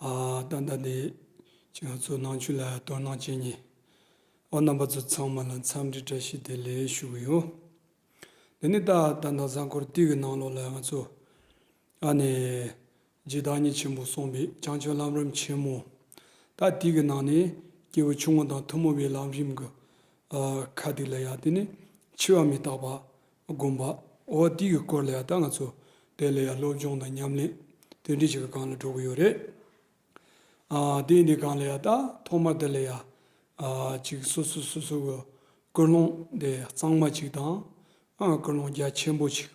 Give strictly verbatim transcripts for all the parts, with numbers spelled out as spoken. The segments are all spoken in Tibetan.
ཨ། ད་ལྟ་འདི་ཅིག་ང་ཚོ་ནང་ཆོས་ལ་དོ་སྣང་བྱེད་མཁན་འོ་རྣམ་པ་ཚོ་ཚང་མ་ལ་འཚམས་འདྲི་བཀྲ་ཤིས་བདེ་ལེགས་ཞུ་གི་ཡོད། འདི་ནི་ད་ད་ལྟ་གཟའ་འཁོར་དེ་གི་ནང་ལོགས་ལ་ང་ཚོ་ཨ་ནི་རྗེ་བདག་ཉིད་ཆེན་པོས་གསུངས་པའི་བྱང་ཆུབ་ལམ་རིམ་ཆེན་མོ། ད་དེ་གི་ནང་ནས་སྐྱེས་བུ་ཆུང་ངུ་དང་ཐུན་མོང་བའི་ལམ་རིམ་གྱི་ཨ་ཁ་དེ་ལ་ཡང་དེ་ནི་འཆི་བ་མི་རྟག་པ་སྒོམ་པ། འོ་དེ་གི་སྐོར་ལ་ཡང་ད་ང་ཚོ་དེ་ལ་ཡང་སློབ་སྦྱོང་དང་ཉམས་ལེན་དེ་འདྲ་ཞིག་གི་སྒང་ལ་འགྲོ་གི་ཡོད་རེད། ཨ་དེ་འདི་སྒང་ལ་ཡང་ད་ཐོག་མ་དེ་ལ་ཡང་ཨ་ཅིག་སོ་སོ་སོ་སོ་གི་ཀུན་སློང་དེ་གཙང་མ་ཅིག་དང་། ཨ་ཀུན་སློང་རྒྱ་ཆེན་པོ་ཅིག་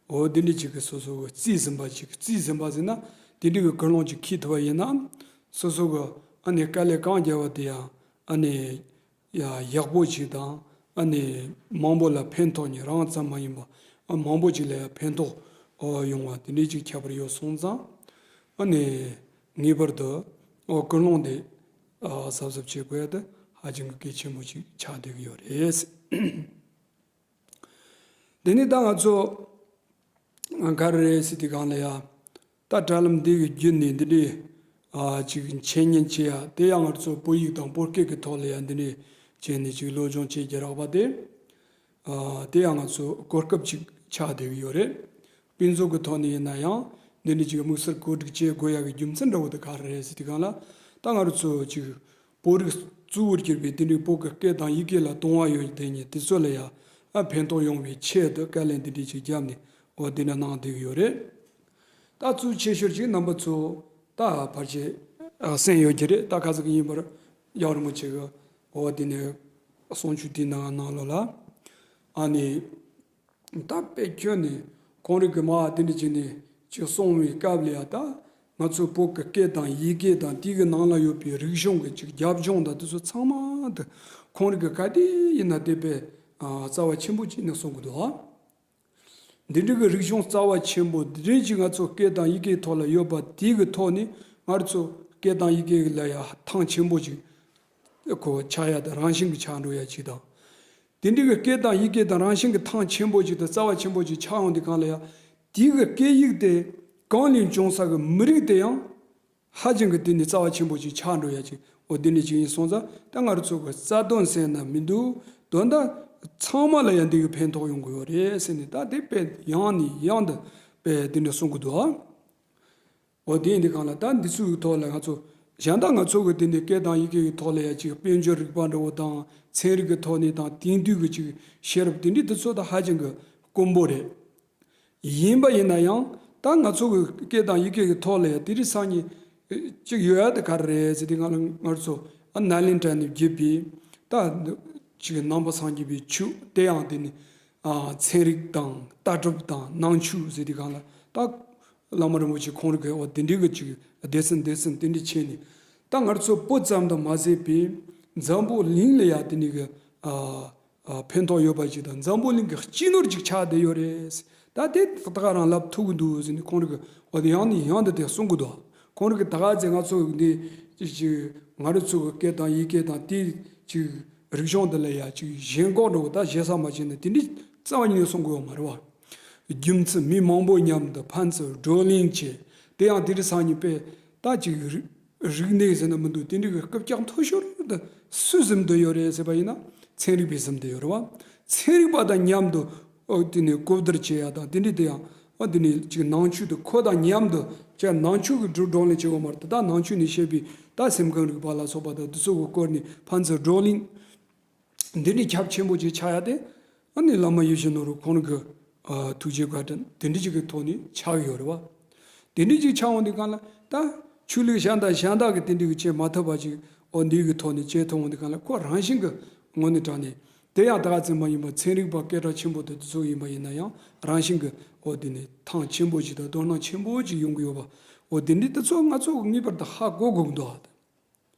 འོ་དེ་འདྲ་ཅིག་གི་སོ་སོ་གི་རྩིས་ཟིན་པ་ཅིག་རྩིས་ཟིན་པ་ཟེར་ན་དེ་འདྲ་གི་ཀུན་སློང་ཅིག་འཁྱེར་ཐུབ་པ་ཡིན་ན། སོ་སོ་གི་ཨ་ནི་དཀའ་ལས་གང་བརྒྱབ་པ་དེ་ཡང་ཨ་ནི་ཡ་ཡག་པོ་ཅིག་དང་། ཨ་ནི་མང་པོ་ལ་ཕན་ཐོགས་ནས་རང་ཙམ་མ་ཡིན་པ་ཨ་མང་པོ་ཅིག་ལ་ཡང་ཕན་ཐོགས་ཨོ་ཡོང་བ་དེ་འདྲ་ཅིག་ཁྱད་པར་ཡོད་སོང་ཙང་། ཨ་ནི་ངེས་པར་དུ་ཨོ་ཀུན་སློང་དེ་ཨ་གཟབ་གཟབ་བྱེད་དགོས་ཡ་དེ་ཧ་ཅང་གི་གལ་ཆེན་པོ་ཅིག་ཆགས་བསྡད་ཀྱི་ཡོད་རེད། དེ་ནས་ད་ང་ཚོ་ག་རེ་རེད་ཟེར་དུས་སྒང་ལ་ཡ། ད་དྲ་ལམ་འདི་གི་བརྒྱུད་ནས་འདི་འདྲའི་ཨ་ཅིག་འཆད་ཉན་བྱེད་ཡ་དེ་ཡང་ང་ཚོ་བོད་ཡིག་དང་བོད་སྐད་ཀྱི་ཐོག་ལ་ཡ་འདི་འདྲའི་བྱས་ནས་ཅིག་སློབ་སྦྱོང་བྱེད་རྒྱུ་རག་པ་དེ། ཨ་དེ་ཡང་ང་ཚོ་གོ་སྐབས་ཅིག་ཆགས་བསྡད་ཀྱི་ཡོད་རེད། དཔེ་མཛོད་ཀྱི་ཐོག་ནས་ཡིན་ན་ཡང་འདི་འདྲའི་ཅིག་དམིགས་བསལ་གོ་སྒྲིག་བྱེད་དགོས་ཡ་གི་རྒྱུ་མཚན་འདྲ་བོ་དེ་ག་རེ་རེད་ཟེར་དུས་སྒང་ལ། ད་ང་རང་ཚོ་ཅིག་བོད་རིགས་གཙོ་བོར་གྱུར་པའི་དེ་འདྲའི་བོད་ཀྱི་སྐད་དང་ཡི་གེ་ལ་དུང་བ་ཡོད་དེ་ཉིད་དེ་ཚོ་ལ་ཡང་ཨ་ཕན་ཐོགས་ཡོང་བའི་ཆེད་དུ་དཀའ་ལས་འདི་འདྲའི་ཅིག་བརྒྱབ་ནས་འོ་འདི་འདྲ་གནང་བསྡད་ཀྱི་ཡོད་རེད། ད་གཙོ་ཆེ་ཤོས་ཅིག་རྣམ་པ་ཚོ་ད་ཕལ་ཆེར་ཨ་གསན་ཡོད་ཀྱི་རེད། ད་ཁ་ཚ་གི་ཡིན་པར་རྒྱལ་བ་རིན་པོ་ཆེ་གི་འོ་འདི་ནས་གསུང་ཆོས་དེའི་ནང་ནང་ལོགས་ལ་ཨ་ནི། ད་དཔེ་ཁྱོན་ནས་ཁོང་རང་གི་མ་དེ་འདྲ་བྱས་ནས་ཅིག་གསུང་བའི་སྐབས་ལ་ཡ། ད་ང་ཚོ་བོད་ཀྱི་སྐད་དང་ཡི་གེ་དང་དེ་གི་ནང་ལ་ཡོད་པའི་རིག་གཞུང་གི་ཅིག་རྒྱབ་ལྗོངས་དང་དེ་ཚོ་ཚང་མ་དེ་ཁོང་རང་གི་ག་དུས་ཡིན་ན་དེ་དཔེ་རྩ་བ་ཆེན་པོ་བྱས་ནས་གསུང་གི་འདུག་ཨ། འདི་འདྲ་གི་རིག་གཞུང་རྩ་བ་ཆེན་པོ་འདི་འདྲ་ཅིག་ང་ཚོ་སྐད་དང་ཡི་གེའི་ཐོག་ལ་ཡོད་པ་དེ་གི་ཐོག་ནས་ང་ཚོ་སྐད་དང་ཡི་གེ་ལ་ཡ་ཐང་ཆེན་པོ་ཅིག་ཁོ་ཆགས་ཡ་དང་རང་བཞིན་གྱི་ཆགས་འགྲོ་ཡ་ཅིག་དང་། དེ་འདྲའི་གི་སྐད་དང་ཡི་གེ་དང་རང་བཞིན་གྱི་ཐང་ཆེན་པོ་ཅིག་དང་རྩ་བ་ཆེན་པོ་ཅིག་ཆགས་ཡོང་དུས་སྒང་ལ་ཡ། དེའི་གི་སྐད་ཡིག་དེ་གང་ལས་བྱུང་ས་གི་མི་རིགས་དེ་ཡང་ཧ་ཅང་གི་དེ་ནི་རྩ་བ་ཆེན་པོ་ཅིག་ཆགས་འགྲོ་ཡ་ཅིག་འོ་དེ་འདྲ་ཅིག་ཡིན་སོང་ཙང་ད་ང་རང་ཚོ་གི་རྩ་དོན་ཟེར་ན་མི་འདུག་དོན་དག་ཚང་མ་ལ་ཡང་འདི་གི་ཕན་ཐོགས་ཡོང་གི་ཡོད་རེད་ཟེར་ནས། ད་དེ་དཔེ་ཡང་ནས་ཡང་དུ་དཔེ་དེ་འདྲ་གསུང་གི་འདུག་ཨ། འོ་དེ་ཡིན་དུས་སྒང་ལ་ད་འདི་ཚོའི་ཐོག་ལ་ང་ཚོ་གཞན་དག་ང་ཚོ་གི་དེ་འདྲའི་སྐད་དང་ཡི་གེ་གི་ཐོག་ལ་ཡ་ཅིག་དཔལ་འབྱོར་རིག་པ་འདྲ་བོ་དང་ཚན་རིག་གི་ཐོག་ནས་དང་དེང་དུས་ཀྱི་ཅིག་ཤེས་རབ་དེ་འདྲའི་དེ་ཚོ་ད་ཧ་ཅང་གི་དཀོན་པོ་རེད། ཡིན་པ་ཡིན་ན་ཡང་ད་ང་ཚོ་གི་སྐད་དང་ཡི་གེ་གི་ཐོག་ལ་ཡ་དེ་རིང་སང་ཉིན་ཅིག་ཡོད་ཡ་དེ་ག་རེ་རེད་ཟེར་དུས་སྒང་ལ་ང་ཚོ་ཨ་ནཱ་ལེནྡྲ་ནས་བརྒྱུད་པའི་ད་ཅིག་ནང་པ་སངས་རྒྱས་པའི་ཆོས་དེ་ཡང་དེ་ནི་ཨ་ཚན་རིག་དང་ལྟ་གྲུབ་དང་ནང་ཆོས་ཟེར་དུས་སྒང་ལ་ད་བླ་མ་རིན་པོ་ཆེ་ཁོང་རང་གིས་འོ་དེ་འདྲའི་གི་ཅིག་སྡེ་ཚན་སྡེ་ཚན་དེ་འདྲ་བྱས་ནས་ད་ང་ཚོ་བོད་ཙམ་དུ་མ་ཟད་པའི་འཛམ་བུ་གླིང་ལ་ཡ་དེ་འདྲའི་གི་ཨ་ཨ་ཕན་ཐོགས་ཡོད་པ་ཅིག་དང་འཛམ་བུ་གླིང་གི་སྤྱི་ནོར་ཅིག་ཆགས་བསྡད་ཡོད་རེད། ད་དེ་ད་ག་རང་ལབ་ཐུབ་ཀྱི་འདུག་ཟེར་ནས་ཁོང་རང་གིས་འོ་དེ་ཡང་ནས་ཡང་དུ་དེ་གསུང་གི་འདུག་ཁོང་རང་གིས་ད་ག་ཚོད་ང་ཚོ་འདི་ཅིག་ཅིག་ང་རང་ཚོ་གི་སྐད་དང་ཡི་གེ་དང་དེ་ཅིག་རིག་གཞུང་འདི་ལ་ཡ་ཅིག་ཞེན་ཁོག་འདྲ་བོ་ད་ཞེ་ས་མ་བྱས་ནས་དེ་འདྲའི་རྩ་བ་ཉིད་ནས་གསུང་གི་ཡོད་མ་རེད་བ། རྒྱུ་མཚན་མི་མང་པོ་མཉམ་དུ་ཕན་ཚུན་བགྲོ་གླེང་བྱས། དེ་ཡང་དེ་རིང་སང་ཉིན་དཔེ་ད་ཅིག་རིག་རིག་གནས་ཟེར་ན་མི་འདུག་དེ་འདྲའི་གི་རྐུབ་བཀྱག་མཐོ་ཤོས་དེ་སུས་ཟིན་བསྡད་ཡོད་རེད་ཟེར་བ་ཡིན་ན་ཚན་རིག་པས་ཟིན་བསྡད་ཡོད་རེད་བ། ཚན་རིག་པ་དང་མཉམ་དུ་ཨོ་དེ་ནས་གོ་བསྡུར་བྱེད་ཡ་དང་དེ་འདྲའི་དེ་ཡང་ཨོ་དེ་ནས་ཅིག་ནང་ཆོས་དེ་ཁོ་དང་མཉམ་དུ་ཅིག་ནང་ཆོས་ཀྱི་བགྲོ་བགྲོ་གླེང་བྱེད་དགོས་མ་རེད། ད་ནང་ཆོས་ནས་བཤད་པའི་ད་སེམས་ཁམས་རིག་པ་ལ་སོགས་པ་དང་དེ་ཚོ་གི་སྐོར་ནས་ཕན་ཚུན་བགྲོ་གླེང་འདི་ནི་ཁྱབ་ཆེན་པོ་ཅིག་ཆགས་ཡ་དེ། ཨ་ནི་བླ་མ་ཡིད་བཞིན་ནོར་བུ་ཁོང་གི་ཨ་ཐུགས་རྗེ་བཀའ་དྲིན་དེ་འདྲ་ཅིག་གི་ཐོག་ནས་ཆགས་ཡོད་རེད་བ། དེ་འདྲ་ཅིག་ཆགས་འོང་དུས་སྒང་ལ་ད་ཆོས་ལུགས་གཞན་དང་གཞན་དག་གི་དེ་འདྲ་གི་བྱེད་མ་ཐུབ་པ་ཅིག་འོ་འདི་གི་ཐོག་ནས་བྱེད་ཐུབ་འོང་དུས་སྒང་ལ་ཁོ་རང་བཞིན་གི་ངོས་ནས་དྲངས་ནས་དེ་ཡང་ད་ག་ཙམ་མ་ཡིན་པ་ཚན་རིག་པ་སྐད་གྲགས་ཆེན་པོ་དེ་ཚོ་ཡིན་པ་ཡིན་ན་ཡང་རང་བཞིན་གི་འོ་དེ་ནས་ཐང་ཆེན་པོ་ཅིག་དང་དོ་སྣང་ཆེན་པོ་ཅིག་ཡོང་གི་ཡོད་པ། འོ་དེ་འདྲ་དེ་ཚོ་ང་ཚོ་ངེས་པར་དུ་ཧ་གོ་དགོས་ཀྱི་འདུག་ཨ།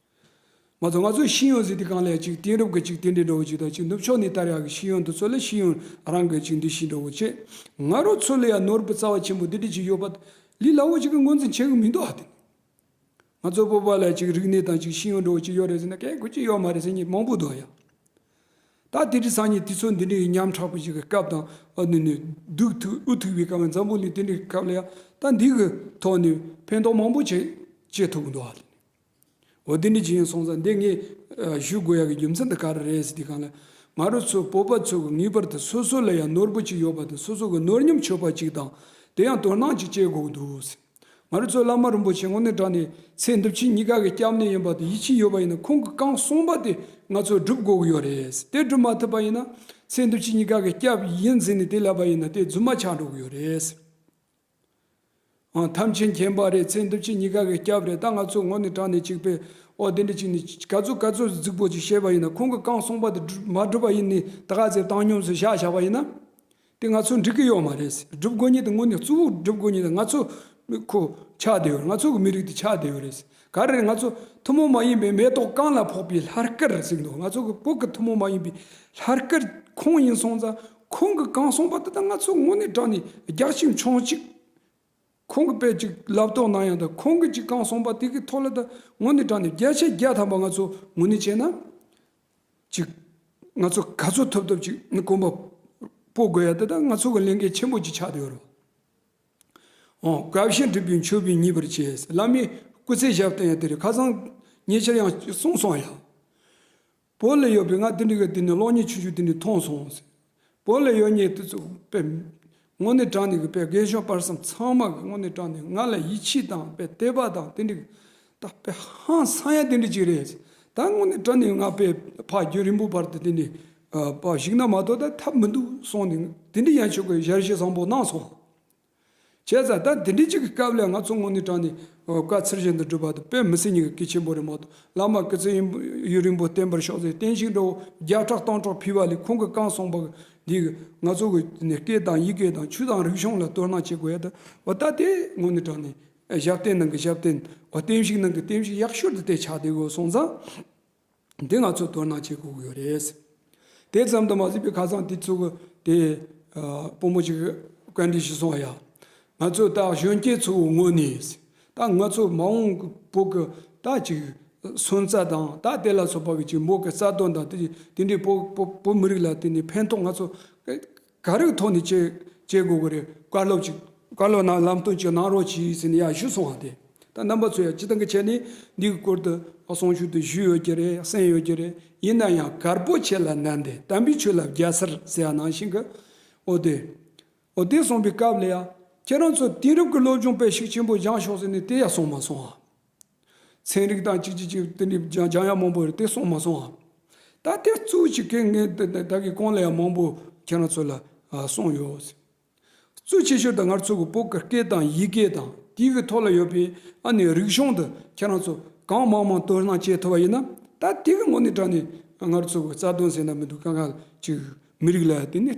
མ་གཏོགས་ང་ཚོའི་ཤེས་ཡོན་ཟེར་དུས་སྒང་ལ་ཅིག་དེང་རབས་ཀྱི་ཅིག་དེ་འདྲའི་འདྲ་བོ་ཅིག་དང་ཅིག་ནུབ་ཕྱོགས་ནས་དར་ཡག་གི་ཤེས་ཡོན་དེ་ཚོ་ལ་ཤེས་ཡོན་རང་གི་ཅིག་འདི་ཤེས་འདྲ་བོ་བྱེད། ང་རང་ཚོ་ལ་ཡང་ནོར་བུ་རྩ་བ་ཆེན་པོ་འདི་འདྲ་ཅིག་ཡོད་པ་ལས་སླ་བོ་ཅིག་གི་ངོས་འཛིན་བྱེད་གི་མི་འདུག་ཨ། དེ་ང་ཚོ་བོད་པ་ལ་ཅིག་རིག་གནས་དང་ཅིག་ཤེས་ཡོན་འདྲ་བོ་ཅིག་ཡོད་རེད་ཟེར་ན་གལ་ཁོ་ཅིག་ཡོད་མ་རེད་ཟེར་མཁན་མང་པོ་འདུག་ཡ། ད་དེ་རིང་སང་ཉིན་དུས་ཚོད་འདི་འདྲའི་ཉམ་ཕྲག་པོ་ཞིག་གི་སྐབས་དང་ཨ་ནི་ནི་སྡུག་ཐུག་ཨུ་ཐུག་པའི་སྐབས། འཛམ་བུ་གླིང་དེ་འདྲའི་སྐབས་ལ་ཡང་ད་འདི་གི་ཐོག་ནས་ཕན་ཐོགས་མང་པོ་བྱེད་ བྱེད་ཐུབ་ཀྱི་འདུག་ཨ། འོ་དེ་འདྲ་ཅིག་ཡིན་སོང་ཙང་འདི་ངས་ཨ་ཞུ་དགོས་ཡག་གི་རྒྱུ་མཚན་དེ་ག་རེ་རེད་ཟེར་དུས་སྒང་ལ། ང་རང་ཚོ་བོད་པ་ཚོ་གི་ངེས་པར་དུ་སོ་སོ་ལ་ཡང་ནོར་བུ་ཅིག་ཡོད་པ་དང་སོ་སོ་གི་ནོར་ཉམས་ཆོད་པ་ཅིག་དང་དེ་ཡང་དོ་སྣང་ཅིག་བྱེད་དགོས་ཀྱི་འདུག་ཟེར། ང་རང་ཚོ་བླ་མ་རིན་པོ་ཆེ་དངོས་གནས་དྲང་ནས་ཚེ་འདི་ཕྱི་གཉིས་ཀ་གི་སྐྱབས་གནས་ཡིན་པ་དེ་ཡིད་ཆེས་ཡོད་པ་ཡིན་ན་ཁོང་གི་བཀའ་གསུངས་པ་དེ་ང་ཚོ་སྒྲུབ་དགོས་ཀྱི་ཡོད་རེད། དེ་སྒྲུབ་མ་ཐུབ་པ་ཡིན་ན་ཚེ་འདི་ཕྱི་གཉིས་ཀ་གི་སྐྱབས་ཡིན་ཟེར་ནས་དེ་ལབ་པ་ཡིན་ན་དེ་རྫུན་མ་ཆགས་འགྲོ་གི་ཡོད་རེད། ཨང་། ཐམས་ཅད་མཁྱེན་པ་རེད། ཚེ་འདི་ཕྱི་གཉིས་ཀ་གི་སྐྱབས་རེད། ད་ང་ཚོ་དངོས་གནས་དྲང་ནས་གཅིག་པས་ཨོ་དེ་འདྲ་གཅིག་ནས་ག་ཚོད་ག་ཚོད་རྫིག་པོ་ཅིག་བཤད་པ་ཡིན་ན་ཁོང་གི་བཀའ་གསུངས་པ་དེ་སྒྲུབ་མ་སྒྲུབ་པ་ཡིན་ནས་ད་ག་ཚོད་བཏང་སྙོམས་སུ་བཞག་བཞག་པ་ཡིན་ན། དེ་ང་ཚོ་འགྲིག་གི་ཡོད་མ་རེད། སྒྲུབ་དགོས་ཉིད་དེ་དངོས་གནས་གཙོ་བོ་སྒྲུབ་དགོས་ཉིད་དེ་ང་ཚོ་ཁོ་ཆགས་བསྡད་ཡོད་རེད། ང་ཚོ་གི་མི་རིགས་དེ་ཆགས་བསྡད་ཡོད་རེད། ག་རེ་རེད། ང་ཚོ་ཐུན་མོང་མ་ཡིན་པའི་མེ་ཏོག་གང་ལ་ཕོག་པའི་ལྷར་བཀུར་ཟེར་གི་འདུག་ང་ཚོ་གི་བོད་ཀྱི་ཐུན་མོང་མ་ཡིན་པའི་ལྷར་བཀུར་ཁོང་ཡིན་སོང་ཙང་ཁོང་གི་བཀའ་གསུངས་པ་དེ་ད་ང་ཚོ་དངོས་གནས་དྲང་ནས་རྒྱག་ཅིག་མཆོང་ཅིག་ཁོང་གི་དཔེ་ཅིག་ལབ་རྟོག་གནང་ཡང་དང་ཁོང་གི་ཅིག་བཀའ་གསུངས་པ་དེ་གི་ཐོག་ལ་ད་དངོས་གནས་དྲང་ནས་བརྒྱ་ཆ་བརྒྱ་ཐམ་པ་ང་ཚོ་ངོས་ནས་བྱས་ན། ཅིག་ང་ཚོ་ག་ཚོད་ཐུབ་ཐུབ་ཅིག་གོམ་པ་སྤོ་དགོས་ཡ་དེ་ད་ང་ཚོ་གི་ལས་འགན་ཆེན་པོ་ཅིག་ཆགས་བསྡད་ཡོད་རེད། འོ། དགའ་བཞིན་སྒྲུབ་པའི་མཆོད་པས་མཉེས་པར་བྱས། བླ་མའི་སྐུ་ཚེ་ཞབས་བརྟན་ཡ་དེ་རེད། ཁ་སང་ཉེ་ཆར་ཡང་གསུངས་སོང་ཡ། བོད་ལ་ཡོད་པའི་ང་དེ་འདྲ་གི་དེ་ནས་གློག་བརྙན་ཆུང་ཆུང་དེ་འདྲ་མཐོང་སོང་ཟེར། བོད་ལ་ཡོད་མཁན་དེ་ཚོ་དཔེ་དངོས་གནས་དྲང་གནས་ཀྱི་དཔེ་རྒན་གཞོན་བར་གསུམ་ཚང་མ་གི་དངོས་གནས་དྲང་གནས་ང་ལ་ཡིད་ཆེས་དང་དཔེ་དད་པ་དང་དེ་འདྲ་གི་ད་དཔེ་ཧང་སང་ཡ་དེ་འདྲ་ཅིག་རེད། ད་དངོས་གནས་དྲང་གནས་ང་དཔེ་ཕར་རྒྱུན་རིང་པོ་བར་དུ་དེ་འདྲ་ཕར་བཞུགས་ན་མ་གཏོགས་ད་ཐབས་མི་འདུག་སོང་ནས་དེ་འདྲ་ཡན་ཆོད་ཀྱི་ཞལ་བཞེས་བཟང་པོ་གནང་སོང་། བྱས་ཙང་ད་འདི་འདྲའི་ཅིག་གི་སྐབས་ལ་ང་ཚོ་དངོས་གནས་དྲང་ནས་བཀའ་ཚུལ་བཞིན་དུ་སྒྲུབ་པ་དེ་དཔེ་མི་སྲིད་ཉིད་ཀྱི་གལ་ཆེན་པོ་རེད་མ་གཏོགས། བླ་མ་སྐུ་ཚེ་ཡུན་རིང་པོ་བརྟན་པར་ཤོག་ཟེར་བརྟན་བཞུགས་འདྲ་བོ་བརྒྱ་ཕྲག་སྟོང་ཕྲག་ཕུལ་བ་ལས་ཁོང་གི་བཀའ་གསུངས་པ་འདི་གི་ང་ཚོ་གི་ནས་སྐད་དང་ཡི་གེ་དང་ཆོས་དང་རིག་གཞུང་ལ་དོ་སྣང་བྱེད་དགོས་ཡ་དེ་འོ་ད་དེ་དངོས་གནས་དྲང་ནས་ཞབས་བརྟན་ནང་གི་ཞབས་བརྟན། འོ་བརྟན་བཞུགས་ནང་གི་བརྟན་བཞུགས་ཡག་ཤོས་དེ་དེ་ཆགས་བསྡད་དགོས་སོང་ཙང་། འདི་ང་ཚོ་དོ་སྣང་བྱེད་དགོས་ཀྱི་ཡོད་རེད། དེ་ཙམ་དུ་མ་ཟད་པའི་ཁ་སང་དེ་ཚོ་གི་དེ་ཨ་བུ་མོ་ཅིག་གིས་བཀའ་འདྲི་ཞུས་སོང་ཡ། ང་ཚོ་ད་གཞོན་སྐྱེས་ཚོའི་ངོས་ནས་ད་ང་ཚོ་མ་འོངས་ཀྱི་བོད་ཀྱི་ད་ཅིག་སོན་རྩ་དང་ད་དེ་ལ་སོགས་པ་གི་ཅིག་བོད་ཀྱི་རྩ་དོན་དང་དེ་དེ་འདྲའི་བོད་བོད་བོད་མི་རིགས་ལ་དེ་ནས་ཕན་ཐོགས་ང་ཚོ་ག་རེ་གི་ཐོག་ནས་བྱེད་བྱེད་དགོས་ཀྱི་རེད། བཀའ་སློབ་ཅིག་བཀའ་སློབ་གནང་ལམ་སྟོན་ཅིག་གནང་རོགས་གྱིས་ཟེར་ནས་ཡ་ཞུས་སོང་བ་དེ། ད་རྣམ་པ་ཚོ་ཡང་སྤྱི་བཏང་གི་ཆ་ནས་འདི་གི་སྐོར་དུ་གསུང་ཆོས་དེ་ཞུས་ཡོད་ཀྱི་རེད། གསན་ཡོད་ཀྱི་རེད། ཡིན་ན་ཡང་གར་པོ་ཆེ་ལ་ནན་ཏེ་དམ་པའི་ཆོས་ལ་རྒྱལ་སར་ཟེར་ཡ་ནང་བཞིན་གི། འོ་དེ། འོ་དེ་གསུངས་པའི་སྐབས་ལ་ཡང་ཁྱེད་རང་ཚོ་དེང་རབས་ཀྱི་སློབ་སྦྱོང་དཔེ་ཤུགས་ཆེན་པོ་སྦྱང་ཤོག་ཟེར་ནས་དེ་ཡང་གསུངས་མ་སོང་ཨ། ཚན་རིག་དང་གཅིག་གཅིག་གཅིག་དེ་འདྲའི་སྦྱང་སྦྱང་ཡ་མང་པོ་རེད་དེ་གསུངས་མ་སོང་ཨ། ད་དེ་གཙོ་ཆེ་གེ་ངས་ད་གི་གོང་ལ་ཡང་མང་པོ་ཁྱེད་རང་ཚོ་ལ་གསུངས་ཡོད། གཙོ་ཆེ་ཤོས་དེ་ང་ཚོ་གི་བོད་ཀྱི་སྐད་དང་ཡི་གེ་དང་དེའི་གི་ཐོག་ལ་ཡོད་པའི་ཨ་ནི་རིག་གཞུང་དེ་ཁྱེད་རང་ཚོ་གང་མང་མང་དོ་སྣང་བྱེད་ཐུབ་པ་ཡིན་ན་ད་དེ་གི་དངོས་གནས་དྲང་ནས་ང་ཚོ་གི་རྩ་དོན་ཟེར་ན་མི་འདུག་གང་ག་ཅིག་མི་རིགས་ལ་དེ་ནི་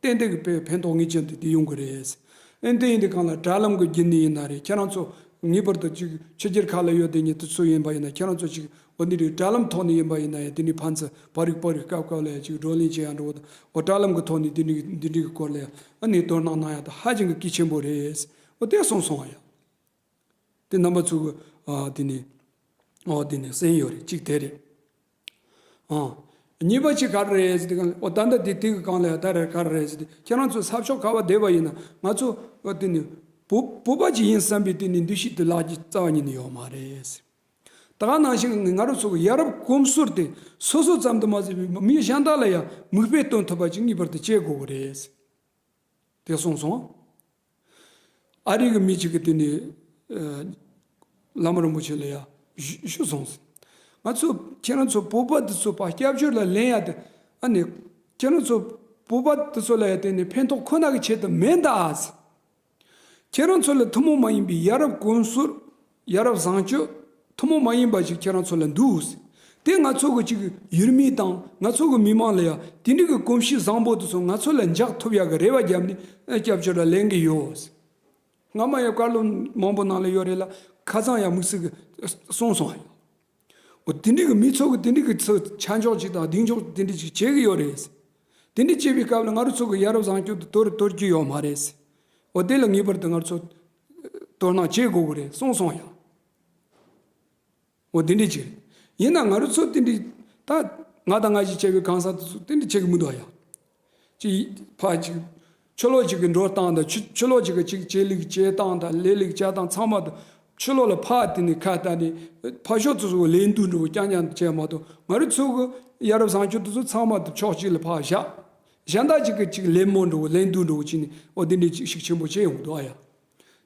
ཏན་ཏན་གི་དཔེ་ཕན་ཐོགས་ངེས་ཅན་དེ་དེ་ཡོང་གི་རེད། ཨེ་འདི་ཡིན་དུས་གང་ལ་དྲ་ལམ་གི་བརྒྱུད་ནས་ཡིན་ན་རེད། ཁྱེད་རང་ཚོ་ངེས་པར་དུ་ཅིག་ཕྱི་རྒྱལ་ཁག་ལ་ཡོད་དེ་ཉིད་དུ་ཚུལ་ཡིན་པ་ཡིན་ན་ཁྱེད་རང་ཚོ་ཅིག་འོ་འདི་རེད། དྲ་ལམ་ཐོག་ནས་ཡིན་པ་ཡིན་ན་ཡང་དེ་ནི་ཕན་ཚུན་པར་རིག་པར་རིག་སྐབས་སྐབས་ལ་ཡང་ཅིག་བགྲོ་གླེང་བྱེད་ཡ་འགྲོ་བ་དང་འོ་དྲ་ལམ་གི་ཐོག་ནས་འདི་འདྲི་འདི་འདྲི་གི་སྐོར་ལ་ཡང་ཨ་ནི་དོ་སྣང་གནང་ཡ་དང་ཧ་ཅང་གི་གལ་ཆེན་པོ་རེད། འོ་དེ་གསུངས་སོང་བ་ཡ། དེ་རྣམ་པ་ཚོ་གི་ཨ་དེ་ནི་ཨོ་དེ་ནི་གསན་ཡོད་རེད་གཅིག་དེ་རེད། ཨང་། གཉིས་པ་གཅིག་ག་རེ་རེད་ཟེར་དུས་གང་ལ་ཨོ་ད་ལྟ་དེ་དེ་གི་གང་ལ་ཡ་ད་རེ་ག་རེ་རེད་ཟེར་དུས་ཁྱེད་རང་ཚོ་ས་ཕྱོགས་ག་བ་བསྡད་པ་ཡིན་ན་ང་ཚོ་ཨོ་དེ་ནི་བོད་བོད་པ་ཅིག་ཡིན་བསམ་པའི་དེ་ནི་འདུ་ཤེས་དེ་ལག་གི་རྩ་བ་ཉིད་ནས་ཡོད་མ་རེད། ད་ག་ནང་བཞིན་ང་རང་ཚོ་གི་ཡ་རབས་གོམས་སྲོལ་དེ་སོ་སོ་ཙམ་དུ་མ་ཟད་པའི་མི་གཞན་དག་ལ་ཡང་མིག་དཔེ་སྟོན་ཐུབ་པ་ཅིག་ངེས་པར་དུ་བྱེད་དགོས་ཀྱི་རེད། དེ་གསུངས་སོང་། ཨ་རི་གི་མི་གཅིག་གིས་དེ་ནས་ཨ་བླ་མ་རིན་པོ་ཆེ་ལ་ཡང་ཞུ་ཞུ་སོང་ཟེར། ང་ཚོ་ཁྱེད་རང་ཚོ་བོད་པ་འདི་ཚོ་ཕར་སྐྱབས་བཅོལ་ལ་ལེན་ཡ་དེ་ཨ་ནི་ཁྱེད་རང་ཚོ་བོད་པ་འདི་ཚོ་ལ་ཡ་དེ་ནི་ཕན་ཐོགས་ཁོ་ན་གི་ཆེད་དུ་མིན་ད་ཟེར། ཁྱེད་རང་ཚོ་ལ་ཐུན་མོང་མ་ཡིན་པའི་ཡ་རབས་གོམས་སྲོལ། ཡ་རབས་བཟང་སྤྱོད་ཐུན་མོང་མ་ཡིན་པ་ཞིག་ཁྱེད་རང་ཚོ་ལ་འདུག་དེ་ང་ཚོ་གི་ཅིག་ཡུལ་མི་དང་ང་ཚོ་གི་མི་མང་ལ་ཡང་དེ་འདྲ་གི་གོམས་གཤིས་བཟང་པོ་དེ་ཚོ་ང་ཚོ་ལ་འཇགས་ཐུབ་ཡག་གི་རེ་བ་བརྒྱབ་ནས་སྐྱབས་བཅོལ་ལ་ལེན་གི་ཡོད། སྔ་མ་ཡང་བཀའ་སློབ་མང་པོ་ནང་ལ་ཡོད་རེད་ལ་ཁ་སང་ཡང་དམིགས་བསལ་གི་གསུངས་སོང་། འོ་དེ་འདྲ་གི་མི་ཚོ་གི་དེ་འདྲ་གི་ཚོ་ཆ་འཇོག་ཅིག་དང་གདེང་འཇོག་དེ་འདྲ་ཅིག་བྱེད་གི་ཡོད་རེད། དེ་འདྲ་བྱེད་པའི་སྐབས་ལ་ང་རང་ཚོ་གི་ཡ་རབས་བཟང་སྤྱོད་དེ་དོར་དོར་རྒྱུ་ཡོད་མ་རེད། འོ་དེ་ལ་ངེས་པར་དུ་ང་ཚོ་དོ་སྣང་བྱེད་དགོས་ཀྱི་རེད་གསུངས་སོང་ཡང་། འོ་དེ་འདྲ་ཅིག་རེད། ཡིན་ན་ང་རང་ཚོ་དེ་འདྲ་ད་ང་དང་ང་ཞིག་བྱས་པའི་གང་ཟག་དེ་ཚོ་དེ་འདྲ་བྱེད་ཀྱི་མི་འདུག་ཡང་། ཅིག་ཕ་ཅིག་ཕྱི་ལོགས་ཅིག་གི་འགྲོ་སྟངས་དང་ཕྱི་ཕྱི་ལོགས་ཅིག་གི་ཅིག་བྱེད་ལུགས་བྱེད་སྟངས་དང་ལས་ལུགས་བྱ་སྟངས་ཚང་མ་དང་ ཕྱི་ལོགས་ལ་ཕར་དེ་ནས་ཁ་བཏང་ནས་ཕར་ཕྱོགས་ཚོ་སོགས་ལེན་དུས་འགྲོ་རྐྱང་རྐྱང་བྱས་མ་གཏོགས། ང་རང་ཚོ་གི་ཡ་རབས་བཟང་སྤྱོད་དེ་ཚོ་ཚང་མ་དེ་ཕྱོགས་གཅིག་ལ་ཕར་བཞག་གཞན་དག་ཅིག་གི་ཅིག་ལེན་མོ་འགྲོ་ལེན་དུས་འགྲོ་བྱས་ནས། འོ་དེ་འདྲའི་ཅིག་ཤུགས་ཆེན་པོ་བྱས་ཡོང་འདུག་ཨ་ཡ།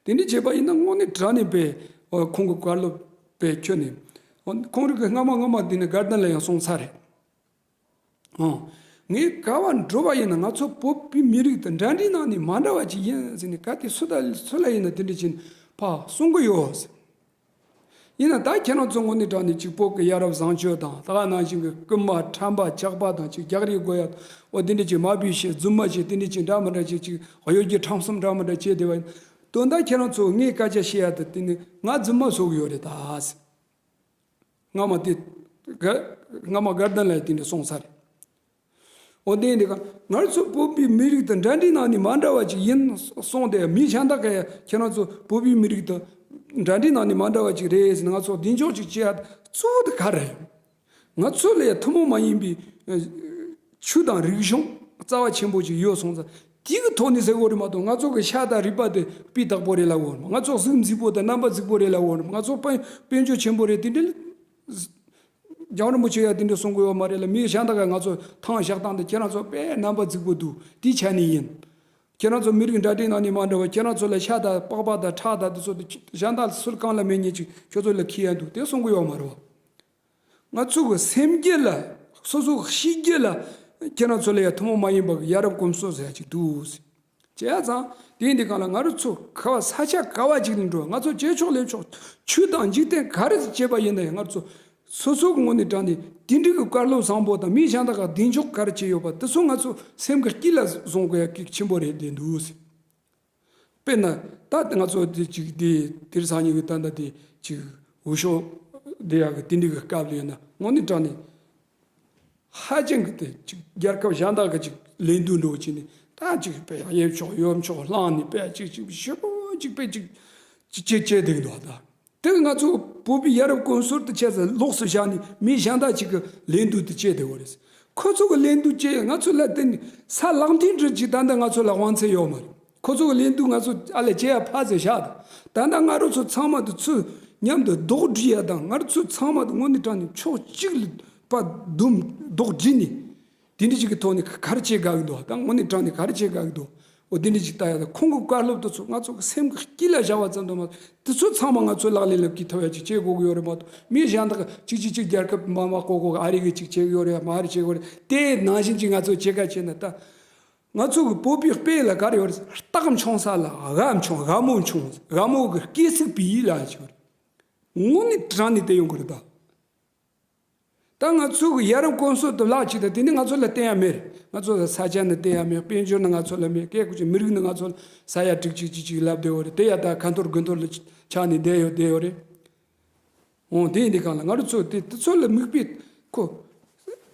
དེ་འདྲ་བྱས་པ་ཡིན་ན་དངོས་གནས་དྲང་གནས་པའི་ཁོང་གི་བཀའ་སློབ་པའི་ཁྱོན་ནས། ཁོང་རང་གིས་སྔ་མ་སྔ་མ་དེ་ནས་དགའ་ལྡན་ལ་ཡང་གསུངས་ཚར་རེད། ཨང་། ངས་ག་བར་འགྲོ་བ་ཡིན་ན་ང་ཚོ་བོད་པའི་མི་རིགས་དང་འདྲ་འདྲའི་ནང་ནས་མ་འདྲ་བ་ཅིག་ཡིན་ཟེར་ནས། གལ་ཏེ་སུ་དང་སུ་ལ་ཡིན་ན་དེ་འདྲ་བྱས་ནས་ཕར་གསུང་གི་ཡོད་ཟེར། ཡིན་ན་ད་ཁྱེད་རང་ཚོ་དངོས་གནས་དྲང་གནས་ཅིག་བོད་ཀྱི་ཡ་རབས་བཟང་སྤྱོད་དང་། ད་ག་ནང་བཞིན་གྱི་རྐུན་མ་ཁྲམ་པ་ཇག་པ་དང་ཅིག་རྒྱག་རེས་དགོས་ཡ། འོ་དེ་འདྲ་ཅིག་མ་བྱེད་ཞེས་རྫུན་མ་བྱེད། དེ་འདྲ་ཅིག་འདྲ་མི་འདྲ་བྱེད། ཅིག་གཡོ་སྒྱུ་ཁྲམ་གསུམ་འདྲ་མི་འདྲ་བྱེད་བསྡད་པ་ཡིན། དོན་དག་ཁྱེད་རང་ཚོ་ངས་སྐད་ཆ་བཤད་ཡ་དེ་དེ་ནི་ང་རྫུན་མ་བཟོ་གི་ཡོད་རེད་ད་ཟེར། སྔ་མ་དེ་ག་སྔ་མ་དགའ་ལྡན་ལགས་དེ་འདྲ་གསུངས་ཚར་རེད། འོ་དེ་འདི་ག་ང་ཚོ་བོད་པའི་མི་རིགས་དང་འདྲ་འདྲའི་ནང་ནས་མ་འདྲ་བ་ཅིག་ཡིན་གསུངས་ཏེ། མི་གཞན་དག་གིས་ཁྱེད་རང་ཚོ་བོད་པའི་མི་རིགས་དང་འདྲ་འདྲའི་ནང་ནས་མ་འདྲ་བ་ཅིག་རེད་ཟེར་ནས་ང་ཚོ་གདེང་འཇོག་ཅིག་བྱེད་ཡ་གཙོ་བོ་དེ་ག་རེད། ང་ཚོ་ལ་ཡ་ཐུན་མོང་མ་ཡིན་པའི་ཨ་ཆོས་དང་རིག་གཞུང་རྩ་བ་ཆེན་པོ་ཅིག་ཡོད་སོང་ཙང་། དེ་གི་ཐོག་ནས་ཟེར་དགོས་རེད་མ་གཏོགས། ང་ཚོ་གི་ཤ་དང་རུས་པ་དེ་སྤུས་དག་པོ་རེད་ལབ་དགོས་རེད་མ། ང་ཚོ་གཟུགས་མཛེས་པོ་དང་རྣམ་པ་མཛེས་པོ་རེད་ལབ་དགོས་རེད་མ། ང་ཚོ་དཔལ་དཔལ་འབྱོར་ཆེན་པོ་རེད། དེ་འདྲ་རྒྱལ་བ་རིན་པོ་ཆེ་ཡ་དེ་འདྲ་གསུང་གི་ཡོད་མ་རེད་ལ། མི་གཞན་དག་གིས་ང་ཚོ་ཐང་བཞག་སྟངས་དེ། ཁྱེད་རང་ཚོ་དཔེ་རྣམ་པ་མཛེས་པོ་འདུག་དེའི་ཆ་ནས་ཡིན། ཁྱེད་རང་ཚོ་མི་རིགས་འདྲ་འདྲའི་ནང་ནས་མ་འདྲ་བ། ཁྱེད་རང་ཚོ་ལ་ཤ་དང་པགས་པ་དང་ཁྲག་དང་དེ་ཚོ་དེ་གཞན་དག་སུ་གང་ལ་མེད་མཁན་ཅིག་ཁྱོད་ཚོ་ལ་འཁྱེར་ཡ་འདུག་དེ་གསུང་གི་ཡོད་མ་རེད་བ། ང་ཚོ་གི་སེམས་རྒྱུད་ལ། སོ་སོ་གི་གཤིས་རྒྱུད་ལ་ཁྱེད་རང་ཚོ་ལ་ཡ་ཐུན་མོང་མ་ཡིན་པ་གི་ཡ་རབས་གོམས་སྲོལ་ཟེར་ཡ་ཅིག་འདུག་ཟེར། བྱས་ཙང་དེ་འདི་གང་ལ་ང་རང་ཚོ་ག་བ་ས་ཆ་ག་བ་ཅིག་ནས་འགྲོ། ང་ཚོ་བྱེད་ཕྱོགས་ལས་ཕྱོགས་ཆོས་དང་འཇིག་རྟེན་ག་རེ་བྱེད་པ་ཡིན་ན་ཡང་། ང་ཚོ་སོ་སོ་གི་ངོས་ནས་དྲང་ནས་དེ་འདྲའི་གི་བཀའ་སློབ་བཟང་པོ་དང་། མི་གཞན་དག་ག་གདེང་འཇོག་ག་རེ་བྱས་ཡོད་པ་དེ་ཚོ་ང་ཚོ་སེམས་ཀྱི་དཀྱིལ་ལ་བཟུང་དགོས་ཡ་གལ་ཆེན་པོ་རེད་བསྡད་འདུག་ཟེར། དཔེར་ན་ད་ང་ཚོ་དེ་ཅིག་དེ་དེ་རིང་སང་ཉིན་གི་ད་ལྟ་དེ་ཅིག་འོས་ཤོག་བསྡུ་ཡག་གི་དེ་འདྲའི་གི་སྐབས་ལ་ཡིན་ན། དངོས་གནས་དྲང་གནས་ཧ་ཅང་གི་དེ་ཅིག་རྒྱལ་ཁབ་གཞན་དག་གི་ཅིག་ལེན་དུས་འགྲོ་བྱས་ནས། ད་ཅིག་དཔེ་གཡས་ཕྱོགས་གཡོན་ཕྱོགས་བསླངས་ནས་དཔེ་ཅིག་ཅིག་ཞེ་པོ་ཅིག་དཔེ་ཅིག་ཅིག་བྱེད་བྱེད་བསྡད་འདུག་ད་དེ་ང་ཚོ་བོད་པའི་ཡ་རབས་གོམས་སྲོལ་དེ་ཆ་ཚང་ལོགས་སུ་བཞག་ནས་མི་གཞན་དག་ཅིག་གི་ལེན་དུས་དེ་བྱེད་བསྡད་པ་རེད། ཁོ་ཚོ་གི་ལེན་དུས་བྱེད་ང་ཚོ་ལ་བརྟེན་ནས་ས་ལག་མཐིལ་འདྲ་ཅིག་ད་ལྟ་ང་ཚོ་ལ་དབང་ཚད་ཡོད་མ་རེད། ཁོ་ཚོ་གི་ལེན་དུས་ང་ཚོ་ཨ་ལས་བྱེད་ཡ་ཕར་ཚུར་བཞག་དང་། ད་ལྟ་ང་རང་ཚོ་ཚང་མ་དེ་ཚུར་མཉམ་དུ་རྡོག་སྒྲིལ་ཡ་དང་། ང་རང་ཚོ་ཚང་མ་དེ་དངོས་གནས་དྲང་གནས་ཕྱོགས་གཅིག་ལ་ཕར་བསྡོམས་རྡོག་སྒྲིལ་ནས། དེ་འདྲ་ཅིག་གི་ཐོག་ནས་ག་རེ་བྱེད་དགའ་གི་འདུག་ད་དངོས་གནས་དྲང་གནས་ག་རེ་བྱེད་དགའ་གི་འདུག་འོ་དེ་འདྲ་ཅིག་ལྟ་ཡ་དང་། ཁོང་གི་བཀའ་སློབ་དེ་ཚོ་ང་ཚོ་གི་སེམས་ཀྱི་དཀྱིལ་ལ་བཞག་པ་ཙམ་དུ་མ། དེ་ཚོ་ཚང་མ་ང་ཚོ་ལག་ལེན་ལ་འཁྱེར་ཐུབ་ཡ་ཅིག་བྱེད་དགོས་ཀྱི་ཡོད་རེད་མ་གཏོགས། མི་གཞན་དག་གཅིག་གཅིག་གཅིག་རྒྱལ་ཁབ་མ་མ་བསྐོ་བསྐོ་གི་ཨ་རི་གིས་ཅིག་བྱེད་ཀྱི་ཡོད་རེད། མ་ཨ་རི་བྱེད་ཀྱི་ཡོད་རེད། དེ་ནང་བཞིན་ཅིག་ང་ཚོ་བྱེད་ག་བྱེད་ན། ད་ང་ཚོ་གི་བོད་པའི་དཔེ་ལ་ག་རེ་ཡོད་རེད། སྟག་མཆོང་ས་ལ་སྒ་མཆོང་། སྒ་མོ་མཆོང་། སྒ་མོ་གི་སྐེ་ཚིགས་པའི་ལ་ཅིག་ཡོད་རེད། དངོས་གནས་དྲང་གནས་དེ་ཡོང་གི་རེད་ད། ད་ང་ཚོ་གི་ཡ་རབས་གོམས་སྲོལ་དེ་ལག་ཅིག་ད་དེ་ནི་ང་ཚོ་ལ་བརྟེན་ཡ་མེད་རེད། ང་ཚོ་ལ་ས་ཆ་ནི་བརྟེན་ཡ་མེད། དཔལ་འབྱོར་ནི་ང་ཚོ་ལ་མེད། སྐད་ཀོ་ཅིག་མི་རིགས་ནི་ང་ཚོ་ལ་ས་ཡ་དྲུག་ཅིག་ཅིག་ཅིག་ལབ་བསྡད་ཡོད་རེད། དེ་ཡ་ད་ཁ་འཐོར་དགུ་འཐོར་ལ་ཆགས་ནས་བསྡད་ཡོད་བསྡད་ཡོད་རེད། འོང་། དེ་ཡིན་དུས་གང་ལ་ང་རང་ཚོ་དེ་དེ་ཚོ་ལ་མིག་དཔེ་ཁོ་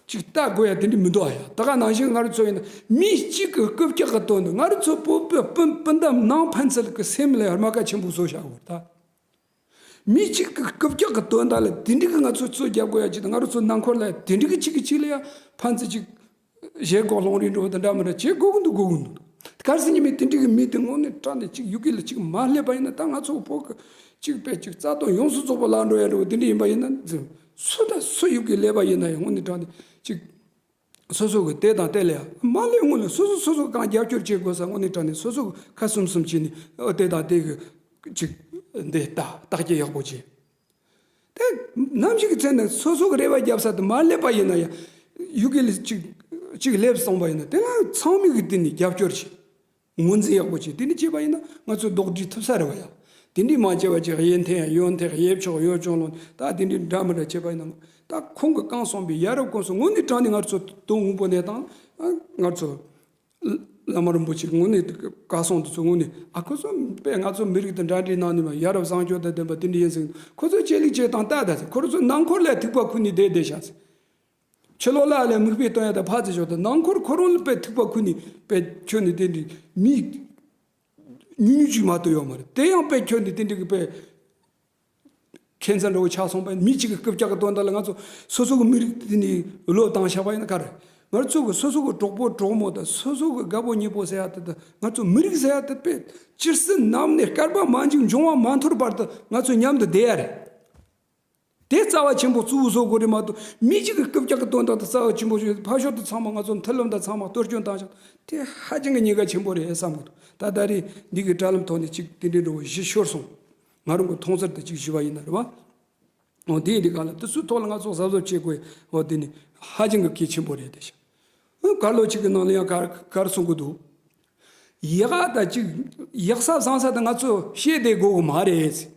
ཅིག་ལྟ་དགོས་ཡ་དེ་འདྲ་མི་འདུག་ཨ་ཡ། ད་ག་ནང་བཞིན་ང་རང་ཚོ་ཡིན་ན་མི་གཅིག་གི་རྐུབ་བཀྱག་གི་དོན་དུ། ང་རང་ཚོ་བོད་པའི་སྤུན་སྤུན་ཟླ་ནང་ཕན་ཚུན་གི་སེམས་ལ་རྨ་ཁ་ཆེན་པོ་བཟོ་བཞག་ཡོད་རེད་ད། མི་གཅིག་གི་རྐུབ་བཀྱག་གི་དོན་དག་ལ་དེ་འདྲ་གི་ང་ཚོ་རྩོད་རྒྱག་དགོས་ཡ་ཅིག་དང་། ང་རང་ཚོ་ནང་འཁོར་ལ་དེ་འདྲ་གི་གཅིག་གིས་གཅིག་ལ་ཡ་ཕན་ཚུན་ཅིག་ཞེན་ཁོག་སློང་རེས་འགྲོ་བ་དང་འདྲ་མི་འདྲ་བྱེད་དགོས་ཀྱི་འདུག་དགོས་ཀྱི་འདུག་གལ་སྲིད་ཉི་མ་དེ་འདྲ་གི་མི་དེ་དངོས་གནས་དྲང་གནས་ཅིག་ཡུལ་སྐད་ལ་ཅིག་མ་སླེབས་པ་ཡིན་ན། ད་ང་ཚོ་བོད་གི་ཅིག་དཔེ་ཅིག་རྩ་དོན་ཡོངས་སུ་རྫོགས་པ་བརླག་འགྲོ་ཡ་འདྲ་བོ་དེ་འདྲ་ཡིན་པ་ཡིན་ན། སུ་དང་སུ་ཡུལ་སྐད་སླེབས་པ་ཡིན་ན་ཡང་དངོས་གནས་དྲང་གནས་ཅིག་སོ་སོ་གི་དེ་དང་དེ་ལ་ཡང་མ་སླེབས་སྔོན་ལ་སོ་སོ་སོ་སོ་གང་རྒྱབ་སྐྱོར་བྱེད་དགོས་ས་དངོས་གནས་དྲང་གནས་སོ་སོ་གི་ཁ་ཟུམ་ཟུམ་བྱས་ནས། ཨ། དེ་དང་དེ་གི་ཅིག་འདི་ལྟ་བརྟག་དཔྱད་ཡག་པོ་བྱེད། དེ་ནམ་ཞིག་གི་ཚེ་ན་སོ་སོ་གི་རེ་བ་རྒྱབ་ས་དེ་མ་སླེབས་པ་ཡིན་ན་ཡང་། ཡུལ་སྐད་ལ་ཅིག་ཅིག་སླེབས་སོང་པ་ཡིན་ན་དེ་ལ་ཚང་མས་གི་དེ་ནས་རྒྱབ་སྐྱོར་བྱེད། ངོས་འཛིན་ཡག་པོ་བྱེད། དེ་འདྲ་བྱས་པ་ཡིན་ན་ང་ཚོ་རྡོག་སྒྲིལ་ཐུབ་ས་རེད་བ་ཡ། དེ་འདྲ་མ་བྱས་པ་ཅིག་གཡས་འཐེན་གཡོན་འཐེན་གཡས་ཕྱོགས་གཡོན་ཕྱོགས་ལོག་ད་དེ་འདྲ་འདྲ་མི་འདྲ་བྱས་པ་ཡིན་ན། ད་ཁོང་གི་གང་གསུངས་པའི་ཡ་རབས་གོམས་སྲོལ་དངོས་གནས་དྲང་གནས་ང་ཚོ་དོན་དངོས་པོ་གནས་སྟངས། ང་ཚོ་བླ་མ་རིན་པོ་ཆེ་དངོས་གནས་བཀའ་གསུང་དེ་ཚོ་དངོས་གནས། ཨ། ཁོ་ཚོ་དཔེ་ང་ཚོ་མི་རིགས་དང་འདྲ་འདྲའི་ནང་ནས་མ་ཡ་རབས་བཟང་སྤྱོད་དང་ལྡན་པ་དེ་འདྲ་ཡིན་ཟེར། ཁོ་ཚོ་ཆེད་ལས་བྱེད་སྟངས་ལྟ་ད་ཟེར། ཁོ་རང་ཚོ་ནང་འཁོར་ལ་ཐིགས་པ་ཁུར་ནས་བསྡད་བསྡད་ཤག་ཟེར། ཕྱི་ལོགས་ལ་ལས་མིག་དཔེ་སྟོན་ཡ་དང་ཕར་ཚུར་ཕྱོགས་དང་། ནང་འཁོར་ཁོ་རང་ལ་དཔེ་ཐིགས་པ་ཁུར་ནས་དཔེ་ཁྱོན་ནས་དེ་འདྲའི་མི་ཉུང་ཉུང་ཅིག་མ་གཏོགས་ཡོད་མ་རེད། དེ་ཡང་དཔེ་ཁྱོན་ནས་དེ་འདྲའི་གི་དཔེ་ཁྱད་མཚར་འདྲ་བོ་ཆགས་སོང་པས། མི་གཅིག་གི་རྐུབ་བཀྱག་གི་དོན་དག་ལ་ང་ཚོ་སོ་སོ་གི་མི་རིགས་དེ་ནས་བློས་བཏང་བཞག་པ་ཡིན་ན་ག་རེ། ང་ཚོ་གི་སོ་སོ་གི་གྲོགས་པོ་གྲོགས་མོ་དང་སོ་སོ་གི་རྒད་པོ་གཉེན་པོ་ཟེར་ཡ་དེ་དང་ང་ཚོ་མི་རིགས་ཟེར་ཡ་དེ་དཔེ་སྤྱིར་སྲིད་ནམ་ནས་བསྐལ་པ་མ་འཇིག་འབྱུང་བ་མ་འཐོར་བར་དུ་ང་ཚོ་མཉམ་དུ་བསྡད་ཡ་རེད། དེ་རྩ་བ་ཆེན་པོ་གཙོ་བོ་བཟོ་དགོས་རེད་མ་གཏོགས། མི་གཅིག་གི་རྐུབ་བཀྱག་གི་དོན་དག་དེ་རྩ་བ་ཆེན་པོ་ཞིག་ཕར་ཞོག་དེ་ཚང་མ་ང་ཚོ་མཐུན་ལམ་དང་ཚང་མ་གཏོར་སྐྱོན་བཏང་ཤག་དེ་ཧ་ཅང་གི་ཉེན་ཁ་ཆེན་པོ་རེད་བསམ་གི་འདུག་ད་ད་རེས་འདི་གི་དྲ་ལམ་ཐོག་ནས་གཅིག་དེ་འདྲའི་འགྲོ་བ་གཞི་ཤོར་སོང་། ང་རང་གི་མཐོང་ཚུལ་དུ་གཅིག་ཞུ་བ་ཡིན་ན་རེད་བ། འོ་དེ་ཡིན་དུས་གང་ལ་དེ་ཚོའི་ཐོག་ལ་ང་ཚོ་གཟབ་གཟབ་བྱེད་དགོས། འོ་དེ་ནི་ཧ་ཅང་གི་གལ་ཆེན་པོ་རེད་དེ་ཤག་ཨ་གར་ལོ་གཅིག་གི་ནང་ལ་ཡང་གར་གར་གསུང་གི་འདུག་ཡག་དང་གཅིག་ཡག་ས་བཟང་ས་དེ་ང་ཚོ་ཤེས་བསྡད་དགོས་གི་མ་རེད།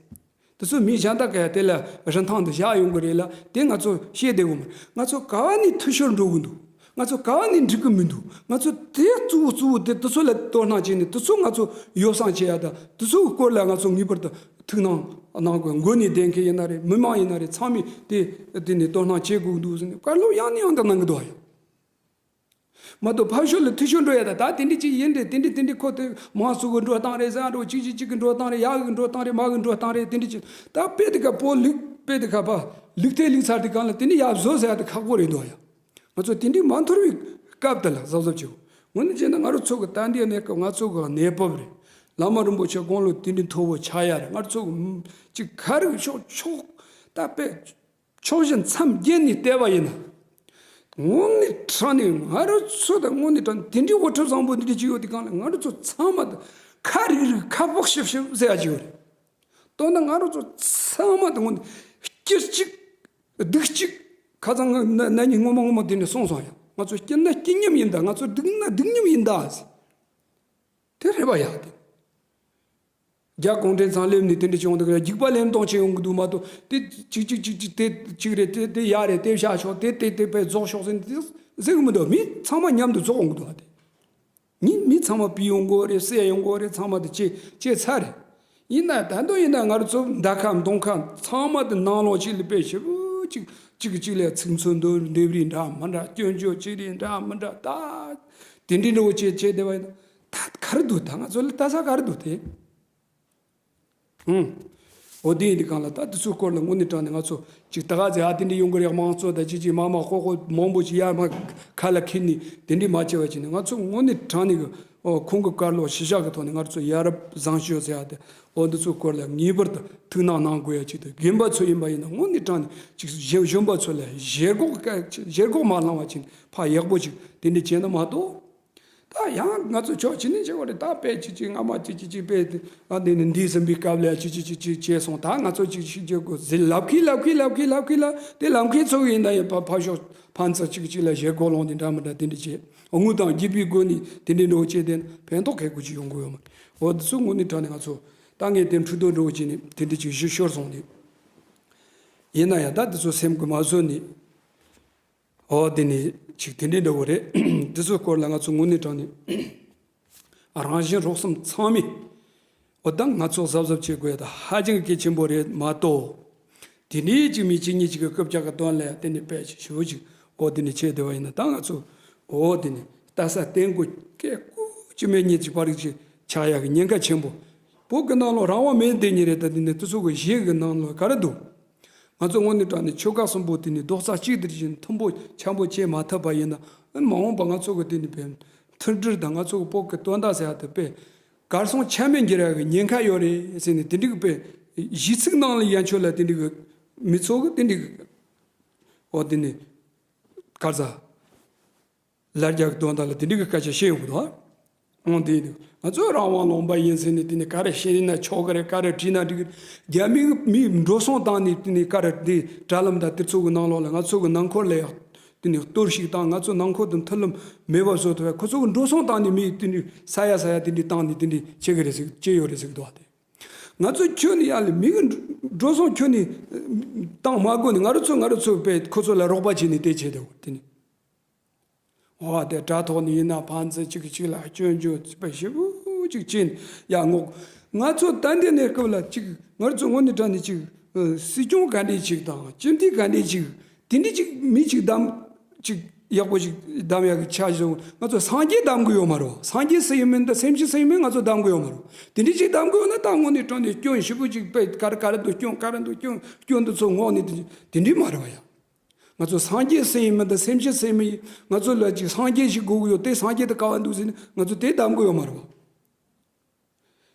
དེ་ཚོ་མི་གཞན་དག་གིས་དེ་ལ་རིན་ཐང་དུ་བཞག་ཡོང་གི་རེད་ལ། དེ་ང་ཚོ་ཤེས་བསྡད་དགོས་མ་རེད། ང་ཚོ་ག་བ་ནས་འཐུས་ཤོར་འགྲོ་གི་འདུག་ང་ཚོ་ག་བ་ནས་འགྲིག་གི་མི་འདུག་ང་ཚོ་དེ་གཙོ་བོ་གཙོ་བོ་དེ་དེ་ཚོ་ལ་དོ་སྣང་བྱས་ནས་དེ་ཚོ་ང་ཚོ་ཡོ་བསྲང་བྱེད་ཡ་དང་དེ་ཚོའི་སྐོར་ལ་ང་ཚོ་ངེས་པར་དུ་ཐུགས་སྣང་གནང་དགོས། མགོ་ནས་བསྡད་མཁན་ཡིན་ན་རེད། མི་མང་ཡིན་ན་རེད། ཚང་མས་དེ་དེ་ནས་དོ་སྣང་བྱེད་དགོས་འདུག་ཟེར་ནས་བཀའ་སློབ་ཡང་ནས་ཡང་དུ་གནང་གི་འདུག་ཨ་ཡ། མ་གཏོགས་ཕར་ཕྱོགས་ལ་འཐུས་ཤོར་འགྲོ་ཡ་ད་ད་དེ་འདྲ་ཅིག་ཡིན་རེད། དེ་འདྲ་དེ་འདྲ་ཁོ་དེ་མང་ཚོགས་ཀྱི་འགྲོ་སྟངས་རེད་ཟེར་འགྲོ། གཅིག་གཅིག་གཅིག་གི་འགྲོ་སྟངས་རེད། ཡག་གི་འགྲོ་སྟངས་རེད། མ་གི་འགྲོ་སྟངས་རེད། དེ་འདྲ་ཅིག་ད་དཔེ་དེ་ག་བོད་ལུགས་དཔེ་དེ་ག་པ་ལུགས་མཐའི་ལུགས་ཚར་དེ་གང་ལ་དེ་འདྲ་ཡག་བཟོ་ཟེར་ཡ་དེ་ཁག་པོ་རེད་འདུག་ཡ། ང་ཚོ་དེ་འདྲ་མ་འཐོར་བའི་སྐབས་དེ་ལ་གཟབ་གཟབ་བྱེད་དགོས། ངོ་ནས་བྱས་ན་ང་རང་ཚོ་གི་ད་འདི་གནས་སྐབས་ང་ཚོ་གི་གནས་བབ་རེད། བླ་མ་རིན་པོ་ཆེ་དགུང་ལོ་དེ་འདྲ་མཐོ་བོ་ཆགས་ཡ་རེད། ང་ཚོ་གི་ཅིག་ག་རེ་ཕྱོགས་ཕྱོགས་ད་དཔེ། ཕྱོགས་བཞི་མཚམས་བརྒྱད་ནས་བལྟས་པ་ཡིན་ན། དངོས་གནས་དྲང་གནས་ང་རང་ཚོ་དང་དངོས་གནས་དྲང་གནས་དེ་འདྲའི་དབུ་ཁྲིད་བཟང་པོ་འདི་འདྲ་ཅིག་ཡོད་དེ་གང་ལ་ང་རང་ཚོ་ཚང་མ་དང་ཁ་རིག་རིག་ཁ་ཕོག་ཤིབ་ཤིབ་ཟེར་ཡ་ཅིག་ཡོད་རེད། དོན་དུ་ང་རང་ཚོ་ཚང་མ་དང་དངོས་གནས་སྐྱིད་གཅིག་སྡུག་གཅིག་ཁ་སང་ང་ན་ན་ནིང་སྔོན་མ་སྔོན་མ་དེ་ནས་གསུངས་སོང་ཡ། ང་ཚོ་སྐྱིད་ན་སྐྱིད་མཉམ་ཡིན་ད། ང་ཚོ་སྡུག་ན་སྡུག་མཉམ་ཡིན་ད། དེ་རེད་པ་ཡ་དེ། རྒྱ་གུང་ཁྲན་ཚང་སླེབས་ནས་དེ་འདྲ་བྱུང་འདུག་རྒྱུག་པ་ལེན་གཏོང་བྱེད་ཡོང་གི་འདུག་མ་གཏོགས་དེ་གཅིག་གཅིག་གཅིག་གཅིག་དེ་གཅིག་རེད། དེ་དེ་ཡག་རེད། དེ་བཞག་ཆོག་དེ་དེ་དེ་དཔེ་རྫོགས་ཤོག་ཟེར་ནས་དེ་ཟེར་གི་མི་འདུག་མི་ཚང་མ་མཉམ་དུ་རྫོགས་ཡོང་གི་འདུག་ཨ་དེ། མི་མི་ཚང་མ་ཕུད་ཡོང་གི་རེད། བསད་ཡོང་གི་རེད། ཚང་མ་དེ་བྱས་བྱས་ཚར་རེད། ཡིན་ན་ད་དུང་ཡིན་ན་ང་རང་ཚོ་མདའ་ཁ་མདུང་ཁ་ཚང་མ་དེ་ནང་ལོགས་གཅིག་ལ་དཔེ་ཞེ་པོ་གཅིག་གཅིག་གིས་གཅིག་ལ་ཚིག་མཚོན་འདོན་འདེབས་རིགས་འདྲ་མི་འདྲ། སྐྱོན་བརྗོད་བྱེད་རིགས་འདྲ་མི་འདྲ། ད་དེ་འདྲའི་འདྲ་བོ་བྱས་བྱས་བསྡད་པ་ཡིན་ན། ད་ག་རེ་འདུག་ད་ང་ཚོ་ལ་ལྟ་ས་ག་རེ་འདུག་དེ། ཧུམ། འོ་དེ་ཡིན་དུས་གང་ལ་ད་དེ་ཚོའི་སྐོར་ལ་དངོས་གནས་དྲང་གནས་ང་ཚོ་ཅིག་ད་ག་ཚོད་ཨ་དེ་འདྲ་ཡོང་གི་རེད། དམངས་གཙོ་དང་ཅི་ཅི་མ་མ་ཁོ་ཁོ་མང་པོ་ཅིག་ཡར་མར་ཁ་ལ་འཁྱེར་ནས་དེ་འདྲ་མ་བྱས་པ་བྱས་ནས། ང་ཚོ་དངོས་གནས་དྲང་གནས་ཀྱི་ཨོ་ཁོང་གི་བཀའ་སློབ་གཞི་བཞག་གི་ཐོག་ནས་ང་ཚོ་ཡ་རབས་བཟང་སྤྱོད་ཟེར་ཡ་དེ་ཨོ་འདི་ཚོའི་སྐོར་ལ་ངེས་པར་དུ་ཐུགས་སྣང་གནང་དགོས་ཡ་ཅིག་དང་། རྒན་པ་ཚོ་ཡིན་པ་ཡིན་ན་དངོས་གནས་དྲང་གནས་ཅིག་གཞོན་གཞོན་པ་ཚོ་ལ་ཞེ་སྒོ་ཞེ་སྒོ་མ་བསླངས་པ་ཅིག་ཕར་ཡག་པོ་ཅིག་དེ་འདྲ་བྱས་ན་མ་གཏོགས། ད་ཡང་ང་ཚོ་ཕྱོགས་གཅིག་ནས་བྱེད་དགོས་རེད། ད་དཔེ་གཅིག་གཅིག་སྔ་མ་གཅིག་གཅིག་གཅིག་དཔེ་ཨ་འདི་ནས་འདས་ཟིན་པའི་སྐབས་ལ་གཅིག་གཅིག་གཅིག་གཅིག་བྱས་སོང་། ད་ང་ཚོ་གཅིག་གཅིག་བྱེད་དགོས་ཟེར་ལབ་ཁི་ལབ་ཁི་ལབ་ཁི་ལབ་ཁི་ལ། དེ་ལམ་ཁའི་ཚོགས་ཡིན་ད་ཡིན་པ་ཕར་ཕྱོགས་ཕན་ཚུན་གཅིག་གཅིག་ལ་ཞེ་སྒོ་སློང་དེ་འདྲ་མི་འདྲ་དེ་འདྲ་བྱས། དངུལ་དང་རྒྱུ་སྤུས་སྒོ་ནས་དེ་འདྲའི་འགྲོ་བྱས་དེ་ཕན་ཐོགས་གལ་ཁུ་ཅིག་ཡོང་གི་ཡོད་མ་རེད། འོ་དེ་ཚོ་དངོས་གནས་དྲང་གནས་ང་ཚོ་ད་ངས་དེ་འཕྲུལ་དོ་འགྲོ་བྱས་ནས་དེ་འདྲ་ཅིག་གཞི་ཤོར་སོང་ནས། ཡིན་ན་ཡང་ད་དེ་ཚོ་སེམས་ཀྱི་མ་བཟོད་ནས། ཨོ་དེ་ནི་ཅིག་དེ་འདྲའི་འདྲ་བོ་རེད། འདི་ཚོའི་སྐོར་ལ་ང་ཚོ་དངོས་གནས་དྲང་གནས་རང་གཞན་རོགས་གསུམ་ཚང་མས་ཨོ་ད་ང་ཚོ་གཟབ་གཟབ་བྱེད་དགོས་ཡ་ད་ཧ་ཅང་གལ་ཆེན་པོ་རེད་མ་གཏོགས། དེ་འདྲའི་ཅིག་མི་གཅིག་གཉིས་ཅིག་གི་རྐུབ་བཀྱག་གི་དོན་ལ་དེ་ནི་དཔེ་ཞེ་པོ་ཅིག་ཨོ་དེ་ནི་བྱས་བསྡད་པ་ཡིན་ན། ད་ང་ཚོ་ཨོ་དེ་ནི་ལྟ་ས་བསྟན་དགོས་སྐད་ཀོ་ཅི་མེད་གཉིས་ཅིག་པར་ཅིག་ཆགས་ཡ་གི་ཉེན་ཁ་ཆེན་པོ། བོད་ཀྱི་ནང་ལོགས་རང་དབང་མེད་དེ་ཉིད་རེད། ད་དེ་ནི་དེ་ཚོ་གི་གཞས་གི་ནང་ལོགས་ག་རེ་འདུག་ང་ཚོ་དངོས་གནས་དྲང་གནས་ཆོལ་ཁ་གསུམ་པོ་དེ་ནི་རྡོག་རྩ་གཅིག་དེ་བཞིན་མཐུན་པོ་འཆམ་པོ་བྱེད་མ་ཐུབ་པ་ཡིན་ན། མ་འོངས་པ་ང་ཚོ་གི་དེ་ནི་བས་མཐུན་སྒྲིལ་དང་ང་ཚོ་གི་བོད་ཀྱི་དོན་དག་ཟེར་ཡ་དེ་དཔེ་གར་སོང་ཆ་མེད་འགྱུར་ཡ་གི་ཉེན་ཁ་ཡོད་རེད་ཟེར་ནས་དེ་འདྲའི་གི་དཔེ་གཞས་ཚིག་ནང་ལ་ཡན་ཆོད་ལ་དེ་འདྲའི་གི་མི་ཚོ་གི་དེ་འདྲའི་གི་ཨོ་དེ་ནི་གར་ཟ། ལར་རྒྱ་གི་དོན་དག་ལ་དེ་འདྲའི་གི་སྐད་ཆ་བཤད་ཡོང་གི་འདུག་ཨ། འོང་དེ་ཡིན་དུས་ང་ཚོ་རང་དབང་ལུང་པ་ཡིན་ཟེར་ནས་དེ་ནས་ག་རེ་བཤད་ན་ཆོག་གི་རེད། ག་རེ་བྲིས་ན་འགྲིག་གི་རེད། རྒྱ་མི་གི་མི་འགྲོ་སོང་བཏང་ནས་དེ་ནས་ག་རེ་དེ་དྲ་ལམ་དང་དེ་ཚོ་གི་ནང་ལོགས་ལ་ང་ཚོ་གི་ནང་ཁོལ་ལ་ཡག་དེ་ནས་གཏོར་བཤིག་བཏང་། ང་ཚོ་ནང་ཁོལ་དུ་མཐུན་ལམ་མེད་པ་བཟོ་ཐུབ་པ། ཁོ་ཚོ་གི་འགྲོ་སོང་བཏང་ནས་མི་དེ་ནས་ས་ཡ་ས་ཡ་དེ་འདྲའི་བཏང་ནས་དེ་འདྲའི་བྱེད་གི་རེད་ཟེར་བྱེད་ཡོད་རེད་ཟེར་གི་འདུག་བ། དེ་ང་ཚོ་ཁྱོན་ནས་ཡར་ལ་མི་གི་འགྲོ་སོང་ཁྱོན་ནས་བཏང་མ་དགོས་ནས་ང་རང་ཚོ་ང་རང་ཚོ་དཔེ་ཁོ་ཚོ་ལ་རོགས་པ་བྱས་ནས་དེ་བྱས་དེ་དེ་ནས། འོ་དེ་དྲ་ཐོག་ནས་ཡིན་ན་ཕན་ཚུན་གཅིག་གིས་གཅིག་ལ་སྐྱོན་བརྗོད་པ་ཞེ་པོ་ཅིག་བྱས་ནས་ཡ་ངོ་། ང་ཚོ་ད་འདི་ནས་སྐབས་ལ་ཅིག་ང་ཚོ་དངོས་གནས་དྲང་གནས་ཅིག་སྲིད་སྐྱོང་ག་འདྲས་ཅིག་དང་སྤྱི་འཐུས་ག་འདྲས་ཅིག་དེ་འདྲས་ཅིག་མི་ཅིག་བདམས་ཅིག་ཡག་པོ་ཅིག་བདམས་ཡག་གི་ཆ་བཞག་ང་ཚོ་སངས་རྒྱས་བདམས་གི་ཡོད་མ་རེད། སངས་རྒྱས་སུ་ཡིན་མིན་དང་སེམས་ཅན་སུ་ཡིན་མིན་ང་ཚོ་བདམས་གི་ཡོད་མ་རེད། དེ་འདྲས་ཅིག་བདམས་གི་ཡོད་ན་ད་དངོས་གནས་དྲང་གནས་སྐྱོན་ཞེ་པོ་ཅིག་དཔེ་ག་རེ་ག་རེ་འདུག་སྐྱོན་ག་རེ་འདུག་སྐྱོན་སྐྱོན་འདི་ཚོ་ངོས་ནས་དེ་འདྲས་མ་རེད་བ་ཡ། ང་ཚོ་སངས་རྒྱས་སུ་ཡིན་མིན་དང་སེམས་ཅན་སུ་ཡིན་མིན། ང་ཚོ་ལ་ཅིག་སངས་རྒྱས་ཞིག་དགོས་ཀྱི་ཡོད། དེ་སངས་རྒྱས་དེ་ག་བ་འདུག་ཟེར་ནས་ང་ཚོ་དེ་གདམ་གྱི་ཡོད་མ་རེད་པ།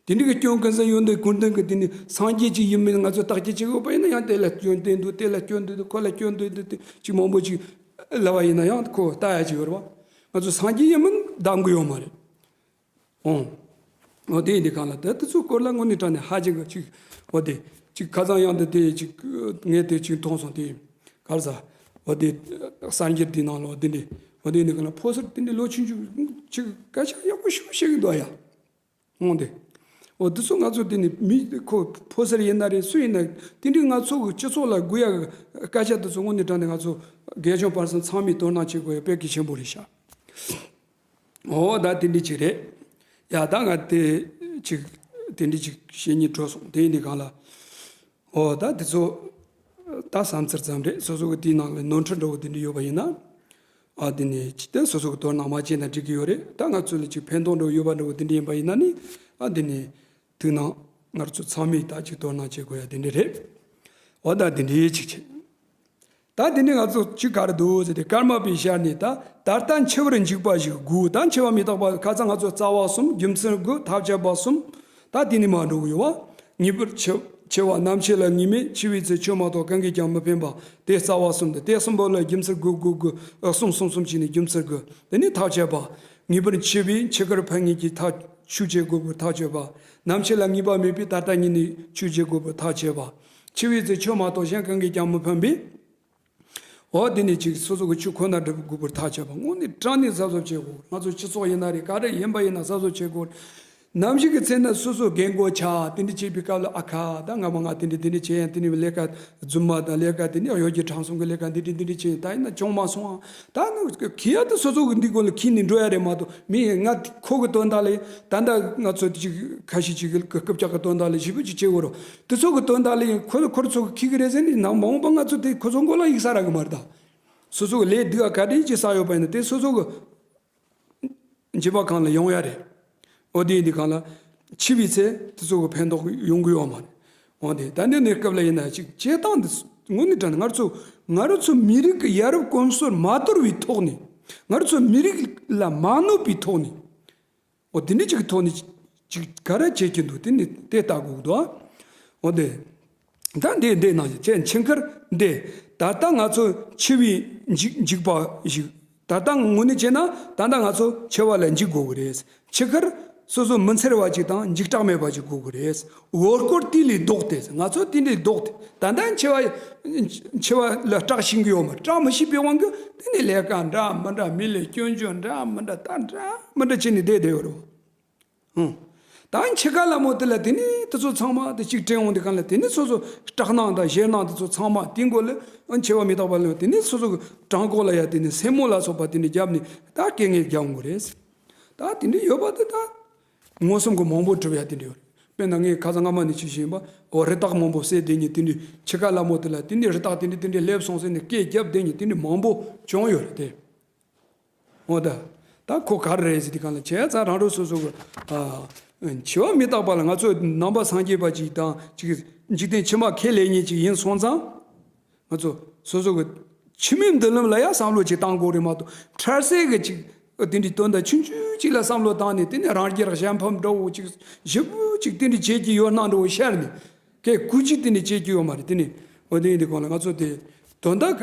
དེ་འདྲ་གི་སྐྱོན་ཀུན་ཟད་ཡོན་ཏན་ཀུན་ལྡན་གྱི་དེ་ནི་སངས་རྒྱས་ཅིག་ཡིན་མིན་ང་ཚོ་བརྟག་དཔྱད་བྱེད་དགོས་པ་ཡིན་ན། ཡང་དེ་ལ་སྐྱོན་ལྡན་འདུག་དེ་ལ་སྐྱོན་ལྡན་འདུག་ཁོ་ལ་སྐྱོན་ལྡན་འདུག་དེ་ཅིག་མང་པོ་ཅིག་ལབ་པ་ཡིན་ན་ཡང་ཁོ་ལྟ་ཡ་ཅིག་ཡོད་རེད་པ། ང་ཚོ་སངས་རྒྱས་ཡིན་མིན་གདམ་གྱི་ཡོད་མ་རེད། ཨོ། ཨོ་དེ་ཡིན་དུས་གང་ལ་དེ་དེ་ཚོའི་སྐོར་ལ་དངོས་གནས་དྲང་གནས་ཧ་ཅང་གི་ཅིག་འོ་དེ་ཅིག་ཁ་སང་ཡང་དེ་དེ་ཅིག་ངས་དེ་ཅིག་མཐོང་སོང་། དེ་ག་རེ་ཟ། འོ་དེ་གསར་འགྱུར་དེའི་ནང་ལ་འོ་དེ་འདྲ་འོ་དེ་ཡིན་དུས་གང་ལ་ཕོ་གསར་དེ་འདྲ་ལོ་ཆུང་ཆུང་ཅིག་སྐད་ཆ་ཡག་པོ་ཞེ་པོ་བཤད་ཀྱི་འདུག་ཡ། འོ་དེ། འོ་དེ་ཚོ་ང་ཚོ་དེ་ནི་མི་ཁོ་ཕོ་གསར་ཡིན་ན་རེད། སུ་ཡིན་ན་དེ་འདྲའི་ང་ཚོ་གི་སྤྱི་ཚོགས་ལ་དགོས་ཡ་གི་སྐད་ཆ་དེ་ཚོ་དངོས་གནས་དྲང་གནས་ང་ཚོ་དགེ་སྦྱོང་དཔལ་བཟང་ཚང་མས་དོ་སྣང་བྱེད་དགོས་ཡ་དཔེ་གལ་ཆེན་པོ་རེད་ཤག་འོ་ད་དེ་འདྲ་ཅིག་རེད། ཡ་ད་ང་དེ་ཅིག་དེ་འདྲ་ཅིག་བཤད་སྙིང་བྲོ་སོང་། དེ་ཡིན་དུས་གང་ལ། འོ་ད་དེ་ཚོ་ད་བསམ་ཚུལ་ཙམ་རེད། སོ་སོ་གི་དེའི་ནང་ལ་ནོར་འཁྲུལ་འདྲ་བོ་དེ་འདྲ་ཡོད་པ་ཡིན་ན། ཨ་དེ་ནས་ཅི་སྟེ་སོ་སོ་གི་དོ་སྣང་མ་བྱས་ན་འགྲིག་གི་ཡོད་རེད། ད་ང་ཚོ་ལ་ཅིག་ཕན་ཐོགས་འདྲ་བོ་ཡོད་པ་འདྲ་བོ་དེ་འདྲ་ཡིན་པ་ཡིན་ན་ནི། ཨ་དེ་ནས་ཐུགས་སྣང་ང་ཚོ་ཚང་མས་ད་ཅིག་དོ་སྣང་བྱེད་དགོས་ཡ་དེ་འདྲ་རེད། འོ་ད་དེ་འདྲའི་ཅིག་བྱེད། ད་དེ་ནས་ང་ཚོ་ཅིག་ག་རེ་འདུག་ཟེར་ཏེ། ཀརྨ་པའི་ཞལ་ནས་ད་ད་ལྟ་འཆི་བར་འཇིགས་པ་ཞིག་དགོས། ད་འཆི་བ་མི་རྟག་པ་ཁ་སང་ང་ཚོ་རྩ་བ་གསུམ། རྒྱུ་མཚན་དགུ། ཐབས་ཆད་པ་གསུམ། ད་དེ་ནས་མར་འགྲོ་གི་ཡོད་པ། ངེས་པར་འཆི་འཆི་བ་ནམ་འཆི་ལ་ངེས་མེད། འཆི་བའི་ཚེ་ཆོས་མ་གཏོགས་གང་གིས་ཀྱང་མི་ཕན་པ། དེ་རྩ་བ་གསུམ་དེ། དེ་གསུམ་པོ་ལ་རྒྱུ་མཚན་དགུ་དགུ་དགུ་གསུམ་གསུམ་གསུམ་བྱས་ནས་རྒྱུ་མཚན་དགུ། དེ་ནས་ཐབས་ཆད་པ། ངེས་པར་འཆི་བས་འཆི་ཁར་ཕན་ངེས་ཀྱི་ཐག་ཆོད་བྱེད་དགོས་པར་ཐག་ཆོད་པ། ནམ་འཆི་ལ་ངེས་པ་མེད་པས་ད་ལྟ་ཉིད་ནས་ཆོས་བྱེད་དགོས་པར་ཐག་ཆོད་པ། འཆི་བའི་ཚེ་ཆོས་མ་གཏོགས་གཞན་གང་གིས་ཀྱང་མི་ཕན་པས། འོ་དེ་ནས་ཅིག་སོ་སོ་གི་ཆོས་ཁོ་ན་སྒྲུབ་དགོས་པར་ཐག་ཆོད་པ། དངོས་གནས་དྲང་གནས་གཟབ་གཟབ་བྱེད་དགོས། ང་ཚོ་སྤྱི་ཚོགས་ཡིན་ན་རེད། ག་རེ་ཡིན་པ་ཡིན་ན་གཟབ་གཟབ་བྱེད་དགོས། ནམ་ཞིག་གི་ཚེ་ན་སོ་སོ་རྒན་གོག་ཆགས། དེ་འདྲ་བྱེད་པའི་སྐབས་ལ་ཨ་ཁ་ད་ང་མ་ང་དེ་འདྲ་དེ་འདྲ་བྱས་ཡང་དེ་འདྲ་ལས་ཀ་རྫུན་མ་དང་ལས་ཀ་དེ་འདྲ་གཡོ་སྒྱུ་ཁྲམ་གསུམ་གི་ལས་ཀ་འདི་འདྲ་འདི་འདྲ་བྱས་ད་ཡིན་ན་བྱུང་མ་སོང་ཨ། ད་ནི་ཁྱི་ཡ་དེ་སོ་སོ་གི་འདི་སྒོ་ལ་ཁྱི་ནི་འགྲོ་ཡ་རེད་མ་གཏོགས། མི་ཡིན་ང་ཁོ་གི་དོན་དག་ལ་ད་ལྟ་ང་ཚོ་ཅིག་ཁ་ཤས་ཅིག་གི་རྐུབ་བཀྱག་གི་དོན་དག་ལ་ཞེ་པོ་ཅིག་བྱེད་དགོས་རོ། དེ་ཚོ་གི་དོན་དག་ལ་ཡིན་ཁོ་ཁོ་ཚོ་གི་ཁྱི་གི་རེད་ཟེར་ནས་ནང་མ་འོངས་པ་ང་ཚོ་དེ་ཁོ་ཚོ་མགོ་ལ་ཡིག་ས་རག་གི་མ་རེད། ད་སོ་སོ་གི་ལས་སྡུག་ག་ག་འདྲ་ཅིག་བསགས་ཡོད་པ་ཡིན་ན་དེ་སོ་སོ་གི་འཇིགས་པ་གང་ལ་ཡོང་ཡ་རེད། འོ་དེ་ཡིན་དུས་གང་ལ་འཆི་བའི་ཚེ་དེ་ཚོ་གི་ཕན་ཐོགས་ཡོང་གི་ཡོད་མ་རེད། འོ་དེ་ད་འདི་ནས་སྐབས་ལ་ཡིན་ན་ཅིག་བྱེད་སྟངས་འདི་དངོས་གནས་དྲང་ནས་ང་ཚོ་ང་རང་ཚོ་མི་རིགས་ཀྱི་ཡ་རབས་གོམས་སྲོལ་མ་དོར་བའི་ཐོག་ནས། ང་རང་ཚོ་མི་རིགས་ལ་མ་གནོད་པའི་ཐོག་ནས། འོ་དེ་འདྲ་ཅིག་གི་ཐོག་ནས་ཅིག་ག་རེ་བྱེད་ཀྱི་འདུག་དེ་ནི་དེ་ལྟ་དགོས་ཀྱི་འདུག་ཨ། འོ་དེ། ད་འདི་འདི་ནང་བཞིན་བྱས་འཆི་ཁར་འདི། ད་ལྟ་ང་ཚོ་འཆི་བའི་འཇིགས་འཇིགས་པ་ཞིག་ད་ལྟ་དངོས་གནས་བྱས་ན་ད་ལྟ་ང་ཚོ་འཆི་བ་ལ་འཇིགས་དགོས་ཀྱི་རེད། འཆི་ཁར་སོ་སོ་མི་འཚེར་བ་ཅིག་དང་འཇིགས་སྐྲག་མེད་པ་ཅིག་དགོས་ཀྱི་རེད། འོ་སྐོར་དེ་ལས་ལྡོག་སྟེ་ང་ཚོ་དེ་ལས་ལྡོག་སྟེ་ད་ལྟ་འཆི་བ་འཆི་བ་ལ་སྐྲག་ཤེས་ཀྱི་ཡོད་མ་རེད། སྐྲག་མི་ཤེས་པའི་དབང་གིས་དེ་ནས་ལས་ཀ་འདྲ་མི་འདྲ་མི་ལས་སྐྱོན་བརྗོད་འདྲ་མི་འདྲ་ད་འདྲ་མི་འདྲ་བྱས་ནས་བསྡད་བསྡད་ཡོད་རེད། ཧུང་། ད་འཆི་ཁ་སླ་མོ་དེ་ལ་དེ་ནས་དེ་ཚོ་ཚང་མ་དེ་གཅིག་དྲན་འོང་དུས་གང་ལ་དེ་ནས་སོ་སོ་སྐྲག་སྣང་དང་ཞེད་སྣང་དེ་ཚོ་ཚང་མ་དེ་མགོ་ལ་འཆི་བ་མི་རྟག་པ་ལ་དེ་ནས་སོ་སོ་གི་བྲང་ཁོག་ལ་ཡ་དེ་ནས་སེན་མོ་ལ་སོགས་པ་དེ་ནས་བརྒྱབ་ནས་ད་སྐད་ངན་རྒྱག་འོང་གི་རེད། ད་དེ་འདྲ་ཡོད་པ་དེ་ད་མངོན་སུམ་གི་མང་པོ་གྲུབ་ཡ་དེ་འདྲ་ཡོད་རེད། དཔེར་ན་ངས་ཁ་སང་སྔ་མ་ནས་ཅིག་བཤད་ཡིན་པ། འོ་རི་དྭགས་མང་པོ་བསད་བསྡད་ཉིན་དེ་འདྲའི་འཆི་ཁ་སླ་མོ་དེ་ལ་དེ་འདྲའི་རི་དྭགས་དེ་འདྲ་དེ་འདྲའི་སླེབས་སོང་ཟེར་ནས་སྐད་བརྒྱབ་བསྡད་ཉིན་དེ་འདྲའི་མང་པོ་བྱུང་ཡོད་རེད་དེ། འོ་ད། ད་ཁོ་ག་རེ་རེད་ཟེར་དུས་གང་ལ་བྱས་ཙང་རང་རང་སོ་སོ་གི་ཨ། འཆི་བ་མི་རྟག་པ་ལ་ང་ཚོ་ནང་པ་སངས་རྒྱས་པ་ཅིག་དང་ཅིག་འཇིག་རྟེན་ཕྱི་མ་ཁས་ལེན་མཁན་ཅིག་ཡིན་སོང་ཙང་། ང་ཚོ་སོ་སོ་གི་ཕྱི་མའི་མདུན་ལམ་ལ་ཡང་བསམ་བློ་ཅིག་བཏང་དགོས་རེད་མ་གཏོགས་འཕྲལ་སེལ་གི་ཅིག་དེ་འདྲའི་དོན་དག་ཆུང་ཆུང་ཅིག་ལ་བསམ་བློ་བཏང་ནས་དེ་ནས་རང་རྒྱལ་གཞན་ཕམ་འདྲ་བོ་ཅིག་ཞེ་པོ་ཅིག་དེ་འདྲའི་བྱེད་ཀྱི་ཡོད་སྣང་འདྲ་བོ་ཤར་ནས། ཀྱེ་ཀུ་ཅི་དེ་ནི་བྱེད་ཀྱི་ཡོད་མ་རེད། དེ་ནི་འོ་དེ་ཡིན་དུས་གང་ལ་ང་ཚོ་དེ་དོན་དག་ག་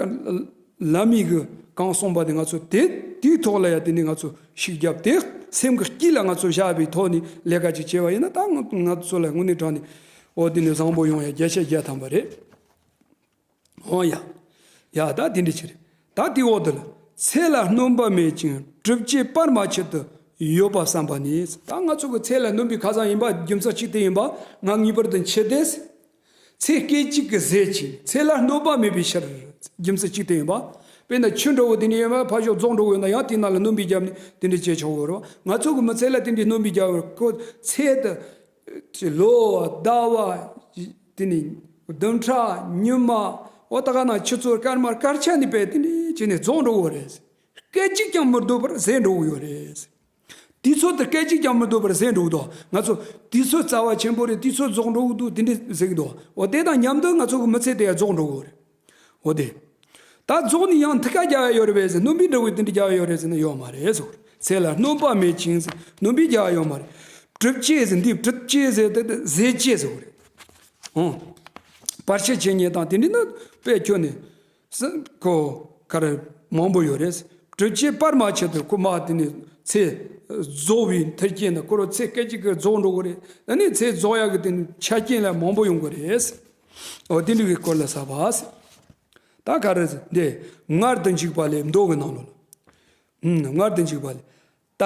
ལ་མི་གི་གང་གསུངས་པ་དེ་ང་ཚོ་དེ་དེའི་ཐོག་ལ་ཡ་དེ་ནི་ང་ཚོ་ཤུགས་རྒྱབ་སྟེ་སེམས་ཀྱི་དཀྱིལ་ལ་ང་ཚོ་བཞག་པའི་ཐོག་ནས་ལས་ཀ་ཅིག་བྱས་པ་ཡིན་ན་ད་ང་ང་ཚོ་ལ་དངོས་གནས་དྲང་ནས་འོ་དེ་ནི་བཟང་པོ་ཡོང་ཡ་བརྒྱ་ཆ་བརྒྱ་ཐམ་པ་རེད། འོ་ཡ། ཡ་ད་དེ་འདྲ་ཅིག་རེད། ད་དེའི་འོག་ཏུ་ལ་ཚེ་ལ་སྣོན་པ་མེད་ཅིང་གྲུབ་བྱེད་བར་མ་ཆད་དུ་ཡོད་པ་བསམ་པ་ནི། ད་ང་ཚོ་གི་ཚེ་ལ་སྣོན་པའི་ཁ་སང་ཡིན་པ་རྒྱུ་མཚན་གཅིག་དེ་ཡིན་པ། ང་ངེས་པར་དུ་འཆི་དེས། ཚེ་སྐད་ཅིག་གིས་ཟད་ཅིང་ཚེ་ལ་གནོད་པ་མེད་པའི་ཕྱིར། རྒྱུ་མཚན་གཅིག་དེ་ཡིན་པ། དཔེར་ན་ཆུ་འདྲ་བོ་དེ་ནས་ཡོད་པ་ཕར་ཞོག་རྫོང་འདྲ་བོ་ཡོད་ན་ཡང་དེའི་ནང་ལ་སྣོན་པའི་རྒྱབ་ནས་དེ་འདྲ་བྱས་ཆོག་གི་རེད་བ། ང་ཚོ་གི་མི་ཚེ་ལ་དེ་འདྲའི་སྣོན་པའི་རྒྱབ་ཁོ་ཚེ་དེ། ལོ་བ་ཟླ་བ། དེ་ནས་བདུན་ཕྲག་ཉི་མ། འོ་ད་ག་ན་ཆུ་ཚོད་སྐར་མ་སྐར་ཆ་ནས་པས་དེ་འདྲ་བྱས་ནས་རྫོགས་འགྲོ་གི་རེད། སྐད་ཅིག་ཀྱང་མི་སྡོད་པར་ཟད་འགྲོ་གི་ཡོད་རེད། དུས་ཚོད་དེ་སྐད་ཅིག་ཀྱང་མི་སྡོད་པར་ཟད་འགྲོ་གི་འདུག་ང་ཚོ་དུས་ཚོད་རྩ་བ་ཆེན་པོ་རེད། དུས་ཚོད་རྫོགས་འགྲོ་གི་འདུག་དེ་འདྲ་ཟེར་གི་འདུག་འོ་དེ་དང་མཉམ་དུ་ང་ཚོ་གི་མི་ཚེ་དེ་ཡང་རྫོགས་འགྲོ་གི་རེད། འོ་དེ། ད་རྫོགས་ནས་ཡང་མཐུད་ཀ་རྒྱག་ཡ་ཡོད་རེད་པས་ཟེར། སྣོན་པའི་འབྲས་བུ་དེ་འདྲ་རྒྱག་ཡ་ཡོད་རེད་ཟེར་ན་ཡོད་མ་རེད་ཟེར། ཚེ་ལ་སྣོན་པ་མེད་ཅིང་ཟེར། སྣོན་པའི་རྒྱག་ཡ་ཡོད་མ་རེད། གྲུབ་བྱེད་ཟེར། འདི་གྲུབ་བྱེད་ཟེར་དེ་དེ་ཟད་བྱེད་ཟེར་བ་རེད། ཨང་། བར་ཆད་བྱེད་མཁན་དང་དེ་འདྲ་ནི་དཔེ་ཁྱོན་ནས་ཁོ་ག་རེ་མང་པོ་ཡོད་རེད། གྲུབ་བྱེད་བར་མ་ཆད་དུ་ཁོ་མ་དེ་ནི་ཚེ་རྫོགས་པའི་མཐུན་རྐྱེན་དང་ཁོ་རང་ཚེ་སྐད་ཅིག་གིས་རྫོགས་འགྲོ་གི་རེད། ཨ་ནི་ཚེ་རྫོགས་ཡག་གི་དེ་ནི་ཆ་རྐྱེན་ལ་མང་པོ་ཡོང་གི་རེད། འོ་དེ་འདྲ་གི་སྐོར་ལ་ཟ་བ་ཟེར། ད་ག་རེ་ཟེར་འདི། མངལ་དུ་འཇུག་པ་ལས། མདོ་གི་ནང་ལོགས་ལ། ཨུམ། མངལ་དུ་འཇུག་པ་ལས། ད་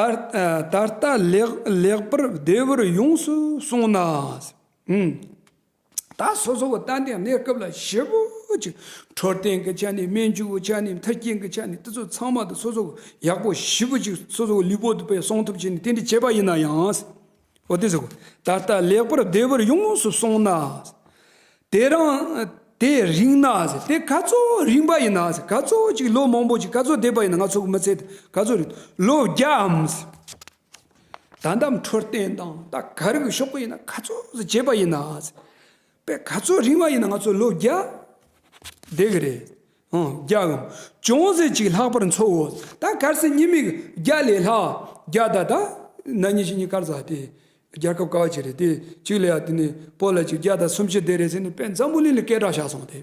ད་ལྟ་ལེགས་ལེགས་པར་བདེ་བར་ཡོངས་སུ་སོང་ན། ཨུམ། ད་སོ་སོ་གི་ཏན་ཏན་གནས་སྐབས་ལ་ཞེ་པོ་ཅིག་འཕྲོད་བསྟེན་གྱི་ཆ་ནས། སྨན་བཅོས་ཀྱི་ཆ་ནས། མཐུན་རྐྱེན་གྱི་ཆ་ནས། དེ་ཚོ་ཚང་མ་དེ་སོ་སོ་གི་ཡག་པོ་ཞེ་པོ་ཅིག་སོ་སོ་གི་ལུས་པོ་དེ་དཔེ་སྲུང་ཐུབ་བྱས་ནས་དེ་འདྲ་བྱས་པ་ཡིན་ན་ཡང་། འོ་དེ་ཟེར་གོ། ད་ལྟ་ལེགས་པར་བདེ་བར་ཡོངས་སུ་སོང་ན། དེ་རིང་དེ་རིང་ན་ཟེར། དེ་ག་ཚོད་རིང་པ་ཡིན་ན་ཟེར། ག་ཚོད་ཅིག་ལོ་མང་པོ་ཅིག་ག་ཚོད་བསྡད་པ་ཡིན་ན། ང་ཚོ་གི་མི་ཚེ་དེ་ག་ཚོད་རིང་། ལོ་བརྒྱའམ་ཟེར། ད་ལྟ་འཕྲོད་བསྟེན་དང་ད་ག་རེ་གི་ཤོག་གུ་ཡིན་ན་ག་ཚོད་ཟེར་བྱས་པ་ཡིན་ན་ཟེར། དཔེ་ག་ཚོད་རིང་བ་ཡིན་ན་ང་ཚོ་ལོ་བརྒྱ་བསྡད་གི་རེད། ཨང་། བརྒྱ་གམ་ཅུང་ཟད་ཅིག་ལྷག་པར་འཚོའོ། ད་གལ་སྲིད་ཉི་མའི་བརྒྱ་ལས་ལྷག་བརྒྱ་ད་ད་ན་ཉི་ཤི་ཉི་སྐར་ཟ་དེ། རྒྱལ་ཁབ་ག་བ་ཅིག་རེད་དེ། གཅིག་ལ་ཡ་དེ་ནས་བོད་ལ་ཅིག་བརྒྱ་དང་སུམ་ཅུ་བསྡད་རེད་ཟེར་ནས་དཔེ་འཛམ་བུ་གླིང་ལ་སྐད་གྲགས་ཆགས་སོང་དེ།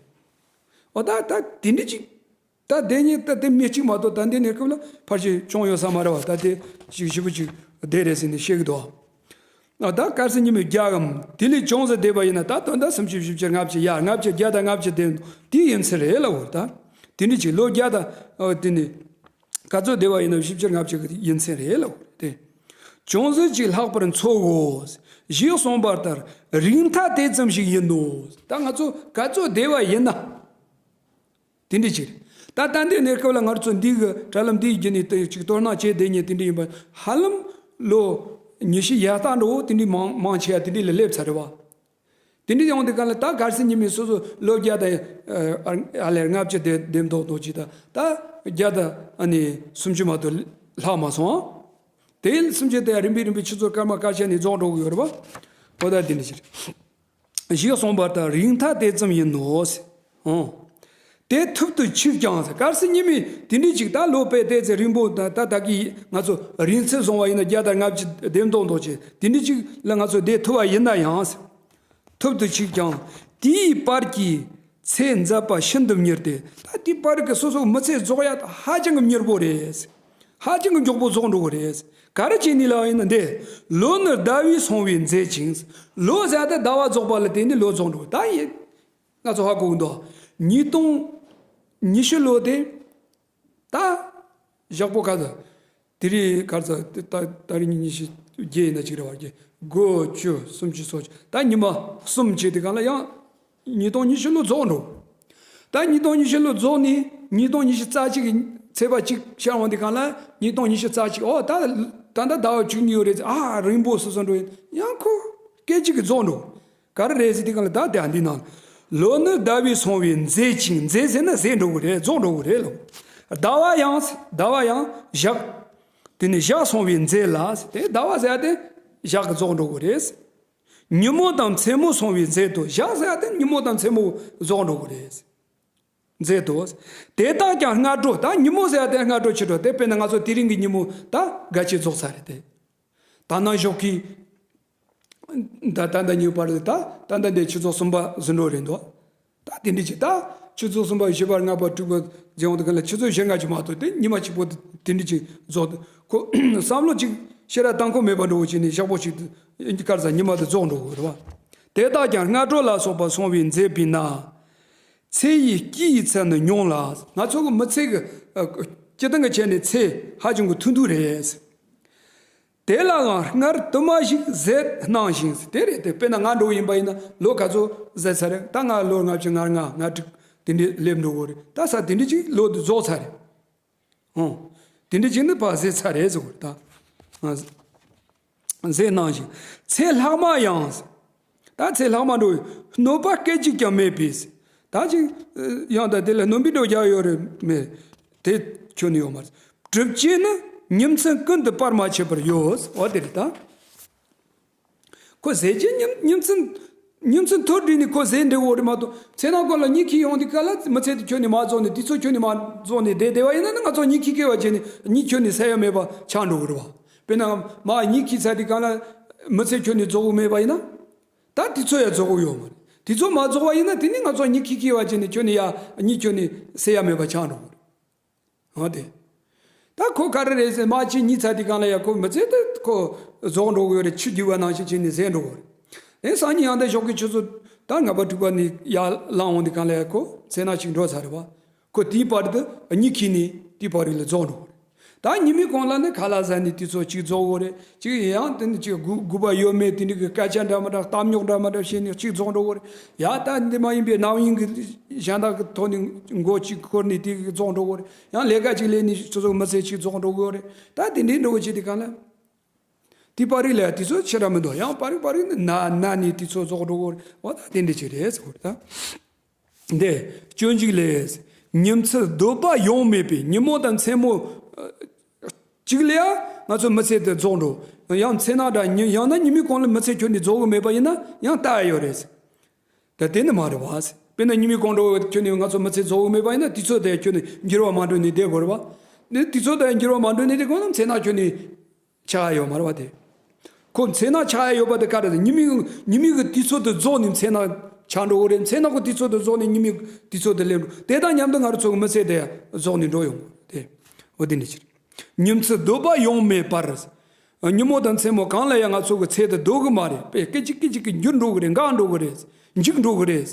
འོ་ད་ད་དེ་འདྲ་ཅིག་ད་བསྡད་ཉིན་ད་དེ་མི་གཅིག་མ་གཏོགས་ད་འདི་གནས་སྐབས་ལ་ཕལ་ཆེར་བྱུང་ཡོད་ས་མ་རེད་བ། ད་དེ་ཞིག་ཞིབ་པོ་ཅིག་བསྡད་རེད་ཟེར་ནས་བཤད་གི་འདུག་ཨ། ད་གལ་སྲིད་ཉི་མའི་བརྒྱ་གམ་དེ་ལས་ཅུང་ཟད་བསྡད་པ་ཡིན་ན། ད་དོན་དག་སུམ་ཅུ། བཞི་བཅུ། ལྔ་བཅུ། ཡ། ལྔ་བཅུ། བརྒྱ་དང་ལྔ་བཅུ་བསྡད་དེ་ཡིན་ཚད་རེད་ལབ་དགོས་རེད། ད་དེ་འདྲ་ཅིག་ལོ་བརྒྱ་དང་། ཨ། དེ་ནས་ག་ཚོད་བསྡད་པ་ཡིན་ན་བཞི་བཅུ་ལྔ་བཅུ་གི་ཡིན་ཚད་རེད་ལབ་དགོས་རེད་དེ། ཅུང་ཟད་ཅིག་ལྷག་པར་འཚོའོ། ཞེས་གསུངས་པ་ལྟར་རིང་ཐ་དེ་ཙམ་ཞིག་ཡིན་ནོ། ད་ང་ཚོ་ག་ཚོད་བསྡད་པ་ཡིན་ན། དེ་འདྲ་ཅིག་རེད། ད་ད་ལྟའི་གནས་སྐབས་ལ་ང་ཚོ་འདི་གི་དྲ་ལམ་འདིའི་བརྒྱུད་ནས་དེ་ཅིག་དོ་སྣང་བྱས་བསྡད་མཁན་དེ་འདྲ་ཡིན་པ། ཧ་ལམ་ལོ་ཉི་ཤུ་ཡར་ལྟ་འགྲོ་བོ་དེ་འདྲའི་མང་མང་ཆེ་བ་དེ་འདྲ་ལ་སླེབས་ཚར་རེད་བ། དེ་འདྲ་ཡོང་དུས་གང་ལ་ད་གལ་སྲིད་ཉི་མའི་སོ་སོ་ལོ་བརྒྱ་དང་། ཨ། ཨ་ལས་ལྔ་བཅུ་དེ་འདེམས་ཐོག་ཐོག་ཅིག་ད་ད་བརྒྱ་དང་ཨ་ནི་སུམ་ཅུ་མ་གཏོགས་ལྷག་མ་སོང་། དེ་སུམ་ཅུ་དེ་རིམ་པས་རིམ་པས་ཆུ་ཚོད་སྐར་མ་སྐར་ཆ་ནས་རྫོགས་འགྲོ་གི་ཡོད་རེད་བ། འོ་ད་དེ་འདྲ་ཅིག་རེད། ཞེས་གསུངས་པ་ལྟར་རིང་ཐ་དེ་ཙམ་ཡིན་ནོ། ཨང་། དེ་ཐུབ་ཏུ་ཆུག་ཀྱང་ཟེར། གལ་སྲིད་ཉི་མའི་དེ་འདྲ་ཅིག་ད་ལོ་དཔེ་དེ་ཚེ་རིང་པོ་ད་ད་ད་གི་ང་ཚོ་རིང་ཚད་བཟུང་བ་ཡིན་ན་བརྒྱ་དང་ལྔ་བཅུ་བདུན་སྟོང་ཐོག་ཅིག་དེ་འདྲ་ཅིག་ལ་ང་ཚོ་བསྡད་ཐུབ་པ་ཡིན་ན་ཡང་ཟེར། ཐུབ་ཏུ་ཆུག་ཀྱང་དེའི་བར་གྱི་ཚེ་མཛད་པ་ཤིན་ཏུ་མྱུར་ཏེ། ད་དེའི་བར་གྱི་སོ་སོའི་མི་ཚེ་རྫོགས་ཡ་ད་ཧ་ཅང་གི་མྱུར་པོ་རེད། ཧ་ཅང་གི་མགྱོགས་པོ་རྫོགས་འགྲོ་གི་རེད། ག་རེ་བྱས་ནས་ལབ་ཡིན་ན་འདི། ལོ་ནི་ཟླ་བས་སོང་བས་མཛེས་ཤིང་། ལོ་ཟེར་ཡ་ད་ཟླ་བ་རྫོགས་པ་ལ་བརྟེན་ནས་ལོ་རྫོགས་འགྲོ། ད་ཡིན། ང་ཚོ་ཧ་གོ་གི་འདུག་ཉིས་སྟོང་ཉི་ཤུ་ལོ་དེ། ད་ཞག་པོ་ག་ཚོད། དེ་རིང་ག་ཚོད། ད་ད་རིང་ཉི་ཤུ་བརྒྱད་ཡིན་ན་གཅིག་རེད་བ། བརྒྱད། དགུ། བཅུ། སུམ་ཅུ། སོ་བཅུ། ད་ཉི་མ་གསུམ་བྱས་དུས་གང་ལ་ཡང་ཉིས་སྟོང་ཉི་ཤུ་ལོ་རྫོགས་འགྲོ། ད་ཉིས་སྟོང་ཉི་ཤུ་ལོ་རྫོགས་ནས་ཉིས་སྟོང་ཉི་ཤུ་རྩ་གཅིག་གི་ཚེས་པ་གཅིག་ཤར་འོང་དུས་གང་ལ་ཉིས་སྟོང་ཉི་ཤུ་རྩ་གཅིག་འོ་ད་ད་ལྟ་ཟླ་བ་བཅུ་གཉིས་ཡོད་རེད། ཨ། རིང་པོ་སོ་སོ་འགྲོ་ཡིན། ཡང་ཁོ་སྐད་ཅིག་གིས་རྫོགས་འགྲོ། ག་རེ་རེད་ཟེར་དུས་གང་ལ་ད་དེ་འདི་ནང་། ལོ་ནི་ཟླ་བས་སོང་བས་མཛེས་ཤིང་། མཛེས་ཟེར་ན་ཟད་འགྲོ་གི་རེད། རྫོགས་འགྲོ་གི་རེད་ལོ། ཟླ་བ་ཡང་ཟླ་བ་ཡང་ཞག་དེ་ནི་ཞག་སོང་བས་མཛེས་ལ། དེ་ཟླ་བ་ཟེར་ཡ་དེ་ཞག་གི་རྫོགས་འགྲོ་གི་རེད། ཉིན་མོ་དང་མཚན་མོ་སོང་བས་མཛེས་སོ། ཞག་ཟེར་ཡ་དེ་ཉིན་མོ་དང་མཚན་མོ་རྫོགས་འགྲོ་གི་རེད། མཛེས་སོ། དེ་དག་ཀྱང་སྔ་དྲོ། ད་ཉིན་མོ་ཟེར་ཡ་དེ་སྔ་དྲོ་ཕྱི་དྲོ་དེ་དཔེར་ན་ང་ཚོ་དེ་རིང་གི་ཉིན་མོ་ད་འགའ་ཅིག་རྫོགས་ཚར་རེད་དེ། ད་ནང་ཞོགས་ཀྱི་ད་ད་ལྟ་ཉིན་པར་ད་ད་ལྟ་འདི་ཆུ་ཚོད་གསུམ་པ་ཟིན་འགྲོ་རེད་འདུག་ད་དེ་འདྲ་ཅིག་ད་ཆུ་ཚོད་གསུམ་པ་བཞི་པ་ལྔ་པ་དྲུག་པ་ཟེར་འོང་དུས་གང་ལ་ཆུ་ཚོད་བཞི་ལྔ་ཅིག་མ་གཏོགས་དེ་ཉི་མ་གཅིག་པོ་དེ་འདྲ་ཅིག་རྫོགས། ཁོ་བསམ་བློ་ཅིག་ཤེས་ར་བཏང་ཁོ་མེད་པ་འགྲོ་བོ་ཅིག་ནས་ཞག་པོ་ཅིག་གར་ས་ཉི་མ་དེ་རྫོགས་འགྲོ་གི་རེད་བ། དེ་དག་ཀྱང་སྔ་དྲོ་ལ་སོགས་པ་སོང་བས་མཛེས་པས་ན། ཚེ་ཡི་སྐྱེས་ཡི་ཚད་ནི་ཉུང་ལ། ང་ཚོ་གི་མི་ཚེ་གི་ཨ་སྤྱིར་བཏང་གི་ཆ་ནས་ཚེ་ཧ་ཅང་གི་ཐུང་ཐུང་རེད། དེ་ལའང་སྔར་དུ་མ་ཞིག་ཟད་སྣང་ཞིང་། དེ་རེད་དེ། དཔེར་ན་ང་འགྲོ་བ་ཡིན་པ་ཡིན་ན་ལོ་ག་ཚོད་ཟད་ཚར་རེད། ད་ང་ལོ་ལྔ་བཅུ་ང་ལྔ་ང་དྲུག་དེ་འདྲའི་སླེབས་འགྲོ་གི་རེད། ད་ས་དེ་འདྲ་ཅིག་ལོ་དེ་རྫོགས་ཚར་རེད། ཨོ། དེ་འདྲ་ཅིག་ནི་ཕར་ཟད་ཚར་རེད་ཟེར་གི་རེད་ད། ཟད་སྣང་ཞིང་། ཚེ་ལྷག་མ་ཡང་། ད་ཚེ་ལྷག་མ་འགྲོ་བའི་སྣོན་པ་སྐད་ཅིག་ཀྱང་མེད་པས། ད་ཅིག་ཡང་ད་དེ་ལ་སྣོན་པའི་འགྲོ་རྒྱག་ཡོད་རེད་མེད། དེ་ཁྱོན་ནས་ཡོད་མ་རེད། གྲུབ་བྱེད་ནི་ཉིན་མཚན་ཀུན་ཏུ་བར་མ་ཆད་པར་ཡོད། འོ་དེ་རེད་ད། ཁོ་ཟད་བྱེད་ཉིན་ཉིན་མཚན་ ཉིན་མཚན་ཐོ་བསྒྲིགས་ནས་ཁོ་ཟས་འདྲི་འོ་རེད་མ་གཏོགས། མཚན་ནག་ཁོ་ལ་གཉིད་ཁུག་ཡོང་དུས་སྐབས་ལ་མི་ཚེ་དེ་ཁྱོན་ནས་མ་རྫོགས་ནས། དུས་ཚོད་ཁྱོན་ནས་མ་རྫོགས་ནས་བསྡད་བསྡད་པ་ཡིན་ན་ནི། ང་ཚོ་གཉིད་ཁུག་ཁུག་པ་བྱས་ནས་གཉིད་ཁྱོན་ནས་སད་ཡ་མེད་པ་ཆགས་འགྲོ་གི་རེད་བ། དཔེར་ན་མར་གཉིད་ཁུག་ཚར་དུས་སྐབས་ལ་མི་ཚེ་ཁྱོན་ནས་རྫོགས་གི་མེད་པ་ཡིན་ན། ད་དུས་ཚོད་ཡང་རྫོགས་གི་ཡོད་མ་རེད། དུས་ཚོད་མ་རྫོགས་པ་ཡིན་ན་དེ་ནི་ང་ཚོ་གཉིད་ཁུག་ཁུག་པ་བྱས་ནས་ཁྱོན་ནས་ཡ་གཉིད་ཁྱོན་ནས་སད་ཡ་མེད་པ་ཆགས་འགྲོ་གི་རེད། འོ་དེ། ད་ཁོ་ག་རེ་རེད་ཟེར། མར་གཅིག་གཉིད་ཚར་དུས་སྒང་ལ་ཡ་ཁོ་མི་ཚེ་དེ་ཁོ་རྫོགས་འགྲོ་གི་ཡོད་རེད། ཆུ་རྒྱུག་པ་ནང་བཞིན་བྱས་ནས་ཟད་འགྲོ་གི་རེད། དེ་སང་ཉིན་ཡང་དེ་ཞོགས་ཀས་ཆུ་ཚོད་ད་ལྔ་པ་དྲུག་པ་ནས་ཡར་ལངས་འོང་དུས་སྒང་ལ་ཡ་ཁོ་མཚན་ནག་ཅིག་འགྲོ་ཚར་རེད་བ། ཁོ་དེའི་བར་དུ་གཉིད་ཁུག་ནས་དེའི་བར་ལ་རྫོགས་འགྲོ་གི་རེད། ད་ཉི་མའི་གུང་ལ་ནི་ཁ་ལག་ཟ་ནས་དུས་ཚོད་གཅིག་རྫོགས་འགྲོ་གི་རེད། གཅིག་ཡང་དེ་ནི་གཅིག་དགོས་དགོས་པ་ཡོད་མེད་དེ་འདྲ་གི་སྐད་ཆ་འདྲ་མི་འདྲ་གཏམ་རྙོག་འདྲ་མི་འདྲ་བཤད་ནས་གཅིག་རྫོགས་འགྲོ་གི་རེད། ཡ་ད་འདི་མ་ཡིན་པའི་རྣམ་གཡེང་གི་གཞན་དག་གི་ཐོག་ནས་མགོ་གཅིག་འཁོར་ནས་དེ་གི་རྫོགས་འགྲོ་གི་རེད། ཡང་ལས་ཀ་གཅིག་ལས་ནས་སོ་སོ་མི་ཚེ་གཅིག་རྫོགས་འགྲོ་གི་རེད། ད་དེ་འདྲའི་འགྲོ་གི་བྱེད་དུས་སྒང་ལ། དེ་པར་རིས་ལ་དུས་ཚོད་ཆེ་དྲགས་མི་འདུག། ཡང་པར་རིས་པར་རིས་ནི་ན་ན་ནས་དུས་ཚོད་རྫོགས་འགྲོ་གི་རེད། འོ་ད་དེ་འདྲ་ཅིག་རེད་ཟེར་གི་རེད་ད། འདི་སྤྱོད་འཇུག་ལས། ཉིན་མཚན་སྡོད་པ་ཡོང་མེད་པའི། ཉིན་མོ་དང་མཚན་མོ་ཨ་གཅིག་ལ་ཡང་ང་ཚོ་མི་ཚེ་དེ་རྫོགས་འགྲོ། ཡང་མཚན་ནག་འདྲ་ཉི་ཡང་ན་ཉི་མའི་གུང་ལ་མི་ཚེ་ཁྱོན་ནས་རྫོགས་གི་མེད་པ་ཡིན་ན་ཡང་ལྟ་ཡ་ཡོད་རེད། ད་དེ་ནི་མ་རེད་བ། དཔེར་ན་ཉི་མའི་གུང་འགྲོ་ཁྱོན་ནས་ང་ཚོ་མི་ཚེ་རྫོགས་གི་མེད་པ་ཡིན་ན་དུས་ཚོད་དེ་ཁྱོན་ནས་འགྱུར་བ་མ་འགྲོ་ནས་བསྡད་དགོས་རེད་བ། དེ་དུས་ཚོད་དེ་འགྱུར་བ་མ་འགྲོ་ནས་བསྡད་དགོས་ན་མཚན་ནག་ཁྱོན་ནས་ཆགས་ཡ་ཡོད་མ་རེད་བ་དེ། ཁོ་མཚན་ནག་ཆགས་ཡ་ཡོད་པ་དེ་ག་རེ་རེད། ཉི་མའི་ཉི་མའི་གི་དུས་ཚོད་དེ་རྫོགས་ནས་མཚན་ནག་ཆགས་འགྲོ་གི་རེད། མཚན་ནག་གི་དུས་ཚོད་དེ་རྫོགས་ནས་ཉི་མའི་དུས་ཚོད་དེ་སླེབས་འགྲོ། དེ་དང་མཉམ་དུ་ང་རང་ཚོ་གི་མི་ཚེ་དེ་རྫོགས་ནས་འགྲོ་ཡོང་གི་རེད། འོ་དེ་འདྲ་ཅིག་རེད། ཉིན་མཚན་སྡོད་པ་ཡོང་མེད་པར། ཉིན་མོ་དང་མཚན་མོ་གང་ལ་ཡང་ང་ཚོ་གི་ཚེ་དེ་སྡོད་གི་མ་རེད། དཔེ་སྐད་ཅིག་སྐད་ཅིག་གིས་འགྱུར་འགྲོ་གི་རེད། འགག་འགྲོ་གི་རེད། འཇིག་འགྲོ་གི་རེད།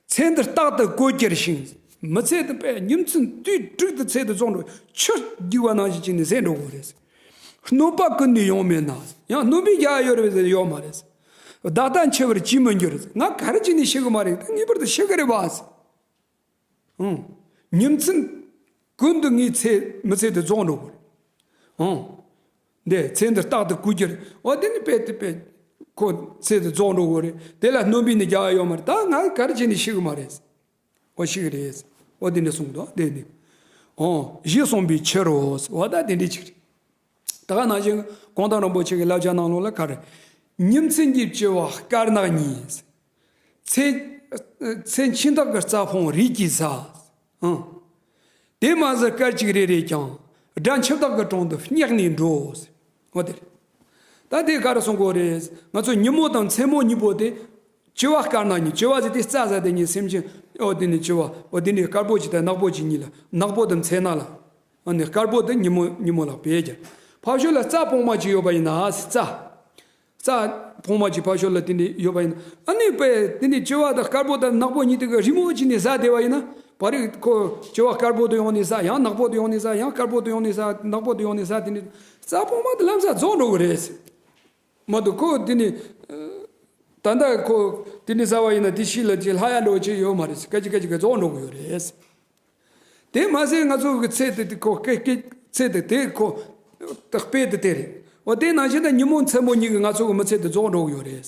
ཚེ་འདི་རྟག་ཏུ་བཀོལ་གྱུར་ཞིང་། མི་ཚེ་དེ་དཔེ་ཉིན་མཚན་དུས་དྲུག་ཏུ་ཚེ་དེ་རྫོགས་འགྲོ། ཆུ་རྒྱུག་པ་ནང་བཞིན་བྱས་ནས་ཟད་འགྲོ་གི་རེད། སྣོན་པ་ཀུན་ནས་ཡོང་མེད་ན། ཡང་སྣོན་པའི་རྒྱ་ཡོད་རེད་ཟེར་ཡོད་མ་རེད། བདག་ལྟ་འཆི་བར་ཅིས་མི་འགྱུར། ང་ག་རེ་བྱས་ནས་ཤི་གི་མ་རེད། ད་ངེས་པར་དུ་ཤི་གི་རེད་བ། ཨང་། ཉིན་མཚན་ཀུན་ཏུ་ངའི་ཚེ་མི་ཚེ་དེ་རྫོགས་འགྲོ་གི་རེད། ཨང་། འདི་ཚེ་འདི་རྟག་ཏུ་བཀོལ་གྱུར། འོ་དེ་ནི་དཔེ་དེ་དཔེ་ཁོ་ཚེ་དེ་རྫོགས་འགྲོ་གི་རེད། དེ་ལ་སྣོན་པའི་ནི་རྒྱ་ཡོད་མ་རེད། ད་ང་ག་རེ་བྱས་ནས་ཤི་གི་མ་རེད། འོ་ཤི་གི་རེད། འོ་དེ་འདྲ་གསུངས་འདུག་དེ་ནི། ཨོ་ཞེས་གསུངས་པའི་ཕྱིར་རོ། འོ་ད་དེ་འདྲ་ཅིག་རེད། ད་ག་ནང་བཞིན་གུང་ཐང་རིན་པོ་ཆེ་གི་བསླབ་བྱ་ནང་ལོགས་ལ་ག་རེ། ཉིན་མཚན་གྱི་བྱི་བ་དཀར་ནག་གཉིས། ཚེ་ཚེ་འཆི་བདག་གི་རྩྭ་ཕུང་རིས་ཀྱིས་ཟ། ཨང་། དེ་མ་ཟད་སྐར་གཅིག་རེ་རེས་ཀྱང་། སྒྲ་འཆི་བདག་གི་དྲུང་དུ་སྙེག་ནས་འགྲོ། འོ་དེ་རེད། ད་དེ་ག་རེ་གསུང་གི་ཡོད་རེད། ང་ཚོ་ཉིན་མོ་དང་མཚན་མོ་གཉིས་པོ་དེ། བྱི་བ་དཀར་ནག་གཉིས། བྱི་བ་ཟེར་དེ་རྩྭ་ཟ་དེ་གཉིས་སེམས་ཅན། འོ་དེ་ནི་བྱི་བ། འོ་དེ་ནི་དཀར་པོ་གཅིག་དང་ནག་པོ་གཅིག་གཉིས་ལ། ནག་པོ་དེ་མཚན་ནག་ལ། ཨ་ནི་དཀར་པོ་དེ་ཉིན་མོ་ཉིན་མོ་ལ་བེད་སྦྱར། ཕར་ཕྱོགས་ལ་རྩྭ་ཕོང་མ་གཅིག་ཡོད་པ་ཡིན་ན། རྩྭ། རྩྭ་ཕོང་མ་གཅིག་ཕར་ཕྱོགས་ལ་དེ་འདྲ་ཡོད་པ་ཡིན་ན། ཨ་ནི་དཔེ་དེ་འདྲ་བྱི་བ་དང་དཀར་པོ་དང་ནག་པོ་གཉིས་དེ་གི་རི་མོ་བྱས་ནས་ཟ་བསྡད་པ་ཡིན་ན། བར་རི་ཁོ་བྱི་བ་དཀར་པོ་དེ་ཡོང་ནས་ཟ། ཡང་ནག་པོ་དེ་ཡོང་ནས་ཟ། ཡང་དཀར་པོ་དེ་ཡོང་ནས་ཟ། ནག་པོ་དེ་ཡོང་ནས་ཟ། དེ་འདྲ་རྩྭ་ཕོང་མ་དེ་ལམ་སང་རྫོགས་འགྲོ་གི་རེད། མ་གཏོགས་ཁོ་དེ་ནི། ད་ལྟ་ཁོ་དེ་འདྲ་ཟ་བ་ཡིན་ན་དེ་ཕྱི་ལ་ཅིག་ལྷག་ཡ་འགྲོ་ཅིག་ཡོད་མ་རེད། སྐད་ཅིག་སྐད་ཅིག་གིས་རྫོགས་འགྲོ་གི་ཡོད་རེད། དེ་མ་ཟད་ང་ཚོ་གི་ཚེ་དེ་དེ་ཁོ་སྐད་སྐད་ཚེ་དེ་དེ་ཁོ་དཔེ་དེ་དེ་རེད། འོ་དེ་ནང་བཞིན་དུ་ཉིན་མོ་མཚན་མོ་གཉིས་ཀྱིས་ང་ཚོ་གི་མི་ཚེ་དེ་རྫོགས་འགྲོ་གི་ཡོད་རེད།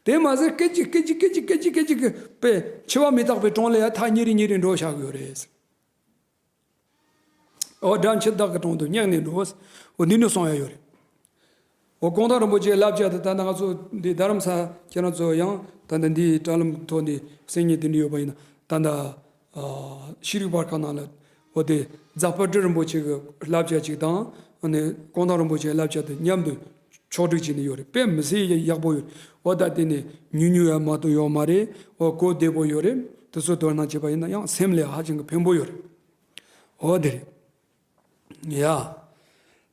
དེ་མ་ཟད་སྐད་ཅིག་སྐད་ཅིག་སྐད་ཅིག་སྐད་ཅིག་སྐད་ཅིག་གིས་དཔེ་འཆི་བ་མི་རྟག་པའི་དྲུང་ལ་ཡ་ཐག་ཉེ་རིང་ཉེ་རིང་འགྲོ་བཞག་གི་ཡོད་རེད། འོ་སྒྲ་འཆི་བདག་གི་དྲུང་དུ་སྙེག་ནས་འགྲོ། འོ་འདི་ནི་གསུང་ཡ་ཡོད་རེད། འོ་གུང་ཐང་རིན་པོ་ཆེའི་བསླབ་བྱ་དེ་ད་ལྟ་ང་ཚོ་འདི་རྡ་རམ་ས་ཁྱེད་རང་ཚོ་ཡང་ད་ལྟ་འདིའི་དྲ་ལམ་ཐོག་ནས་གསན་མཁན་དེ་འདྲ་ཡོད་པ་ཡིན་ན། ད་ལྟ་ཨ་ཤེས་རིག་པར་ཁང་ནང་ལ་འོ་དེ་རྫ་དཔལ་སྤྲུལ་རིན་པོ་ཆེ་གི་བསླབ་བྱ་ཅིག་དང་། ཨ་ནི་གུང་ཐང་རིན་པོ་ཆེའི་བསླབ་བྱ་དེ་མཉམ་དུ་ཕྱོགས་སྒྲིག་བྱས་ནས་ཡོད་རེད། དཔེ་མི་སྲིད་ཡག་པོ་ཡོད། འོ་ད་དེ་ནས་ཉུང་ཉུང་ཡང་མ་གཏོགས་ཡོད་མ་རེད། འོ་གོ་བདེ་པོ་ཡོད་རེད། དེ་ཚོ་དོ་སྣང་བྱས་པ་ཡིན་ན་ཡང་སེམས་ལ་ཧ་ཅང་གི་ཕན་པོ་ཡོད་རེད། འོ་དེ་རེད། ཡ།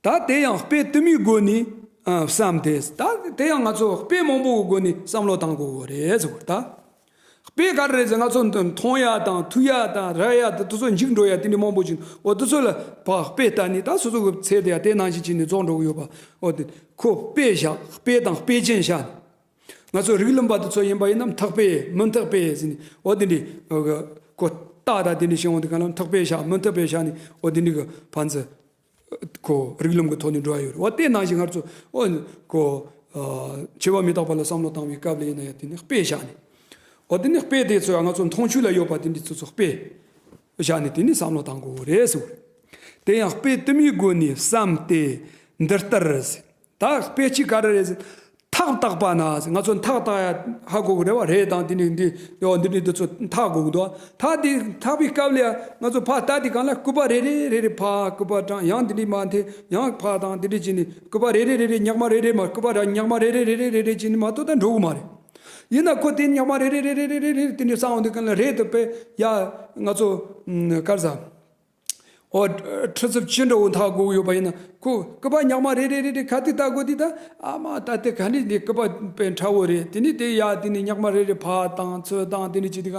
ད་དེ་ཡང་དཔེ་དུ་མའི་སྒོ་ནས་ཨ་བསམ་སྟེ། ད་དེ་ཡང་ང་ཚོ་དཔེ་མང་པོའི་སྒོ་ནས་བསམ་བློ་བཏང་དགོས་གི་རེད་ཟེར་བ་ད། དཔེ་ག་རེ་རེད་ཟེར། ང་ཚོ་འདི་མཐོང་ཡ་དང་ཐོས་ཡ་དང་རེག་ཡ་དེ་དེ་ཚོ་འཇིག་འགྲོ་ཡ་དེ་འདྲ་མང་པོ་ཅིག་འོ་དེ་ཚོ་ལ་ཕར་དཔེ་ལྟ་ནས་ད་སོ་སོ་གི་ཚེ་དེ་ཡང་དེ་ནང་བཞིན་བྱས་ནས་རྫོགས་འགྲོ་གི་ཡོད་པ། འོ་དེ་ཁོ་དཔེ་བཞག་དཔེ་དང་དཔེ་ཅན་བཞག་ནས། ང་ཚོ་རིགས་ལམ་པ་དེ་ཚོ་ཡིན་པ་ཡིན་ན་ཐེག་པས་མི་ཐེག་པས་ཟེར་ནས། འོ་དེ་འདྲའི་ཁོ་རྟགས་དང་དེ་འདྲ་བྱུང་བ་དེ་ག་ལ་ཐེག་པས་བཞག་མི་ཐེག་པས་བཞག་ནས། འོ་དེ་འདྲའི་གི་ཕན་ཚུན་ཁོ་རིགས་ལམ་གི་ཐོག་ནས་འགྲོ་བ་ཡོད་རེད། འོ་དེ་ནང་བཞིན་ང་ཚོ་འོ་ཁོ་འཆི་བ་མི་རྟག་པ་ལ་བསམ་བློ་བཏང་བའི་སྐབས་ལ་ཡིན་ན་ཡང་དེ་ནི་དཔེ་བཞག་ནས། འོ་དེ་ནི་དཔེ་དེ་ཚོ་ཡང་ང་ཚོ་མཐོང་ཆོས་ལ་ཡོད་པ་དེ་འདྲ་ཚོ་ཚོ་དཔེ་བཞག་ནས་དེ་ནི་བསམ་བློ་བཏང་དགོས་རེད་ཟེར་བ་རེད། དེ་ཡང་དཔེ་དུ་མའི་སྒོ་ནས་བསམ་སྟེ་འདི་ལྟར་ཟེར། ད་དཔེ་ཅིག་ག་རེ་རེད་ཟེར། ཐག་བཏགས་པ་ན་ཟེར། ང་ཚོ་ཐག་བཏགས་ཡ་ཧ་གོ་གི་རེད་བ། རེ་དང་དེ་ནས་འདི་ཡོ་འདི་འདྲའི་འདི་ཚོ་ཐག་གོ་གི་འདུག་ཐག་དེ་བཏགས་པའི་སྐབས་ལ་ཡ་ང་ཚོ་ཕར་བལྟས་དུས་སྒང་ལ་སྐུད་པ་རེ་རེ་རེ་རེ་ཕར་སྐུད་པ་དྲངས། ཡང་འདི་འདྲའི་མར་འཐེན། ཡང་ཕར་དང་འདི་འདྲའི་བྱས་ནས་སྐུད་པ་རེ་རེ་རེ་རེ་ཉག་མ་རེ་རེ་མར། སྐུད་པ་ར་ཉག་མ་རེ་རེ་རེ་རེ་རེ་རེ་བྱས་ནས་མ་གཏོགས་ད་འགྲོ་གི་མ་རེད། ཡིན་ན་ཁོ་དེ་ཉག་མ་རེ་རེ་རེ་རེ་རེ་རེ་དེ་འདྲའི་བསགས་འོང་དུས་སྒང་ལ་རེད་དུ་དཔེ་ཡ་ང་ཚོ་ཨ་ག་རེ་ཟ། ཨོ། ཁྲི་ཚབ་ཅི་འདྲ་བོ་འཐག་དགོས་ཡོད་པ་ཡིན་ན། ཁོ་སྐུད་པ་ཉག་མ་རེ་རེ་རེ་རེ་ག་དུས་བཏགས་དགོས་དུས་ད། ཨ་མ་ད་དེ་ག་ནས་འདི་སྐུད་པ་དཔེ་ཕྲ་བོ་རེད། དེ་ནས་དེ་ཡ་དེ་ནས་ཉག་མ་རེ་རེ་ཕར་བཏང་ཚུར་བཏང་། དེ་ནས་ཅི་དེ་ག་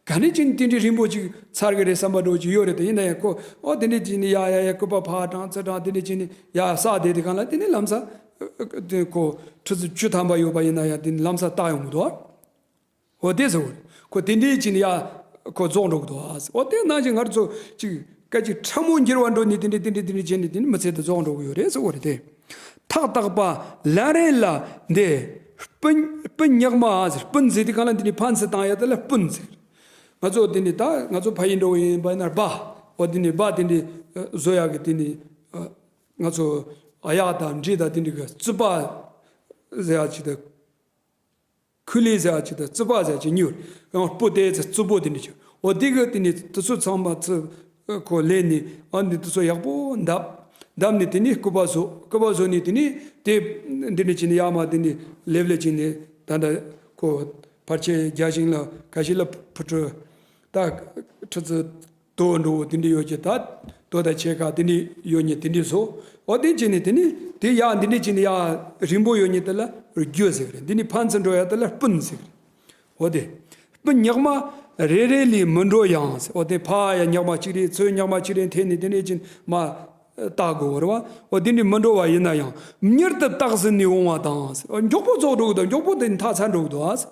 ག་ནས་ཅི་ནས་དེ་འདྲའི་རིང་པོ་ཅིག་ཚར་གི་རེད་བསམ་པ་འདྲ་བོ་ཅིག་ཡོད་རེད། དེ་ཡིན་ན་ཡང་ཁོ་ཨོ་དེ་འདྲའི་ཅི་ནས་ཡ་ཡ་ཡ་སྐུད་པ་ཕར་དྲངས་ཚུར་དྲངས། དེ་ནས་ཅི་ནས་ཡ་བསགས་བསྡད་དུས་སྒང་ལ་དེ་ནས་ལམ་སང་དེ་ཁོ་ཁྲི་ཚབ་བཅུ་ཐམ་པ་ཡོད་པ་ཡིན་ན་ཡང་དེ་ནས་ལམ་སང་བཏགས་ཡོང་གི་འདུག་འོ་དེ་ཟེར་བ་རེད། ཁོ་དེ་འདྲའི་ཅི་ནས་ཡ་ཁོ་རྫོགས་འགྲོ་གི་འདུག་ཨ། འོ་དེ་ནང་བཞིན་ང་ཚོ་ཅིག་སྐད་ཅིག་ཕྲ་མོ་འགྱུར་བ་འགྲོ་ནས་དེ་འདྲའི་དེ་འདྲའི་དེ་འདྲའི་བྱས་ནས་དེ་ནི་མི་ཚེ་དེ་རྫོགས་འགྲོ་གི་ཡོད་རེད་ཟེར་བ་རེད་དེ། ཐག་བཏགས་པ་ལན་རེ་ལ་འདི་སྤུན་སྤུན་ཉག་མ་ཟེར། སྤུན་ཟེར་དུས་སྒང་ལ་འདི་ནི་ཕན་ཚུན་བཏང་ཡ་དེ་ལ་སྤུན་ཟེར། ང་ཚོ་དེ་ནི་ད་ང་ཚོ་ཕ་ཡུལ་འདྲ་བོ་ཡིན་པ་ཡིན་ན་སྦ། འོ་དེ་ནི་སྦ་དེ་འདྲའི་བཟོ་ཡ་གི་དེ་ནི་ང་ཚོ་ཨ་ཡག་དང་འབྲས་དང་དེ་འདྲའི་གི་རྩི་སྦ་ཟེར་ཡ་ཅིག་དང་། ཁུ་ལི་ཟེར་ཡ་ཅིག་དང་རྩི་སྦ་ཟེར་ཡ་ཅིག་གཉིས་ཡོད། ཡང་སྤུ་དེ་ཚོ་རྩི་སྦོ་དེ་འདྲ་ཅིག་འོ་དེ་གི་དེ་ནི་དེ་ཚོ་ཚང་མ་ཚུར་ཁོ་ལེན་ནས། ཨ་ནི་དེ་ཚོ་ཡག་པོ་འདབ། འདབ་ནས་དེ་ནི་སྐུད་པ་བཟོ། སྐུད་པ་བཟོ་ནས་དེ་ནི་དེ་འདི་འདྲ་བྱས་ནས་ཡར་མར་དེ་ནི་ལེབ་ལེབ་བྱས་ནས་ད་ལྟ་ཁོ་ཕར་ཆེར་རྒྱ་ཞིང་ལ་ཁ་ཤས་ལ་ཕུ་ཁྲོ། ད་ཁྲི་ཚོ་དོ་འགྲོ་བོ་དེ་འདྲ་ཡོད་ཀྱི། ད་དོ་ད་ཆེ་ཁ་དེ་འདྲ་ཡོད་ཉེ་དེ་འདྲ་བཟོ། འོ་དེ་བྱས་ནས་དེ་ནི་དེ་ཡག་འདི་འདྲ་བྱས་ནས་ཡག་རིང་པོ་ཡོད་ཉེ་དེ་ལ་རྒྱུ་ཟེར་གི་རེད། འདི་ནི་ཕན་ཚུན་འགྲོ་ཡ་དེ་ལ་སྤུན་ཟེར་གི་རེད། འོ་དེ་སྤུན་ཉག་མ་རེ་རེ་ལས་མི་འགྲོ་ཡང་ཟེར། འོ་དེ་ཕ་ཡ་ཉག་མ་གཅིག་རེ་ཚུར་ཉག་མ་གཅིག་རེ་འཐེན་ནས་དེ་འདྲ་བྱས་ནས་མ་བཏགས་དགོས་རེད་བ། འོ་དེ་འདྲ་མི་འགྲོ་བ་ཡིན་ན་ཡང་མྱུར་དུ་བཏགས་ཟིན་ནས་འོང་བ་དང་ཟེར། འོ་མགྱོགས་པོ་རྫོགས་འགྲོ་གི་འདུག་མགྱོགས་པོ་དེ་ནི་ཐག་ཚར་འགྲོ་གི་འདུག་ཨ་ཟེར།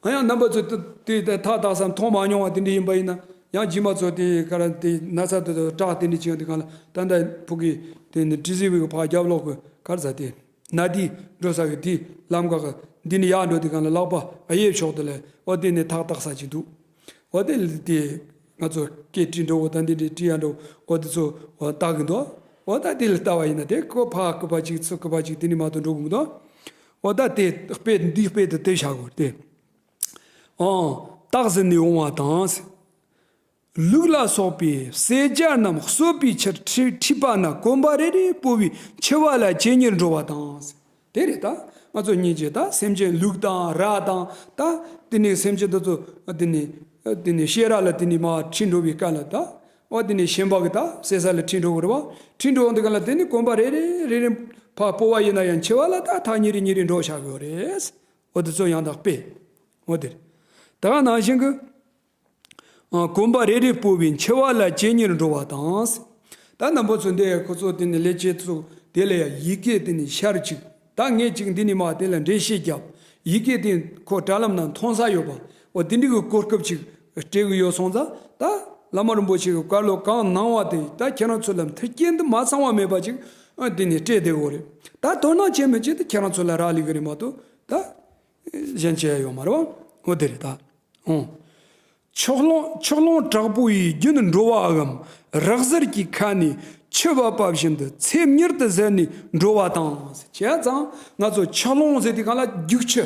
ང་ཡང་རྣམ་པ་ཚོས་དེ་དེ་ཐག་བཏགས་ས་མཐོང་མ་མྱོང་བ་དེ་འདྲ་ཡིན་པ་ཡིན་ན། ཡང་རྗེས་མ་ཚོ་དེ་ག་ར་དེ་ན་ཚ་དེ་དང་བྲག་དེ་འདྲ་ཅིག་ཡོང་དུས་སྒང་ལ། ད་ལྟ་ཕུག་གི་དེ་ནི་ཏི་ཟི་བི་གི་ཕར་རྒྱབ་ལོགས་གི་ག་རེ་ཟ་དེ་ན་དེ་འགྲོ་ས་གི་དེ་ལམ་ཁ་གི་འདི་ནས་ཡར་འགྲོ་དུས་སྒང་ལ་ལག་པ་གཡས་ཕྱོགས་དེ་ལ་འོ་དེ་ནས་ཐག་བཏགས་ས་ཅིག་འདུག་འོ་དེ་ལ་དེ་ང་ཚོ་སྐད་བྲིས་འགྲོ་བོ་དང་དེ་འདྲ་བྲིས་ཡ་འགྲོ་འོ་དེ་ཚོ་འོ་བཏགས་གི་འདུག་འོ་ད་དེ་ལ་ལྟ་བ་ཡིན་ན་དེ་ཁོ་ཕར་སྐུད་པ་ཅིག་ཚུར་སྐུད་པ་ཅིག་དེ་ནས་མ་གཏོགས་འགྲོ་གི་མི་འདུག་འོ་ད་དེ་དཔེ་འདི་དཔེ་དེ་དེ་བཞག་དགོས་ཏེ། ཨང་། བཏགས་ཟིན་ནས་འོང་བ་དང་། ལུག་ལ་སོགས་པའི་བསད་བྱ་རྣམས་གསོད་པའི་ཕྱིར་ཁྲི་ཁྲིད་པ་ན་གོམ་པ་རེ་རེ་སྤོ་བའི་མཆེ་བ་ལ་ཇེ་ཉེར་འགྲོ་བ་དང་། དེ་རེད་ད། ང་ཚོ་སྙིང་རྗེ་ད་སེམས་ཅན་ལུག་དང་ར་དང་ད་དེ་ནས་སེམས་ཅན་དེ་ཚོ་དེ་ནས་དེ་ནས་བཤས་ར་ལ་དེ་ནས་མར་ཁྲིད་འགྲོ་བའི་སྐབས་ལ་ད། འོ་དེ་ནས་ཞེན་པ་གི་ད་བསད་ས་ལ་ཁྲིད་འགྲོ་གི་རེད་བ། ཁྲིད་འགྲོ་འོང་དུས་སྒང་ལ་དེ་ནས་གོམ་པ་རེ་རེ་རེ་རེ་ཕར་སྤོ་བ་ཡིན་ན་ཡང་མཆེ་བ་ལ་ད་ཐག་ཉེ་རེ་ཉེ་རེ་འགྲོ་བཞག་གི་ཡོད་རེད། འོ་དེ་ཚོ་ཡང་དག་དཔེ། འོ་དེ་རེད། ད་ག་ནང་བཞིན་གི། ཨ། གོམ་པ་རེ་རེ་སྤོ་བའི་མཆེ་བ་ལ་ཇེ་ཉེར་འགྲོ་བ་དང་། ད་རྣམ་པ་ཚོ་འདི་ཁོ་ཚོ་དེ་ནི་ལས་བྱེད་ཚོ་དེ་ལ་ཡང་ཡི་གེ་དེ་ནི་ཤར་ཅིག་ད་ངས་ཅིག་འདི་ནི་མ་དེ་ལ་འགྲེལ་བཤད་བརྒྱབ། ཡི་གེ་དེ་ཁོ་དྲ་ལམ་ན་མཐོང་ས་ཡོད་པ། འོ་དེ་འདྲ་གི་གོ་སྐབས་ཅིག་སྤྲད་གི་ཡོད་སོང་ཙང་། ད་བླ་མ་རིན་པོ་ཆེ་གི་བཀའ་སློབ་གང་གནང་བ་དེ་ད་ཁྱེད་རང་ཚོ་ལ་མཐུན་རྐྱེན་དུ་མ་ཚང་བ་མེད་པ་ཅིག་ཨ། དེ་ནི་སྤྲད་བསྡད་ཡོད་རེད། ད་དོ་སྣང་བྱེད་མི་བྱེད་དེ་ཁྱེད་རང་ཚོ་ལ་རག་ལས་གི་རེད་མ་གཏོགས་ད་གཞན་ཅི་ཡང་ཡོད་མ་རེད་བ། འོ་དེ་རེད་ད། ཨོ། ཕྱོགས་ལྷུང་ཕྱོགས་ལྷུང་དྲག་པོ་ཡིས་རྒྱུན་འགྲོ་བའམ། རགས་གཟར་གྱི་ཁ་ནས་ཆུ་འབབ་པ་བཞིན་དུ་ཚེ་མྱུར་དུ་ཟད་ནས་འགྲོ་བ་དང་། བྱས་ཙང་ང་ཚོ་ཕྱོགས་ལྷུང་ཟེར་དུས་སྒང་ལ་རྒྱུག་ཆུ།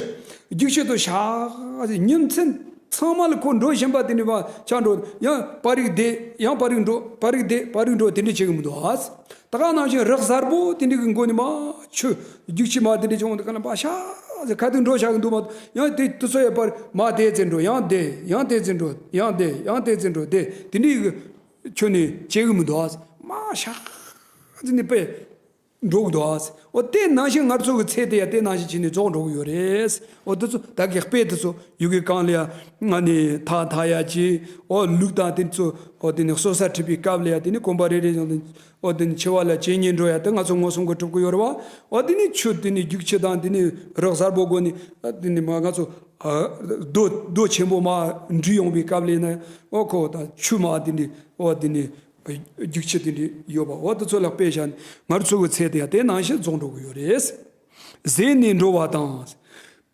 རྒྱུག་ཆུ་དང་ཤག་ཉིན་མཚན་ཚང་མ་ལ་ཁོ་འགྲོ་བཞིན་པ་དེ་ནི་མར་ཆག་འགྲོ། ཡང་པ་རིག་བསྡད། ཡང་པ་རིག་འགྲོ། པ་རིག་བསྡད། པ་རིག་འགྲོ། དེ་འདྲ་བྱེད་གི་མི་འདུག་ཨ། ད་ག་ནང་བཞིན་རགས་གཟར་པོ་དེ་འདྲ་གི་མགོ་ནས་མར་ཆུ་རྒྱུག་ཆུ་མར་དེ་འདྲ་བྱུང་དུས་སྒང་ལ་མར་ཤག་ཟེར་ག་དུས་འགྲོ་བཞག་གི་འདུག་མ། ཡང་དེ་དུས་ཚོད་ཡོད་པར་མར་བསྡད་ཚེ་འགྲོ། ཡང་བསྡད། ཡང་བསྡད་ཚེ་འགྲོ། ཡང་བསྡད། ཡང་བསྡད་ཚེ་འགྲོ། བསྡད། དེ་འདྲ་གི་ཁྱོན་ནས་བྱེད་གི་མི་འདུག་ཨ། མར་ཤག་ཟེར་ནས་པས་འགྲོ་གི་འདུག་ཨ། འོ་དེ་ནང་བཞིན་ང་ཚོ་གི་ཚེ་དེ་ཡང་དེ་ནང་བཞིན་བྱས་ནས་རྫོགས་འགྲོ་གི་ཡོད་རེད། འོ་དེ་ཚོ་ད་གི་དཔེ་དེ་ཚོ་ཡུལ་གི་གང་ལ་ཡང་ང་ནི་ཐག་འཐག་ཡ་ཅིག་འོ་ལུག་དང་དེ་ཚོ་འོ་དེ་ནི་གསོད་ས་ཁྲིད་པའི་སྐབས་ལ་ཡང་དེ་ནི་གོམ་པ་རེ་རེ་བཞིན་དུ་འོ་དེ་ནི་མཆེ་བ་ལ་ཇེ་ཉེར་འགྲོ་ཡ་དེ་ང་ཚོ་མངོན་སུམ་གྱིས་གྲུབ་ཀྱི་ཡོད་རེད་བ། འོ་དེ་ནི་ཆུ་དེ་ནི་རྒྱུག་ཆུ་དང་དེ་ནི་རགས་གཟར་པོ་སྒོ་ནས་དེ་ནི་མར་ང་ཚོ་རྡོ་རྡོ་ཆེན་པོ་མར་འདྲིལ་ཡོང་བའི་སྐབས་ལ་ཡིན་ན་འོ་ཁོ་དང་ཆུ་མར་དེ་ནི་འོ་དེ་ནི་རྒྱུག་ཆུ་དེ་འདྲ་ཡོད་པ། འོ་དེ་ཚོ་ལ་དཔེ་བཞག་ནས་ང་ཚོ་གི་ཚེ་དེ་ཡང་དེ་ནང་བཞིན་རྫོགས་འགྲོ་གི་ཡོད་རེད། ཟད་ནས་འགྲོ་བ་དང་།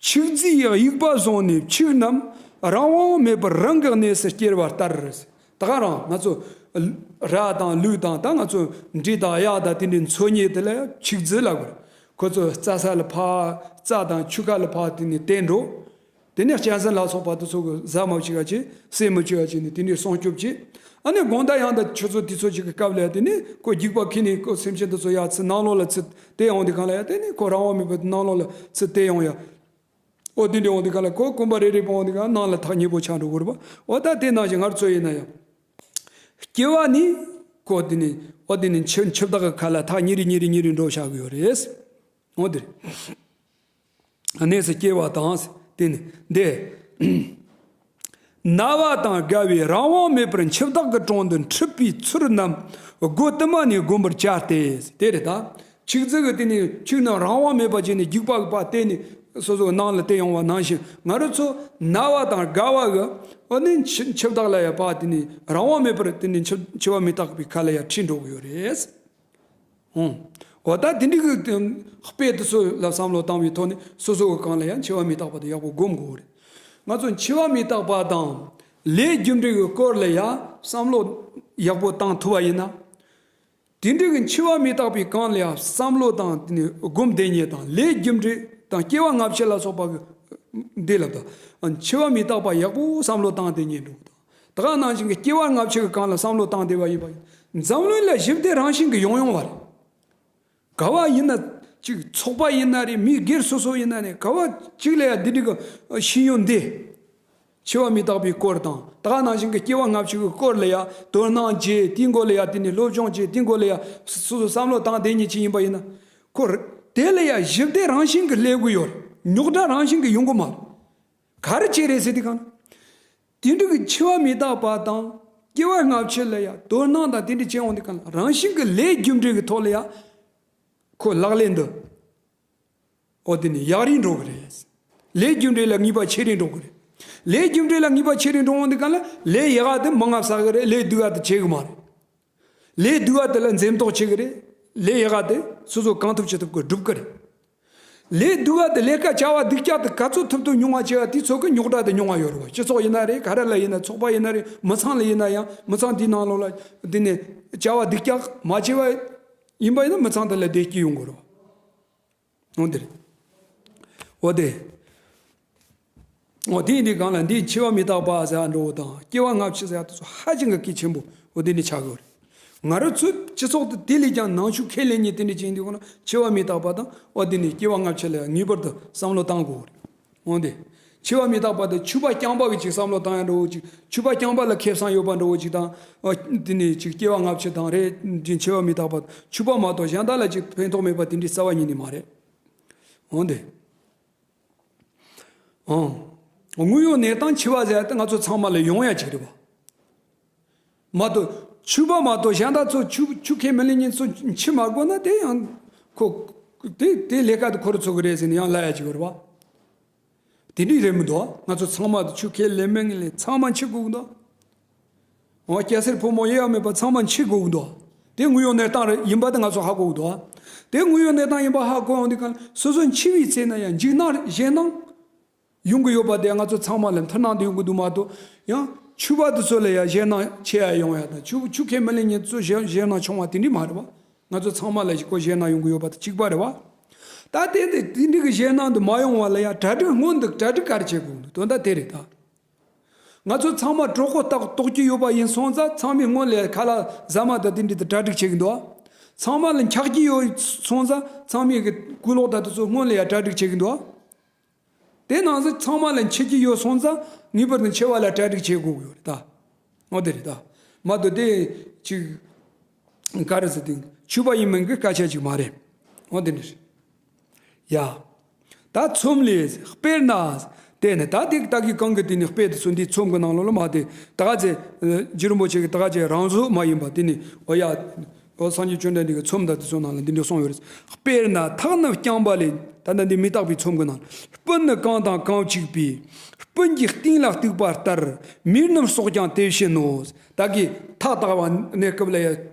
ཕྱུགས་རྫིས་དབྱུག་པ་བཟུང་ནས་ཕྱུགས་རྣམས་རང་དབང་མེད་པར་རང་གི་གནས་སུ་སྐྱེལ་བ་ལྟར། ད་ག་རང་ང་ཚོ་ར་དང་ལུག་དང་ད་ང་ཚོ་འབྲས་དང་གཡག་དང་དེ་འདྲའི་འཚོལ་མཁན་དེ་ལ་ཕྱུགས་རྫི་ལབ་དགོས། ཁོ་ཚོ་རྩྭ་ས་ལ་ཕར་རྩྭ་དང་ཆུ་ཁ་ལ་ཕར་དེ་ནས་བསྟན་འགྲོ། དེ་ནས་གཅན་གཟན་ལ་སོགས་པ་དེ་ཚོ་གི་ཟ་མ་བཅུག་ག་བྱས་བསད་མི་བཅུག་ག་བྱས་ནས་དེ་འདྲའི་སྲུང་སྐྱོབ་བྱས། ཨ་ནི་དགོང་དག་ཡང་ད་ཆུ་ཚོད་དེ་ཚོ་ཅིག་གི་སྐབས་ལ་ཡ་དེ་ནས་ཁོ་རྒྱུག་པ་ཁྱེར་ནས་ཁོ་སེམས་ཅན་དེ་ཚོ་ཡ་ཚུར་ནང་ལོགས་ལ་ཚུར་བསྡད་ཡོང་དུས་སྒང་ལ་ཡ་དེ་ནས་ཁོ་རང་དབང་མེད་པར་ནང་ལོགས་ལ་ཚུར་བསྡད་ཡོང་ཡ། ཨོ་དེ་འདྲ་ཡོང་དུས་སྒང་ལ་ཁོ་གོམ་པ་རེ་རེ་སྤོ་ཡོང་དུས་སྒང་ནང་ལ་ཐག་ཉེ་པོ་ཆགས་འགྲོ་གི་རེད་པ། ཨོ་ད་དེ་ནང་བཞིན་ང་ཚོ་ཡིན་ན་ཡང་། སྐྱེ་བ་ནི། ཁོ་དེ་ནི་ཨོ་དེ་ནི་འཆི་འཆི་བདག་གི་ཁ་ལ་ཐག་ཉེ་རེ་ཉེ་རེ་ཉེ་རེ་འགྲོ་བཞག་གི་ཡོད་རེད། ཨོ་དེ་རེད། གནས་སུ་སྐྱེ་བ་དང་དེ་ནི་འདི། ན་བ་དང་རྒ་བའི་རང་དབང་མེད་པར་འཆི་བདག་གི་དྲུང་དུ་འཁྲིད་པའི་ཚུལ་རྣམས་སྒོ་དུ་མ་ནས་བསྒོམ་པར་བྱ་སྟེ། དེ་རེད་ད། ཆི་ཟིག་གི་དེ་ནི་ཆི་ནི་རང་དབང་མེད་པ་བྱས་ནས་རྒྱུག་པ་གི་པ་བལྟས་ནས་སོ་སོའི་ནང་ལ་བལྟས་ཡོང་བ་ནང་བཞིན་ང་རང་ཚོ་ན་བ་དང་རྒ་བ་གི་ཨོ་ནི་འཆི་འཆི་བདག་ལ་ཡ་པ་དེ་ནི་རང་དབང་མེད་པར་དེ་ནི་འཆི་འཆི་བ་མི་རྟག་པའི་ཁ་ལ་ཡ་ཁྲིད་འགྲོ་གི་ཡོད་རེད། ཨོ། འོ་ད་དེ་འདྲའི་གི་དཔེ་དེ་ཚོ་ལ་བསམ་བློ་བཏང་བའི་ཐོག་ནས་སོ་སོ་གི་གང་ལ་ཡང་འཆི་བ་མི་རྟག་པ་དེ་ཡག་པོ་སྒོམ་དགོས་རེད། ང་ཚོ་འཆི་བ་མི་རྟག་པ་དང་ལས་རྒྱུ་འབྲས་ཀྱི་སྐོར་ལ་ཡང་བསམ་བློ་ཡག་པོ་བཏང་ཐུབ་པ་ཡིན་ན། དེ་འདྲའི་གི་འཆི་བ་མི་རྟག་པའི་གང་ལ་ཡང་བསམ་བློ་དང་དེ་ནས་སྒོམ་བདེ་ཉེས་དང་ལས་རྒྱུ་འབྲས་དང་སྐྱེ་བ་སྔ་ཕྱི་ལ་སོགས་པ་གི་འདི་ལ་དང་འཆི་བ་མི་རྟག་པ་ཡག་པོ་བསམ་བློ་བཏང་བདེ་ཉེས་འགྲོ་གི་དང་། ད་ག་ནང་བཞིན་གྱི་སྐྱེ་བ་སྔ་ཕྱི་གི་གང་ལ་བསམ་བློ་བཏང་བདེ་བ་ཡིན་པ་ཡིན། འཛམ་གླིང་ལ་ཞི་བདེ་རང་བཞིན་གྱི་ཡོང་ཡོང་བ་རེད། ག་བ་ཡིན་ན་ཅིག་ཚོགས་པ་ཡིན་ན་རེད། མི་སྒེར་སོ་སོ་ཡིན་ན་རེད། ག་བ་ཅིག་ལ་ཡང་འདི་འདྲི་གི་ཤེས་ཡོན་འདི། འཆི་བ་མི་རྟག་པའི་སྐོར་དང་ད་ག་ནང་བཞིན་གྱི་སྐྱེ་བ་སྔ་ཕྱི་གི་སྐོར་ལ་ཡང་དོ་སྣང་བྱེད། དེའི་སྐོར་ལ་ཡང་དེ་ནས་སློབ་སྦྱོང་བྱེད། དེའི་སྐོར་ལ་ཡང་སོ་སོ་བསམ་བློ་བཏང་བདེ་ཉེས་ཅིག་ཡིན་པ་ཡིན་ན། ཁོ་དེ་ལ་ཡང་ཞི་བདེ་རང་བཞིན་གྱི་སླེབས་གི་ཡོད་རེད། རྙོག་དྲ་རང་བཞིན་གྱི་ཡོང་གི་མ་རེད། ག་རེ་བྱས་རེད་ཟེར་དུས་གང་། དེ་འདྲ་གི་འཆི་བ་མི་རྟག་པ་དང་སྐྱེ་བ་སྔ་ཕྱི་ལ་ཡང་དོ་སྣང་དང་དེ་འདྲ་བྱས་ཡོང་དུས་གང་ལ་རང་བཞིན་གྱི་ལས་རྒྱུ་འབྲས་ཀྱི་ཐོག་ལ་ཡང་ཁོ་ལག་ལེན་དུ་ཨོ་དེ་ནི་ཡག་རིང་འགྲོ་གི་རེད། ལས་རྒྱུ་འབྲས་ལ་ངེས་པ་ཆེ་རིང་འགྲོ་གི་རེད། ལས་རྒྱུ་འབྲས་ལ་ངེས་པ་ཆེ་རིང་འགྲོ་ཡོང་དུས་གང་ལ་ལས་ཡག་ག་དེ་མང་ང་བསགས་གི་རེད། ལས་སྡུག་ག་དེ་བྱེད་གི་མ་རེད། ལས་སྡུག་ག་དེ་ལ་འཛེམ་དོགས་བྱེད་གི་རེད། ལས་ཡག་ག་དེ་སོ་སོ་གང་ཐུབ་ཅི་ཐུབ་ཀྱིས་སྒྲུབ་གི་རེད། ལས་སྡུག་ག་དེ་ལས་ཀ་བྱ་བ་སྡུག་ཅག་དེ་ག་ཚོད་ཐུབ་ཐུབ་ཉུང་བ་བྱེད་ཡ་དེ་ཚོ་གི་རྙོག་དྲ་དེ་ཉུང་བ་ཡོད་རེད་བ། སྤྱི་ཚོགས་ཡིན་ན་རེད། ག་རེ་ལ་ཡིན་ན། ཚོགས་པ་ཡིན་ན་རེད། མི་ཚང་ལ་ཡིན་ན་ཡང་མི་ཚང་དེའི་ནང་ལོགས་ལ་དེ་ནས་བྱ་བ་སྡུག་ཅག་མ་བྱས་པ་ཡིན་པ་ཡིན་ན་མི་ཚང་དེ་ལ་བདེ་སྐྱིད་ཡོང་གི་རེད་བ། འོ་དེ་རེད། འོ་དེ། འོ་དེ་ཡིན་དུས་གང་ལ་འདིའི་འཆི་བ་མི་རྟག་པ་ཟེར་བ་འགྲོ་བ་དང་སྐྱེ་བ་སྔ་ཕྱི་ཟེར་བ་དེ་ཚོ་ཧ་ཅང་གི་གལ་ཆེན་པོ་འོ་དེ་ནི་ཆགས་ཀྱི་ཡོད་རེད། ང་རང་ཚོའི་སྤྱི་ཚོགས་དེ་དེ་ལས་ཀྱང་ནང་ཆོས་ཁས་ལེན་མཁན་དེ་འདྲ་ཅིག་ཡིན་དུས་གང་ལ་འཆི་བ་མི་རྟག་པ་དང་འོ་དེ་ནི་སྐྱེ་བ་སྔ་ཕྱི་ལ་ངེས་པར་དུ་བསམ་བློ་བཏང་དགོས་རེད། འོ་དེ། འཆི་བ་མི་རྟག་པ་དེ་ཕྱུ་པ་རྐྱང་པ་གི་ཅིག་བསམ་བློ་བཏང་ཡ་འགྲོ་བོ་ཅིག་ཕྱུ་པ་རྐྱང་པ་ལ་ཁེ་བཟང་ཡོད་པ་འགྲོ་བོ་ཅིག་དང་། འོ་དེ་ནི་ཅིག་སྐྱེ་བ་སྔ་ཕྱི་དང་རེད། འདི་འཆི་བ་མི་རྟག་པ་ཕྱུ་པ་མ་གཏོགས་གཞན་དག་ལ་ཅིག་ཕན་ཐོགས་མེད་པ་དེ་འདྲའི་རྩ་བ་ཉིད་ནས་མ་རེད། འོ་དེ། ཨང་། དངོས་ཡོད་གནས་སྟངས་འཆི་བ་ཟེར་ཡ་དེ་ང་ཚོ་ཚང་མ་ལ་ཡོང་ཡ་ཅིག་རེད་བ། མ་གཏོགས་ཕྱུ་པ་མ་གཏོགས་གཞན་དག་ཚོ་ཆུ་ཆུ་ཁས་མི་ལེན་མཁན་ཚོ་འཆི་མ་དགོས་ན་དེ་ཡང་ཁོ་དེ་དེ་ལས་ཀ་དེ་ཁོ་རང་ཚོ་གི་རེད་ཟེར་ནས་ཡང་ལབ་ཡ་ཅིག་ཡོད་རེད་བ། དེ་འདྲའི་རེད་མི་འདུག་ང་ཚོ་ཚང་མ་དེ་ཆུ་ཁས་ལེན་མེད་ངན་ལེན་ཚང་མ་འཆི་དགོས་ཀྱི་འདུག་འོ་སྐྱ་སེར་ཕོ་མོ་དབྱེ་བ་མེད་པ་ཚང་མ་འཆི་དགོས་ཀྱི་འདུག་དེ་དངོས་ཡོད་གནས་སྟངས་རེད་ཡིན་པ་དེ་ང་ཚོ་ཧ་གོ་གི་འདུག་དེ་དངོས་ཡོད་གནས་སྟངས་ཡིན་པ་ཧ་གོ་ཡོང་དུས་གང་ལ་སོ་སོ་འཆི་བའི་ཚེ་ན་ཡང་འཇིགས་སྣང་ཞེད་སྣང་ཡོང་གི་ཡོད་པ་དེ་ང་ཚོ་ཚང་མ་ལ་མཐུན་སྣང་དུ་ཡོང་གི་འདུག་མ་གཏོགས་ཡང་ཕྱུ་པ་དེ་ཚོ་ལ་ཡང་ཞེད་སྣང་ཆེ་ཡ་ཡོང་ཡ་དང་ཕྱུ་ཕྱུ་ཁས་མི་ལེན་མཁན་ཚོ་ཞེད་ཞེད་སྣང་ཆུང་བ་དེ་འདྲ་མ་རེད་བ། ང་ཚོ་ཚང་མ་ལ་ཞིག་གོ་ཞེད་སྣང་ཡོང་གི་ཡོད་པ་དང་གཅིག་པ་རེད་བ། ད་དེ་འདི་དེ་འདྲ་གི་ཞེད་སྣང་དེ་མ་ཡོང་བ་ལ་ཡང་གྲ་སྒྲིག་སྔོན་དུ་གྲ་སྒྲིག་ག་རེ་བྱེད་དགོས་འདུག་དོན་དག་དེ་རེད་ད། ང་ཚོ་ཚང་མ་གྲོད་ཁོག་ལྟོགས་ལྟོགས་ཀྱི་ཡོད་པ་ཡིན་སོང་ཙང་ཚང་མས་སྔོན་ལ་ཁ་ལག་ཟ་མ་དང་དེ་འདྲ་དེ་གྲ་སྒྲིག་བྱེད་ཀྱི་འདུག་ཚང་མ་ལ་འཁྱག་ཀྱི་ཡོད་སོང་ཙང་ཚང་མས་གི་སྐུ་ལོག་དང་དེ་ཚོ་སྔོན་ལ་ཡང་གྲ་སྒྲིག་བྱེད་ཀྱི་འདུག་དེ་ནང་བཞིན་ཚང་མ་ལ་འཆི་རྒྱུ་ཡོད་སོང་ཙང་ངེས་པར་དུ་འཆི་བ་ལ་གྲ་སྒྲིག་བྱེད་དགོས་ཀྱི་ཡོད་རེད་ད། འོ་དེ་རེད་ད། མ་གཏོགས་དེ་ཅིག་ག་རེ་ཟེར་དེ་ཕྱུ་པ་ཡིན་མིན་གྱི་སྐད་ཆ་ཅིག་མ་རེད། འོ་དེ་འདྲ་རེད། ཡ། ད་ཚོམས་ལས་དཔེར་ན། དེ་ནི་ད་དེ་ད་གི་གང་གི་དེ་ནི་དཔེ་དེ་ཚོ་འདི་ཚོམས་ཀྱི་ནང་ལོགས་ལ་མ་དེ་ད་ག་ཚེ་རྗེ་རིན་པོ་ཆེ་གི་ད་ག་ཚེ་རང་བཟོ་མ་ཡིན་པ་དེ་ནི་འོ་ཡ། འོ་སངས་རྒྱས་བཅོམ་ལྡན་འདས་ཀྱི་ཚོམས་དང་དེ་ཚོ་ནང་ལ་འདི་འདྲ་གསུངས་ཡོད་རེད། དཔེར་ན་ཐག་རྣམས་རྐྱང་པ་ལས། ད་ལྟ་འདི་མི་རྟག་པའི་ཚོམས་ཀྱི་ནང་། སྤུན་ནི་གང་དང་གང་གཅིག་པའི། སྤུན་གྱི་རྟིང་ལ་གཏུགས་པ་ལྟར། མིར་རྣམས་སྲོག་ཀྱང་དེ་བཞིན་ནོ། ད་གི་ཐག་བཏགས་པ་ནས་སྐབས་ལ་ཡ་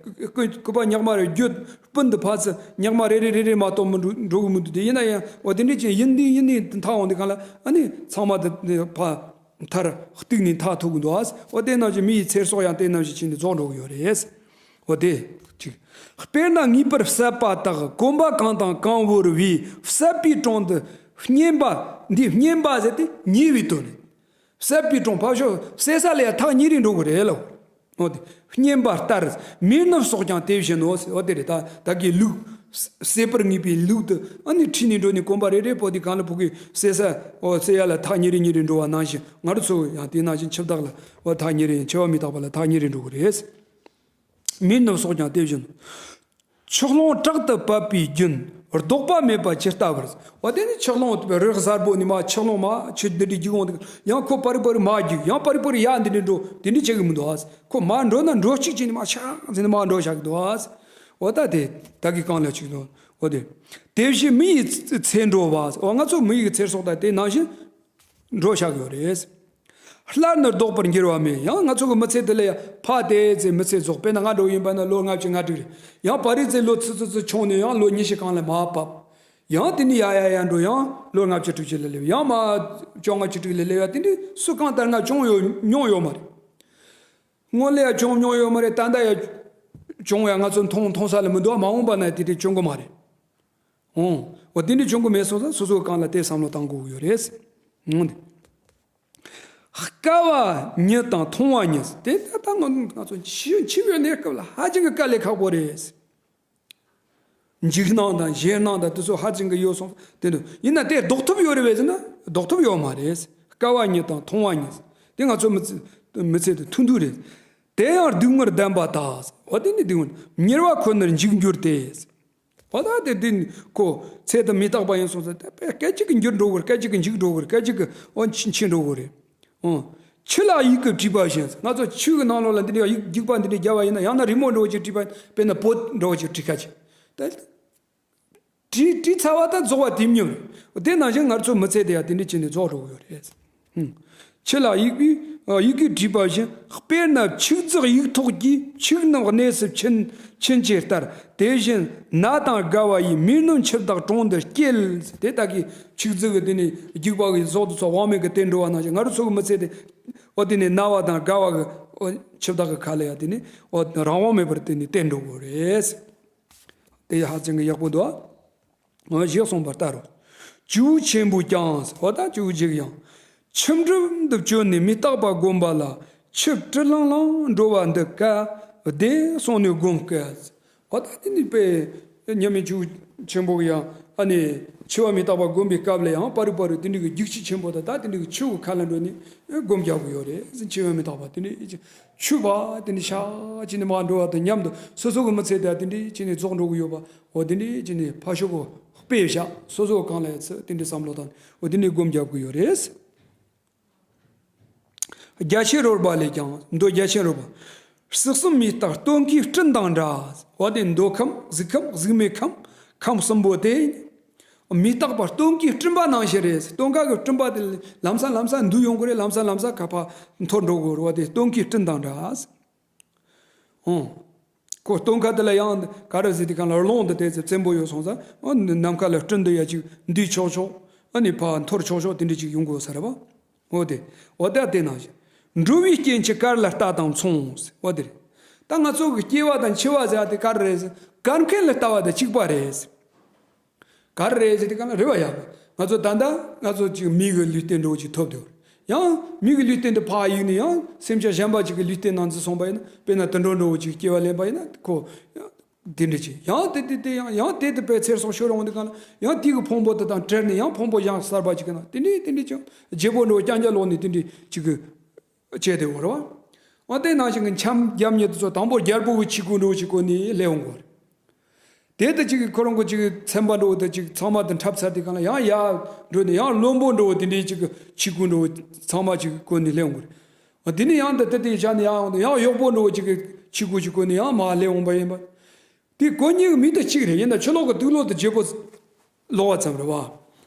སྐུ་སྐུ་པ་ཉག་མ་རེ་བརྒྱུད་སྤུན་འདི་ཕར་ཚུར་ཉག་མ་རེ་རེ་རེ་རེ་མ་གཏོགས་མི་འགྲོ་འགྲོ་གི་མི་འདུག་དེ་ཡིན་ན་ཡང་འོ་དེ་འདྲས་ཅན་ཡིན་འདི་ཡིན་འདི་ཐག་འོང་དེ་གང་ལ་ཨ་ནི་ཚང་མ་དེ་ཕར་མཐར་གཏུགས་ནས་མཐར་ཐུག་གི་འདུག་ཨ། འོ་དེ་ནང་བཞིན་མི་ཡི་ཚེ་སྲོག་ཡང་དེ་ནང་བཞིན་བྱས་ནས་རྫོགས་འགྲོ་གི་ཡོད་རེད། འོ་དེ་གཅིག་དཔེར་ན་ངེས་པར་བསད་པ་དག་གོམ་པ་གང་དང་གང་བོར་བས་བསད་པའི་གྲོང་དུ་བསྙེན་པ། འདི་བསྙེན་པ་ཟེར་ཏེ་ཉེས་པའི་དོན་རེད། བསད་པའི་གྲོང་ཕ་ཤོ་བསད་ས་ལ་ཡང་ཐག་ཉེ་རིང་འགྲོ་གི་རེད་ལ། འོ་དེ་བསྙེན་པ་ལྟར་མེར་ནུབ་སོགས་ཀྱང་དེ་བཞིན་ནོ། འོ་དེ་རེད། ད་ད་གི་ལུགས། བསད་པར་ངེས་པའི་ལུགས་དུ་ཨ་ནི་ཁྲིད་ནས་འགྲོ་ནས་གོམ་པ་རེ་རེ་པོ་དེ་གང་ལ་ཕོག་གི་བསད་ས། འོ་བསད་ཡ་ལ་ཐག་ཉེ་རིང་ཉེ་རིང་འགྲོ་བ་ནང་བཞིན་ང་རང་ཚོ་ཡང་དེ་ནང་བཞིན་འཆི་བདག་ལ་འོ་ཐག་ཉེ་རིང་། འཆི་བ་མི་རྟག་པ་ལ་ཐག་ཉེ་རིང་འགྲོ་གི་རེད། མེར་ནུབ་སོགས་ཀྱང་དེ་བཞིན། ཆུ་ཀླུང་དྲག་ཏུ་བབས་པའི་རྒྱུན་ལྡོག་པ་མེད་པ་ཇི་ལྟ་བར། འོ་དེ་ནི་ཆུ་ཀླུང་རི་གཟར་པོ་ནི་མ་ཆུ་ཀླུང་མ་ཆུ་འདི་འདྲའི་རྒྱུག་འོང་དུས་ཡང་ཁོ་པ་རི་པ་རི་མ་རྒྱུག་ཡང་པ་རི་པ་རི་ཡ་འདི་འདྲའི་འགྲོ་འདི་འདྲའི་བྱེད་གི་མི་འདུག་ཨ། ཁོ་མ་འགྲོ་ན་འགྲོ་གཅིག་བྱས་ནི་མ་ཆག་ཟིན་ནི་མ་འགྲོ་བཞག་གི་འདུག་ཨ། འོ་ད་དེ་ད་གི་གང་ལ་ཆིག་འདུག་འོ་དེ། དེ་བཞིན་མི་ཡི་ཚེ་འགྲོ་བ། འོ་ང་ཚོ་མི་ཡི་ཚེ་སྲོག་དང་དེ་ནང་བཞིན། འགྲོ་བཞག་ཡོད་རེད། སླར་ནི་ལྡོག་པར་འགྱུར་བ་མེད། ཡང་ང་ཚོ་གི་མི་ཚེ་འདི་ལ་ཡང་ཕ་དེ་ཚེ་མི་ཚེ་རྫོགས། དཔེར་ན་ང་འགྲོ་ཡིན་པ་ན་ལོ་ལྔ་བཅུ་ང་དྲུག་རེད། ཡང་པ་རི་ཚེ་ལོ་ཚུ་ཚུ་ཚུ་ཆུང་ནས་ཡང་ལོ་ཉི་ཤུ་གང་ལ་མ་བབས། ཡང་དེ་ནས་ཡ་ཡ་ཡ་འགྲོ་ཡང་ལོ་ལྔ་བཅུ་དྲུག་ཅུ་ལ་སླེབས། ཡང་མ་བཅོ་ལྔ་བཅུ་དྲུག་ལ་སླེབས་ཡ་དེ་འདྲའི་སུ་གང་ལྟར་ང་བྱུང་ཡོད་མྱོང་ཡོད་མ་རེད། སྔོན་ལ་ཡ་བྱུང་མྱོང་ཡོད་མ་རེད། ད་ལྟ་ཡ་བྱུང་ཡ་ང་ཚོ་མཐོང་མཐོང་ས་ལ་མི་འདུག་མ་འོངས་པ་ན་དེ་འདྲའི་བྱུང་གི་མ་རེད། འོང་། འོ་དེ་འདྲའི་བྱུང་གི་མེད་སོང་ཙང་སོ་སོའི་གང་ལ་དེ་བསམ་བློ་བཏང་དགོས་ཀྱི་ཡོད་རེད། འོང་། དཀའ་བ་ཉིད་དང་ཐུང་བ་ཉིད། དེ་ལྟ་ད་ང་ང་ཚོ་འཆི་འཆི་བའི་གནས་སྐབས་ལ་ཧ་ཅང་གི་དཀའ་ལས་ཁག་པོ་རེད། འཇིགས་སྣང་དང་ཞེད་སྣང་དང་དེ་ཚོ་ཧ་ཅང་གི་ཡོད་སོང་དེ་འདུག་ཡིན་ན་དེ་ལྡོག་ཐུབ་ཡོད་རེད་པས་ཟེར་ན་ལྡོག་ཐུབ་ཡོད་མ་རེད། དཀའ་བ་ཉིད་དང་ཐུང་བ་ཉིད། དེ་ང་ཚོ་མི་ཚེ་མི་ཚེ་དེ་ཐུང་ཐུང་རེད། དེ་ཡང་སྡུག་བསྔལ་ལྡན་པ་དག་འོ་དེ་ནི་སྡུག་བསྔལ་མྱུར་བ་ཁོ་ནར་འཇིག་འགྱུར་ཏེ། འོ་ད་དེ་དེ་ཁོ་ཚེ་དང་མི་རྟག་པ་ཡིན་སོང་ཙང་དེ་སྐད་ཅིག་གིས་འགྱུར་འགྲོ་གི་རེད། སྐད་ཅིག་གིས་འཇིག་འགྲོ་གི་རེད། སྐད་ཅིག་གིས་འོ་འཆི་འཆི་འགྲོ་གི་རེད། འོ། ཆུ་ལ་ཡུག་གིས་བྲིས་པ་བཞིན། ང་ཚོ་ཆུ་གི་ནང་ལོགས་ལ་འདི་འདྲ་ཡུག་རྒྱུག་པ་འདི་འདྲ་བརྒྱབ་པ་ཡིན་ན་ཡང་ན་རི་མོ་འདྲ་བོ་ཅིག་བྲིས་པ་དཔེར་ན་བོད་འདྲ་བོ་ཅིག་བྲིས་ཁ་ཅིག་ད་བྲིས་བྲིས་ཚར་བ་དང་རྫོགས་པ་དེ་མཉམ་རེད། དེ་ནང་བཞིན་ང་ཚོ་མི་ཚེ་དེ་ཡང་དེ་འདྲ་བྱས་ནས་རྫོགས་འགྲོ་གི་ཡོད་རེད། ཧུམ། ཆུ་ལ་ཡུག་གིས་ཡུག་གིས་བྲིས་པ་བཞིན། དཔེར་ན་ཆུ་རྫི་ཡུག་ཐོགས་ཀྱིས་ཆུ་རྣམས་གནས་སུ་ཕྱིན་ཕྱིན་ཅི་ལྟར། དེ་བཞིན་ན་དང་རྒ་བ་ཡིས་མེར་ནུབ་འཆི་བདག་གྲོང་དུ་སྐྱེལ། དེ་ལྟ་གི་ཆུ་རྫི་གི་དེ་ནས་རྒྱུག་པ་གི་ཟོག་དེ་ཚོ་དབང་མེད་གི་དེ་འགྲོ་བ་ནང་བཞིན་ང་རང་ཚོ་གི་མི་ཚེ་དེ་འོ་དེ་ནས་ན་བ་དང་རྒ་བ་གི་འོ་འཆི་བདག་གི་ཁ་ལ་ཡ་དེ་ནས་འོ་རང་དབང་མེད་པར་དེ་ནས་བསྟན་འགྲོ་དགོས་རེད། དེ་ཡ་ཧ་ཅང་གི་ཡག་པོ་འདུག་ཨ། ཞེས་གསུངས་པ་ལྟར་རོ། སྤྱི་བོ་ཆེན་པོས་ཀྱང་། འོ་ད་སྤྱི་བོ་ཆེ་གི་ཡང་། ཆུ་འགྲམ་དུ་བྱོན་ནས་མི་རྟག་པ་བསྒོམ་པ་ལ་ཆུ་དྲི་ལང་ལང་འགྲོ་བ་འདི་སྐད་བདེ་སོང་ནས་བསྒོམ་སྐད། འོ་ད་དེ་ནི་དཔེ་མཉམ་མེད་སྤྱི་བོ་ཆེན་པོ་གི་ཡང་ཨ་ནི་འཆི་བ་མི་རྟག་པ་བསྒོམ་པའི་སྐབས་ལ་ཡང་པ་རི་པ་རི་དེ་འདྲ་གི་རྒྱུག་ཁྱི་ཆེན་པོ་དང་ད་དེ་འདྲ་གི་ཆུ་གི་ཁ་ལ་འགྲོ་ནས་སྒོམ་རྒྱག་གི་ཡོད་རེད། འཆི་བ་མི་རྟག་པ་དེ་འདྲ་ཆུ་བ་དེ་འདྲ་ཤ་ཅི་ནས་མ་འགྲོ་བ་དང་མཉམ་དུ་སོ་སོ་གི་མི་ཚེ་དེ་དེ་འདྲ་ཅི་ནས་རྫོགས་འགྲོ་གི་ཡོད་པ། འོ་དེ་འདྲའི་ཅི་ནས་ཕ་ཤོ་གོ་དཔེ་བཞག་སོ་སོ་གང་ལ་ཡ་ཚེ་དེ་འདྲའི་བསམ་བློ་བཏང་འོ་དེ་འདྲའི་སྒོམ་རྒྱག་དགོས་ཡོད་རེད། རྒྱ་ཆེན་རོལ་པ་ལས་ཀྱང་མདོ་རྒྱ་ཆེན་རོལ་པ། སྲིད་གསུམ་མིའི་རྟག་སྟོན་ཁའི་སྤྲིན་དང་འདྲ། འོ་དེ་མདོ་ཁམས་གཟིག་ཁམས་གཟིག་མེད་ཁམས་ཁམས་གསུམ་པོ་དེ། མིའི་རྟག་པ་སྟོན་ཁའི་སྤྲིན་པ་ནང་བཞིན་རེད། སྟོན་ཁ་གི་སྤྲིན་པ་དེ་ལམ་སང་ལམ་སང་འདུ་ཡོང་གི་རེད། ལམ་སང་ལམ་སང་ཁ་ཕར་འཐོར་འགྲོ་གི་རེད། འོ་དེ་སྟོན་ཁའི་སྤྲིན་དང་འདྲ། ཨོ། ཁོ་སྟོན་ཁ་དེ་ལ་ཡང་ག་རེ་ཟེར་དེ་གང་ལ་རླུང་དེ་དེ་ཚེ་བཙན་པོ་ཡོད་སོང་ཙང་ཨོ་ནམ་མཁའ་ལ་སྤྲིན་དེ་ཡ་ཅིག་འདུས་ཆོག་ཆོག་ཨ་ནི་ཕར་འཐོར་ཆོག་ཆོག་དེ་འདྲ་ཅིག་ཡོང་དགོས་ས་རེད་པ། འོ་དེ་འོ་ད་དེ་ནང་བཞིན་འགྲོ་བའི་སྐྱེ་འཆི་གར་ལ་ལྟ་དང་མཚུངས། འོ་དེ་རེད། ད་ང་ཚོ་གི་སྐྱེ་བ་དང་འཆི་བ་ཟེར་བ་དེ་ག་རེ་རེད་ཟེར་གར་མཁན་ལ་ལྟ་བ་དང་གཅིག་པ་རེད། ག་རེ་རེད་ཟེར་དེ་ག་ན་རེ་བ་ཡག་པོ། ང་ཚོ་ད་ལྟ་ང་ཚོ་ཅིག་མི་གི་ལུས་རྟེན་འདྲ་བོ་ཅིག་ཐོབ་འདུག་ཡང་མི་གི་ལུས་རྟེན་དེ་ཕར་གཡུགས་ནས་ཡང་སེམས་ཅན་གཞན་པ་ཅིག་གི་ལུས་རྟེན་ནང་འཛུལ་སོང་པ་ཡིན་ན་དཔེར་ན་དུད་འགྲོ་འདྲ་བོ་ཅིག་སྐྱེ་བ་ལེན་པ་ཡིན་ན་ཁོ་དེ་འདྲ་ཅིག་ཡང་དེ་དེ་དེ་ཡང་ཡང་དེ་དེ་དཔེ་ཚེ་སྲོག་ཤོར་འོང་དེ་ག་ན་ཡང་དེ་གི་ཕུང་པོ་དེ་དང་བྲལ་ནས་ཡང་ཕུང་པོ་གཞན་གསར་པ་ཅིག་གི་ནང་དེ་འདྲ་དེ་འདྲ་ཅིག་བརྗེ་པོ་འདྲ་བོ་རྐྱང་རྐྱང་ལོག་ནས་དེ་འདྲ་ཅིག་གི་བྱས་ཏེ་འོ་རེད་བ། འོ་དེ་ནང་བཞིན་གྱི་འཆམ་རྒྱབ་ཉེ་དུ་ཚོ་དང་པོ་རྒྱལ་པོ་གི་ཆས་གོས་འདྲ་བོ་ཅིག་གོན་ནས་སླེབས་འོང་གོ་རེད། དེ་ལྟ་ཅིག་ཁོ་རང་གི་ཅིག་ཚན་པ་འདྲ་བོ་དང་ཅིག་ཚང་མ་དང་འཁྲབ་ཚར་དེ་གང་ལ་ཡང་ཡར་འགྲོ་ནས་ཡང་བློན་པོ་འདྲ་བོ་དེ་འདྲའི་ཅིག་ཆས་གོས་འདྲ་བོ་ཚང་མ་ཅིག་གོན་ནས་སླེབས་འོང་གི་རེད། དེ་ནས་ཡང་འདི་ལྟ་དེ་བཞག་ནས་ཡང་ཡང་གཡོག་པོ་འདྲ་བོ་ཅིག་ཆས་གོས་ཅིག་གོན་ནས་ཡང་མར་སླེབས་འོང་པ་ཡིན་པ། དེ་གོ་ཉིད་མི་དང་གཅིག་རེད། ཡིན་ན་ཕྱི་ལོགས་ཀྱི་དུག་ལོག་དང་བརྗེ་པོ་ལོག་པ་ཙམ་རེད་བ།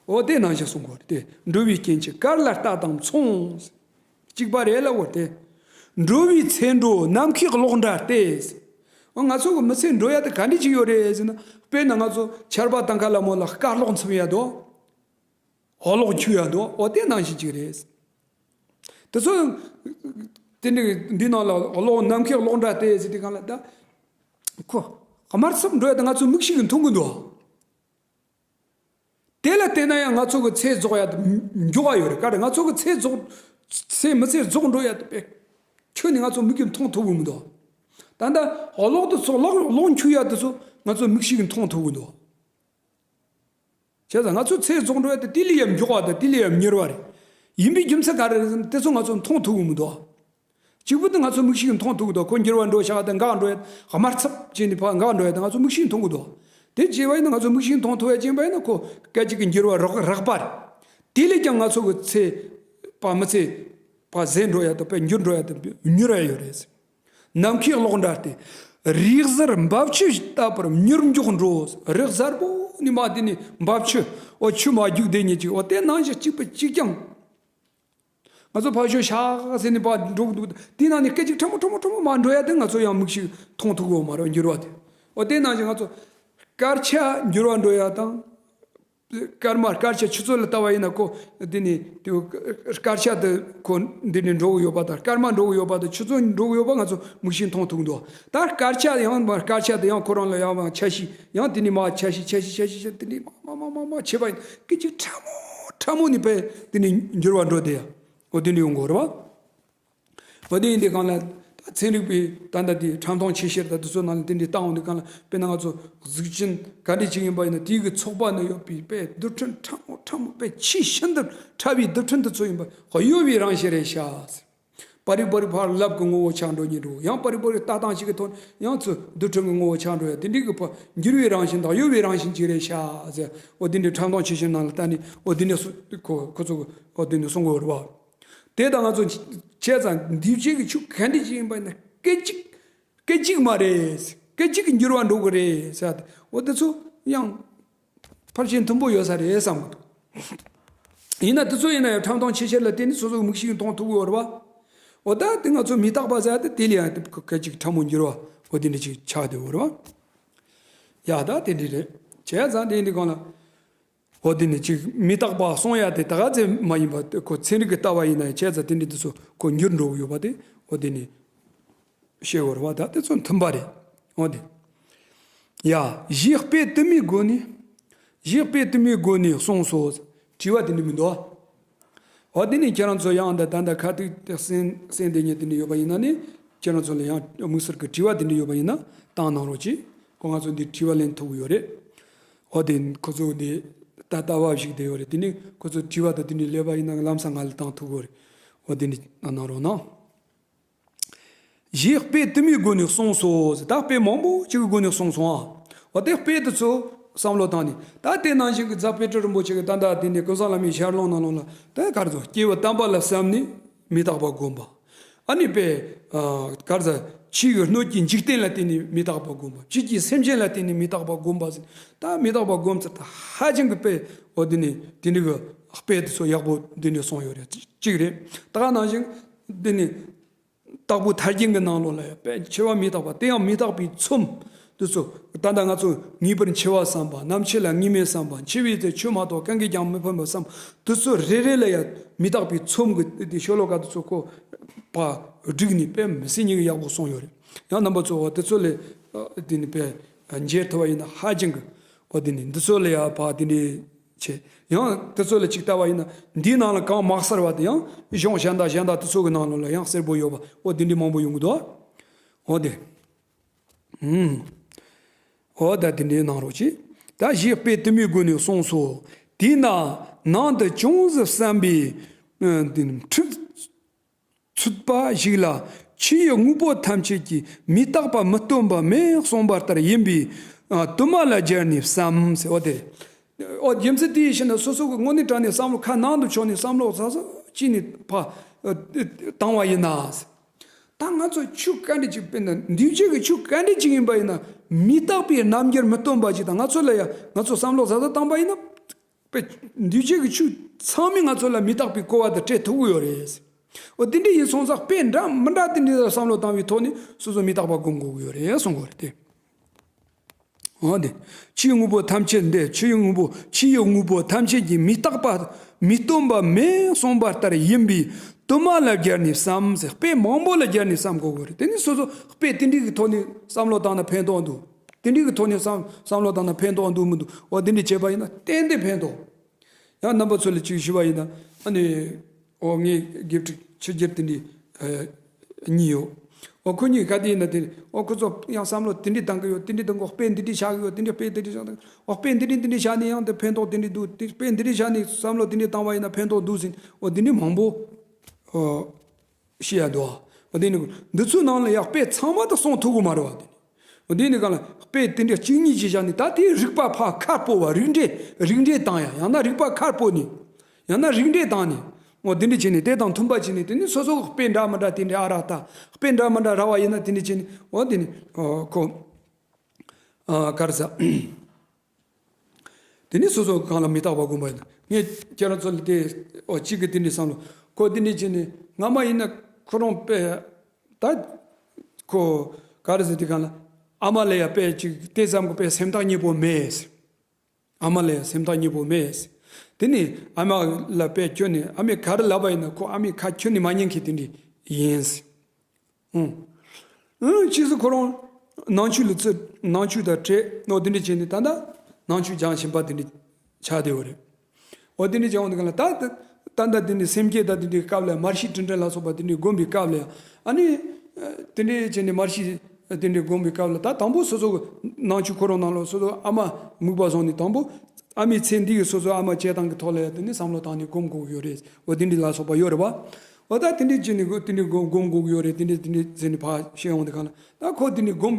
འོ་དེ་ནང་བཞིན་གསུང་དགོས་རེད་དེ། འགྲོ་བའི་སྐྱེ་འཆི་གར་ལ་ལྟ་དང་མཚུངས། གཅིག་པ་རེད་ལབ་དགོས་རེད་དེ། འགྲོ་བའི་ཚེ་འགྲོ་ནམ་མཁའི་གློག་འདྲ་སྟེ། འོ་ང་ཚོ་གི་མི་ཚེ་འགྲོ་ཡ་དེ་ག་འདྲ་ཅིག་ཡོད་རེད་ཟེར་ན། དཔེར་ན་ང་ཚོ་ཆར་པ་དང་ཁ་ལ་མོ་ལ་སྐར་གློག་འཚིམ་ཡ་དོ། འོ་གློག་འཁྱུག་ཡ་དོ། འོ་དེ་ནང་བཞིན་ཅིག་རེད། དེ་ཚོ་དེ་འདྲ་འདི་ནང་ལ་གློག་ནམ་མཁའི་གློག་འདྲ་སྟེ་ཟེར་དེ་གང་ལ་ད། ཁོ། དམར་ཚབ་འགྲོ་ཡ་དེ་ང་ཚོ་མིག་ཤེས་ཀྱིས་མཐོང་གི་འདུག་དེ་ལ་བལྟས་ན་ཡང་ང་ཚོ་གི་ཚེ་རྫོགས་ཡ་དེ་མགྱོགས་པ་ཡོད་རེད། ག་རེ་ང་ཚོ་གི་ཚེ་རྫོགས། ཚེ་མི་ཚེ་རྫོགས་འགྲོ་ཡ་དེ་དཔེ། ཁྱོན་ནས་ང་ཚོ་མིག་གིས་མཐོང་ཐུབ་གི་མི་འདུག་ད་ལྟ་གློག་དེ་ཚོ་གློག་གློག་འཁྱུག་ཡ་དེ་ཚོ་ང་ཚོ་མིག་ཤེས་ཀྱིས་མཐོང་ཐུབ་གི་འདུག་བྱས་ཙང་ང་ཚོ་ཚེ་རྫོགས་འགྲོ་ཡ་དེ་དེ་ལས་ཡང་མགྱོགས་པ་དང་དེ་ལས་ཡང་མྱུར་བ་རེད། ཡིན་པའི་རྒྱུ་མཚན་ག་རེ་རེད་ཟེར་ན་དེ་ཚོ་ང་ཚོ་མཐོང་ཐུབ་གི་མི་འདུག་གཅིག་པུ་དེ་ང་ཚོ་མིག་ཤེས་ཀྱིས་མཐོང་ཐུབ་གི་འདུག་ཁོ་འགྱུར་བ་འགྲོ་ཤག་དང་འགག་འགྲོ་ཡ་དམར་ཚབ་བྱས་ནས་ཕར་འགག་འགྲོ་ཡ་དེ་ང་ཚོ་མིག་ཤེས་ཀྱིས་མཐོང་གི་འདུག་དེ་བྱས་པ་ཡིན་ན་ང་ཚོ་མིག་ཤེས་ཀྱིས་མཐོང་ཐུབ་ཡ་ཅན་པ་ཡིན་ན་ཁོ་སྐད་ཅིག་གི་འགྱུར་བ་རགས་རགས་པ་རེད། དེ་ལས་ཀྱང་ང་ཚོ་གི་ཚེ་ཕར་མི་ཚེ་ཕར་ཟད་འགྲོ་ཡ་དང་དཔེ་འགྱུར་འགྲོ་ཡ་དང་མྱུར་བ་ཡོད་རེད། ནམ་མཁའི་གློག་འདྲ་སྟེ། རིག་གསར་འབབ་ཆུ་ལྟ་བུར་མྱུར་མགྱོགས་འགྲོ། རིག་གསར་པོ་ནི་མ་དེ་ནི་འབབ་ཆུ། འོ་ཆུ་མ་རྒྱུག་བསྡད་ཉེ་ཅིག་འོ་དེ་ནང་བཞིན་གཅིག་པ་གཅིག་རྐྱང་། ང་ཚོ་ཕར་ཞོག་ཤག་ཟེར་ནས་ཕར་འགྲོ་གི་འདུག་དེ་ནང་ནས་སྐད་ཅིག་ཕྲ་མོ་ཕྲ་མོ་ཕྲ་མོ་མར་འགྲོ་ཡ་དེ་ང་ཚོ་ཡང་མིག་ཤེས་མཐོང་ཐུབ་གི་མ་རེད་འགྱུར་བ་དེ། འོ་དེ་ནང་བཞིན་ང་ཚོ་དཀར་ཆ་འགྱུར་བ་འགྲོ་ཡ་དང་། སྐར་མ་དཀར་ཆ་ཆུ་ཚོད་ལ་ལྟ་བ་ཡིན་ན་ཁོ་འདི་ནི་དེ་དཀར་ཆ་དེ་ཁོ་འདི་ནི་འགྲོ་གི་ཡོད་པ་དང་སྐར་མ་འགྲོ་གི་ཡོད་པ་དང་ཆུ་ཚོད་འགྲོ་གི་ཡོད་པ་ང་ཚོ་མིག་ཤེས་མཐོང་ཐུབ་འདུག་ད་དཀར་ཆ་ཡང་མ་དཀར་ཆ་དེ་ཡང་ཁོ་རང་ལ་ཡང་མ་ཆ་ཤས་ཡང་དེ་ནི་མ་ཆ་ཤས་ཆ་ཤས་ཆ་ཤས་ཆ་དེ་ནི་མ་མ་མ་མ་མ་བྱེད་པ་ཡིན་སྐད་ཅིག་ཕྲ་མོ་ཕྲ་མོ་ནི་པས་དེ་ནི་འགྱུར་བ་འགྲོ་དེ་ཡ་འོ་དེ་ནི་ཡོང་གི་རེད་བ། འོ་དེ་ཡིན་དུས་སྒང་ལ་ད་ཚན་རིག་པའི་ད་ལྟ་དེ་ཁྲམ་ཐོང་ཆེ་ཤེལ་ད་དེ་ཚོ་ནང་ལ་དེ་འདྲའི་བཏང་འོང་དུས་སྒང་ལ་དཔེར་ན་ང་ཚོ་གཟུགས་ཅན་ག་འདྲ་ཅིག་ཡིན་པ་ཡིན་ན་དེའི་གི་ཚོགས་པ་ནང་ཡོད་པའི་དཔེ་རྡུལ་ཕྲན་ཕྲ་མོ་ཕྲ་མོ་དཔེ་ཆེས་ཤིན་ཏུ་ཕྲ་བའི་རྡུལ་ཕྲན་དེ་ཚོ་ཡིན་པ་གཡོ་བའི་རང་བཞིན་རེད་ཤག་པ་རི་པ་རི་ཕར་ལབ་ཀྱི་ངོ་བོ་ཆགས་འགྲོ་ཉེན་འགྲོ་ཡང་པ་རི་པ་རི་ལྟ་སྟངས་ཤིག་གི་ཐོག་ནས་ཡང་ཚུར་རྡུལ་ཕྲན་གྱི་ངོ་བོ་ཆགས་འགྲོ་ཡ་དེ་འདྲའི་གི་ཕ་འགྱུར་བའི་རང་བཞིན་དང་གཡོ་བའི་རང་བཞིན་ཅིག་རེད་ཤག་ཟེར་འོ་དེ་འདྲའི་ཁྲམ་ཐོང་ཆེ་ཤེལ་ནང་ལ་ལྟ་ནས་འོ་དེ་འདྲ་སུ་ཁོ་ཁོ་ཚོ་འོ་དེ་འདྲ་གསུང་གི་ཡོད་རེད་བ། དེ་དང་ང་ཚོ་བྱས་ཙང་འདུས་བྱས་ཀྱི་ཆོས་ག་འདྲ་ཅིག་ཡིན་པ་ཡིན་ན་སྐད་ཅིག་སྐད་ཅིག་མ་རེད། སྐད་ཅིག་གིས་འགྱུར་བ་འགྲོ་གི་རེད་ཟེར་ཏེ་འོ་དེ་ཚོ་ཡང་ཕལ་ཆེར་མཐུན་པོ་ཡོད་ས་རེད་བསམ་གི་འདུག་ཡིན་ན་དེ་ཚོ་ཡིན་ན་ཡང་ཁྲམ་ཐོང་ཆེ་ཆེར་ལ་བརྟེན་ནས་སོ་སོའི་མིག་ཤེས་ཀྱིས་མཐོང་ཐུབ་ཀྱི་ཡོད་རེད་བ། འོ་ད་དེ་ང་ཚོ་མི་རྟག་པ་ཟེར་ཏེ་དེ་ལ་ཡང་སྐད་ཅིག་ཕྲ་མོ་འགྱུར་བ་འོ་དེ་འདྲ་ཅིག་ཆགས་བསྡད་ཡོད་རེད་བ། ཡ་ད་དེ་འདྲ་རེད། བྱས་ཙང་དེ་འདྲའི་སྒང་ལ། འོ་དེ་ནི་ཅིག་མི་རྟག་པ་གསུང་ཡ་དེ་ད་ག་ཚད་མ་ཡིན་པ་དེ་ཁོ་ཚན་རིག་གི་ལྟ་བ་ཡིན་ན་ཡང་བྱས་ཙང་དེ་འདྲ་དེ་ཚོ་ཁོ་འགྱུར་འགྲོ་གི་ཡོད་པ་དེ་འོ་དེ་ནི་ཤེས་དགོས་རེད་བ། ད་དེ་ཚོ་མཐུན་པ་རེད། འོ་དེ། ཡ། གཞི་དཔེ་དུ་མའི་སྒོ་ནས། གཞི་དཔེ་དུ་མའི་སྒོ་ནས་གསུངས་སོ། དྲི་བ་དེ་འདྲ་མི་འདུག་འོ་དེ་ནི་ཁྱེད་རང་ཚོ་ཡང་ད་ད་ད་ཁ་ཐུག་གསན་གསན་བསྡད་མཁན་དེ་འདྲ་ཡོད་པ་ཡིན་ན་ནི་ཁྱེད་རང་ཚོ་ལ་ཡང་དམིགས་བསལ་གྱི་དྲི་བ་དེ་འདྲ་ཡོད་པ་ཡིན་ན་བཏང་གནང་རོགས་གྱིས། ཁོ་ང་ཚོ་འདི་དྲི་བ་ལེན་ཐུབ་ཀྱི་ཡོད་རེད། འོ་དེ་ཁོ་ཚོ་འདི་ད་ལྟ་བ་ཞིག་བསྡད་ཡོད་རེད། དེ་ནི་ཁོ་ཚོ་དྲི་བ་དང་དེ་འདྲའི་ལས་པ་ཡིན་ན་ལམ་སང་ང་ལ་བཏང་ཐུབ་ཀྱི་རེད། འོ་དེ་འདྲ་གནང་རོགས་གནང་། གཞི་དཔེ་དུ་མའི་སྒོ་ནས་གསུངས་སོ་ཟེར། ད་དཔེ་མང་པོ་ཅིག་གི་སྒོ་ནས་གསུངས་སོང་ཨ། འོ་དེ་དཔེ་དེ་ཚོ་བསམ་བློ་བཏང་ནས་ད་དེ་ནང་བཞིན་གྱི་རྫ་དཔེ་སྤྲུལ་རིན་པོ་ཆེ་གི་ད་ལྟ་དེ་ནས་ཀུན་བཟང་བླ་མའི་ཞལ་ལུང་ནང་ལོགས་ལ་ད་ག་རེ་ཚོ་སྐྱེ་བོ་དམ་པ་ལ་བསམ་ནས་མི་རྟག་པ་བསྒོམ་པ། ཨ་ནི་དཔེ། ཨ། ག་རེ་ཟེར། ཕྱི་ཡི་སྣོད་ཀྱི་འཇིག་རྟེན་ལ་བརྟེན་ནས་མི་རྟག་པ་བསྒོམ་པ། ཕྱི་ཡི་སེམས་ཅན་ལ་བརྟེན་ནས་མི་རྟག་པ་བསྒོམ་པ་ཟེར། ད་མི་རྟག་པ་བསྒོམ་ཚུལ་ད་ཧ་ཅང་གི་དཔེ། འོ་འདི་ནི་དེ་འདྲ་གི་དཔེ་དེ་ཚོ་ཡག་པོ་འདི་ནས་གསུངས་ཡོད་རེད། གཅིག་རེད། ད་ག་ནང་བཞིན་འདི་ནི་སྟག་པུ་ཐར་རྒྱན་གྱི་ནང་ལོགས་ལ་ཡང་དཔེ་འཆི་བ་མི་རྟག་པ་དེ་ཡང་མི་རྟག་པའི་ཚོམས། དེ་ཚོ་ད་ལྟ་ང་ཚོ་ངེས་པར་འཆི་བ་བསམ་པ། ནམ་འཆི་ལ་ངེས་མེད་བསམ་པ། འཆི་བའི་ཚེ་ཆོས་མ་གཏོགས་གང་གིས་ཀྱང་མི་ཕན་པ་བསམ། དེ་ཚོ་རེ་རེ་ལ་ཡང་མི་རྟག་པའི་ཚོམས་ཀྱི་དེ་ཤོ་ལོ་ཀ་དེ་ཚོ་ཁོ་ཕར་བསྒྲིགས་ནས་དཔེ་མི་སྲིད་ཉིད་ཀྱི་ཡག་པོ་གསུངས་ཡོད་རེད། ཡང་རྣམ་པ་ཚོ་འོ་དེ་ཚོ་ལས་དེ་ནི་དཔེ་མཇལ་ཐུབ་པ་ཡིན་ན་ཧ་ཅང་གི་འོ་དེ་ནི་འདི་ཚོ་ལ་ཡང་ཕར་དེ་འདྲའི་ཆེ། ཡང་དེ་ཚོ་ལ་ཅིག་ལྟ་བ་ཡིན་ན་འདིའི་ནང་ལ་གང་མ་གསལ་བ་དེ་ཡང་གཞུང་གཞན་དག་གཞན་དག་དེ་ཚོ་གི་ནང་ལོགས་ལ་ཡང་གསལ་པོ་ཡོད་པ་འོ་དེ་འདྲའི་མང་པོ་ཡོང་གི་འདུག་འོ་དེ། ཨུམ། འོ་ད་དེ་འདྲའི་གནང་རོགས་གྱིས། ད་གཞི་དཔེ་དུ་མའི་སྒོ་ནས་གསུངས་སོ། དེས་ན་ནང་དུ་ཅུང་ཟད་བསམ་པས། ཨ། འཁྲུག་ཚུད་པ་ཞིག་ལ་ཕྱི་ཡི་དངོས་པོ་ཐམས་ཅད་ཀྱིས་མི་རྟག་པ་མི་སྟོན་པ་མེད་གསུངས་པ་ལྟར་ཡིན་པས། ཨ། དུ་མ་ལ་སྦྱར་ནས་བསམ་ཟེར་བ་དེ་རེད། ཨོ་རྒྱུ་མཚན་དེ་ཡི་ཕྱིར་ན་སོ་སོ་གི་དངོས་གནས་དྲང་གནས་བསམ་བློ་ཁ་ནང་དུ་ཕྱོགས་ནས་བསམ་བློ་ཟབ་ཟབ་བྱས་ནས་ཕར་བཏང་བ་ཡིན་ན། ད་ང་ཚོ་ཆོས་ག་འདྲ་ཅིག་དཔེར་ན་འདུས་བྱས་ཀྱི་ཆོས་ག་འདྲ་ཅིག་ཡིན་པ་ཡིན་ན་མི་རྟག་པའི་རྣམ་འགྱུར་མི་སྟོན་པ་ཅིག་དང་ང་ཚོ་ལ་ཡང་ང་ཚོ་བསམ་བློ་ཟབ་ཟབ་བཏང་པ་ཡིན་ན། དཔེ་འདུས་བྱས་ཀྱི་ཆོས་ཚང་མས་ང་ཚོ་ལ་མི་རྟག་པའི་གོ་བ་དེ་སྤྲད་ཐུབ་ཀྱི་ཡོད་རེད། འོ་དེ་འདྲ་ཡིན་སོང་ཙང་དཔེ་འདྲ་མི་འདྲ་དེ་འདྲ་བསམ་བློ་བཏང་བའི་ཐོག་ནས་སོ་སོ་མི་རྟག་པ་སྒོམ་དགོས་ཀྱི་ཡོད་རེད་གསུང་གི་ཡོད་རེད་དེ། འོ་དེ། ཕྱིའི་དངོས་པོ་ཐམས་ཅད་འདི་ཕྱིའི་དངོས་པོ་ཕྱིའི་དངོས་པོ་ཐམས་ཅད་ཀྱིས་མི་རྟག་པ་མི་སྟོང་པ་མིན་གསུངས་པ་ལྟར་ཡིན་པས་དུ་མ་ལ་སྦྱར་ནས་བསམ་ཟེར། དཔེ་མང་པོ་ལ་སྦྱར་ནས་བསམ་དགོས་ཀྱི་རེད། དེ་ནི་སོ་སོ་དཔེ་དེ་འདྲའི་གི་ཐོག་ནས་བསམ་བློ་བཏང་ན་ཕན་ཐོགས་འདུག་དེ་འདྲའི་གི་ཐོག་ནས་བསམ་བསམ་བློ་བཏང་ན་ཕན་ཐོགས་འདུག་མི་འདུག་འོ་དེ་འདྲ་བྱས་པ་ཡིན་ན་ཏན་ཏན་ཕན་ཐོགས། ཡང་རྣམ་པ་ཚོ་ལ་ཅིག་ཞུ་བ་ཡིན་ན། ཨ་ནི། ཨོ་ངའི་དགེ་ཕྲུག་ཆོས་རྒྱལ་དེ་འདྲའི་ཨ་གཉིས་ཡོད། ཨོ་ཁོ་གཉིས་ག་དེ་ཡིན་ན་དེ་ཨོ་ཁོ་ཚོ་ཡང་བསམ་བློ་དེ་འདྲའི་བཏང་གི་ཡོད། དེ་འདྲའི་བཏང་གི་ཡོད། དཔེ་འདི་འདྲའི་བཞག་གི་ཡོད། དེ་འདྲའི་དཔེ་དེ་འདྲའི་བཞག་གི་ཡོད། ཨོ་དཔེ་འདི་འདྲའི་འདི་འདྲའི་བཞག་ནས་ཡང་དེ་ཕན་ཐོགས་དེ་འདྲའི་འདུག་དེ་དཔེ་འདི་འདྲའི་བཞག་ནས་བསམ་བློ་དེ་འདྲའི་བཏང་བ་ཡིན་ན་ཕན་ཐོགས་འདུག་ཟེར། ཨོ་འདི་འདྲའི་མང་པོ་ཨོ་ཤེས་ཡ་འདུག་ཨ་འདི་ནི་འདི་ཚོའི་ནང་ལ་ཡང་དཔེ་ཚང་མ་དེ་གསུང་ཐུབ་གི་མ་རེད་བ། དེ་ནི། འོ་དེ་ནི་གང་ལ་དཔེ་དེ་འདྲ་གཅིག་གཉིས་ཀྱིས་བཞག་ནས་ད་དེའི་རིགས་པ་ཕར་ཁ་སྤོ་བ། རིགས་འགྲེ་རིགས་འགྲེ་བཏང་ཡ། ཡང་ན་རིགས་པ་ཁ་སྤོ་ནས། ཡང་ན་རིགས་འགྲེ་བཏང་ནས། འོ་དེ་འདྲ་བྱས་ནས་དེ་དང་མཐུན་པ་བྱས་ནས། དེ་ནི་སོ་སོ་དཔེ་འདྲ་མི་འདྲ་དེ་འདྲ་ཨ་རག་ལྟ། དཔེ་འདྲ་མི་འདྲ་རག་པ་ཡིན་ན་དེ་འདྲ་བྱས་ནས། འོ་དེ་ནི་ཨོ་ཁོ་ཨ་ག་རེ་ཟ། དེ་ནི་སོ་སོ་གང་ལ་མི་རྟག་པ་སྒོམ་པ་ཡིན་ན། ངས་ཁྱེད་རང་ཚོ་ལ་དེ་ཨོ་གཅིག་གི་དེ་འདྲའི་བསམ་བློ། ཁོ་དེ་འདྲ་བྱས་ནས་སྔ་མ་ཡིན་ན་ཁོ་རང་དཔེ། ད་ཁོ་ག་རེ་ཟེར། དེ་གང་ལ་ཨ་མ་ལ་ཡ་དཔེ་ཅིག་དེ་ཙམ་གྱི་དཔེ་སེམས་ཐག་ཉེ་པོ་མེད། ཨ་མ་ལ་ཡ་སེམས་ཐག་ཉེ་པོ་མེད། དེ་ནི་ཨ་མ་ལ་དཔེ་ཁྱོན་ནས་ཨ་མས་ག་རེ་ལབ་པ་ཡིན་ན་ཁོ་ཨ་མའི་ཁ་ཁྱོན་ནས་མ་ཉན་མཁན་དེ་འདྲ་ཡིན། ཨང་། ཨང་། ཕྱིས་སུ་ཁོ་རང་ནང་ཆོས་ལ་བརྩི། ནང་ཆོས་དང་འཕྲད་ནོ་དེ་འདྲ་བྱས་ནས་ད་ལྟ་ནང་ཆོས་སྦྱང་བཞིན་པ་དེ་འདྲ་ཆགས་བསྡད་ཡོད་རེད། འོ་དེ་འདྲ་སྦྱང་བ་འདི་ག་ལ་ད་ད་ད་ལྟ་དེ་འདྲ་སེམས་བསྐྱེད་དང་དེ་འདྲའི་སྐབས་ལ་མར་ཤེས་དྲིན་དྲན་ལ་སོགས་པ་དེ་འདྲའི་སྒོམ་པའི་སྐབས་ལ་ཡང་ཨ་ནི་དེ་འདྲ་བྱས་ནས་མར་ཤེས་དེ་འདྲའི་སྒོམ་པའི་སྐབས་ལ་ད་དང་པོ་སོ་སོ་གི་ནང་ཆོས་ཁོ་རང་ནང་ལ་སོ་སོ་ཨ་མ་མིག་པ་བཟུང་ནས་དང་པོ། ཨ་མའི་ཚེ་འདི་ཡི་སོ་སོའི་ཨ་མ་བྱས་སྟངས་ཀྱི་ཐོག་ལ་ཡང་དེ་ནས་བསམ་བློ་བཏང་ནས་སྒོམ་དགོས་ཀྱི་ཡོད་རེད། འོ་དེ་འདྲ་ལ་སོགས་པ་ཡོད་རེད་བ། འོ་ད་དེ་འདྲ་བྱས་ནས་དེ་འདྲ་སྒོམ་སྒོམ་དགོས་ཀྱི་ཡོད་རེད། དེ་འདྲ་དེ་འདྲ་ཟེར་ནས་ཕར་བཤད་ཡོང་དུས་གང་ལ་ད་ཁོ་དེ་འདྲ་སྒོམ།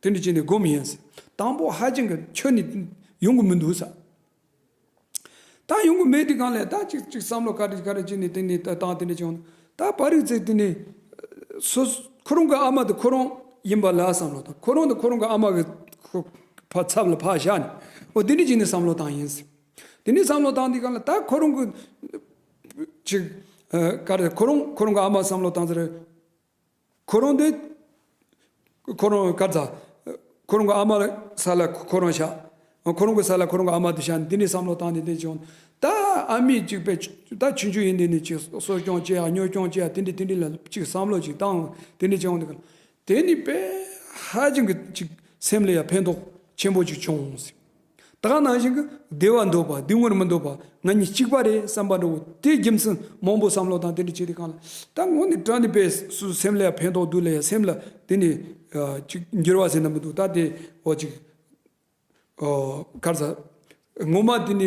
དེ་འདྲ་བྱས་ནས་སྒོམ་ཡིན་ཟེར། དང་པོ་ཧ་ཅང་གི་ཁྱོན་ནས་ཡོང་གི་མི་འདུག་ཟེར། ད་ཡོང་གི་མེད་དུས་གང་ལ་ད་ཅིག་ཅིག་བསམ་བློ་ག་རེ་ག་རེ་བྱས་ནས་དེ་འདྲ་ད་དེ་འདྲ་བྱུང་། ད་པ་རིག་ཚེ་དེ་འདྲ་སོ་ཁོ་རང་གི་ཨ་མ་དེ་ཁོ་རང་ཡིན་པ་ལ་བསམ་བློ་བཏང་། ཁོ་རང་དེ་ཁོ་རང་གི་ཨ་མ་གི་ཁོ་ཕར་ཚབ་ལ་ཕར་བཞག་ནས་འོ་དེ་འདྲ་བྱས་ནས་བསམ་བློ་བཏང་ཡིན་ཟེར། དེ་ནས་བསམ་བློ་བཏང་དུས་གང་ལ་ད་ཁོ་རང་གི་ཅིག་ཨ་ག་རེ་ཁོ་རང་ཁོ་རང་གི་ཨ་མ་བསམ་བློ་བཏང་ཟེར། ཁོ་རང་དེ་ཁོ་རང་ག་ཚ་ཁོ་རང་གི་ཨ་མ་ས་ལ་ཁོ་རང་བཞག་ཁོ་རང་གི་ས་ལ་ཁོ་རང་གི་ཨ་མ་དེ་བཞག་ནས་དེ་ནས་བསམ་བློ་བཏང་ནས་དེ་བྱུང་། ད་ཨ་མས་ཅིག་པའི་ད་ཆུང་ཆུང་ཡིན་དུས་ནས་ཅིག་གསོ་སྐྱོང་བྱེད་ཡ་གཉོར་སྐྱོང་བྱེད་ཡ་དེ་འདྲ་དེ་འདྲ་ལ་ཅིག་བསམ་བློ་ཅིག་བཏང་། དེ་འདྲ་བྱུང་དུས་གང་ལ། དེ་ནི་དཔེ་ཧ་ཅང་གི་ཅིག་སེམས་ལ་ཡང་ཕན་ཐོགས་ཆེན་པོ་ཅིག་བྱུང་ཟེར། ད་ག་ནང་བཞིན་གྱི་བདེ་བ་འདོད་པ་སྡུག་བསྔལ་མི་འདོད་པ་ང་གཉིས་གཅིག་པ་རེད་བསམ་པ་འདྲ་བོ་དེ་རྒྱུ་མཚན་མང་པོ་བསམ་བློ་བཏང་དེ་འདྲ་བྱེད་དུས་གང་ལ་ད་དངོས་གནས་དྲང་གནས་དཔེ་སུ་སེམས་ལ་ཡང་ཕན་ཐོགས་འདུག་ལ་ཡང་སེམས་ལ་དེ་ནི་ཅིག་འགྱུར་བ་ཟེར་ན་མི་འདུག་ད་དེ་འོ་ཅིག་གར་ས་ངོ་མ་དེ་ནི་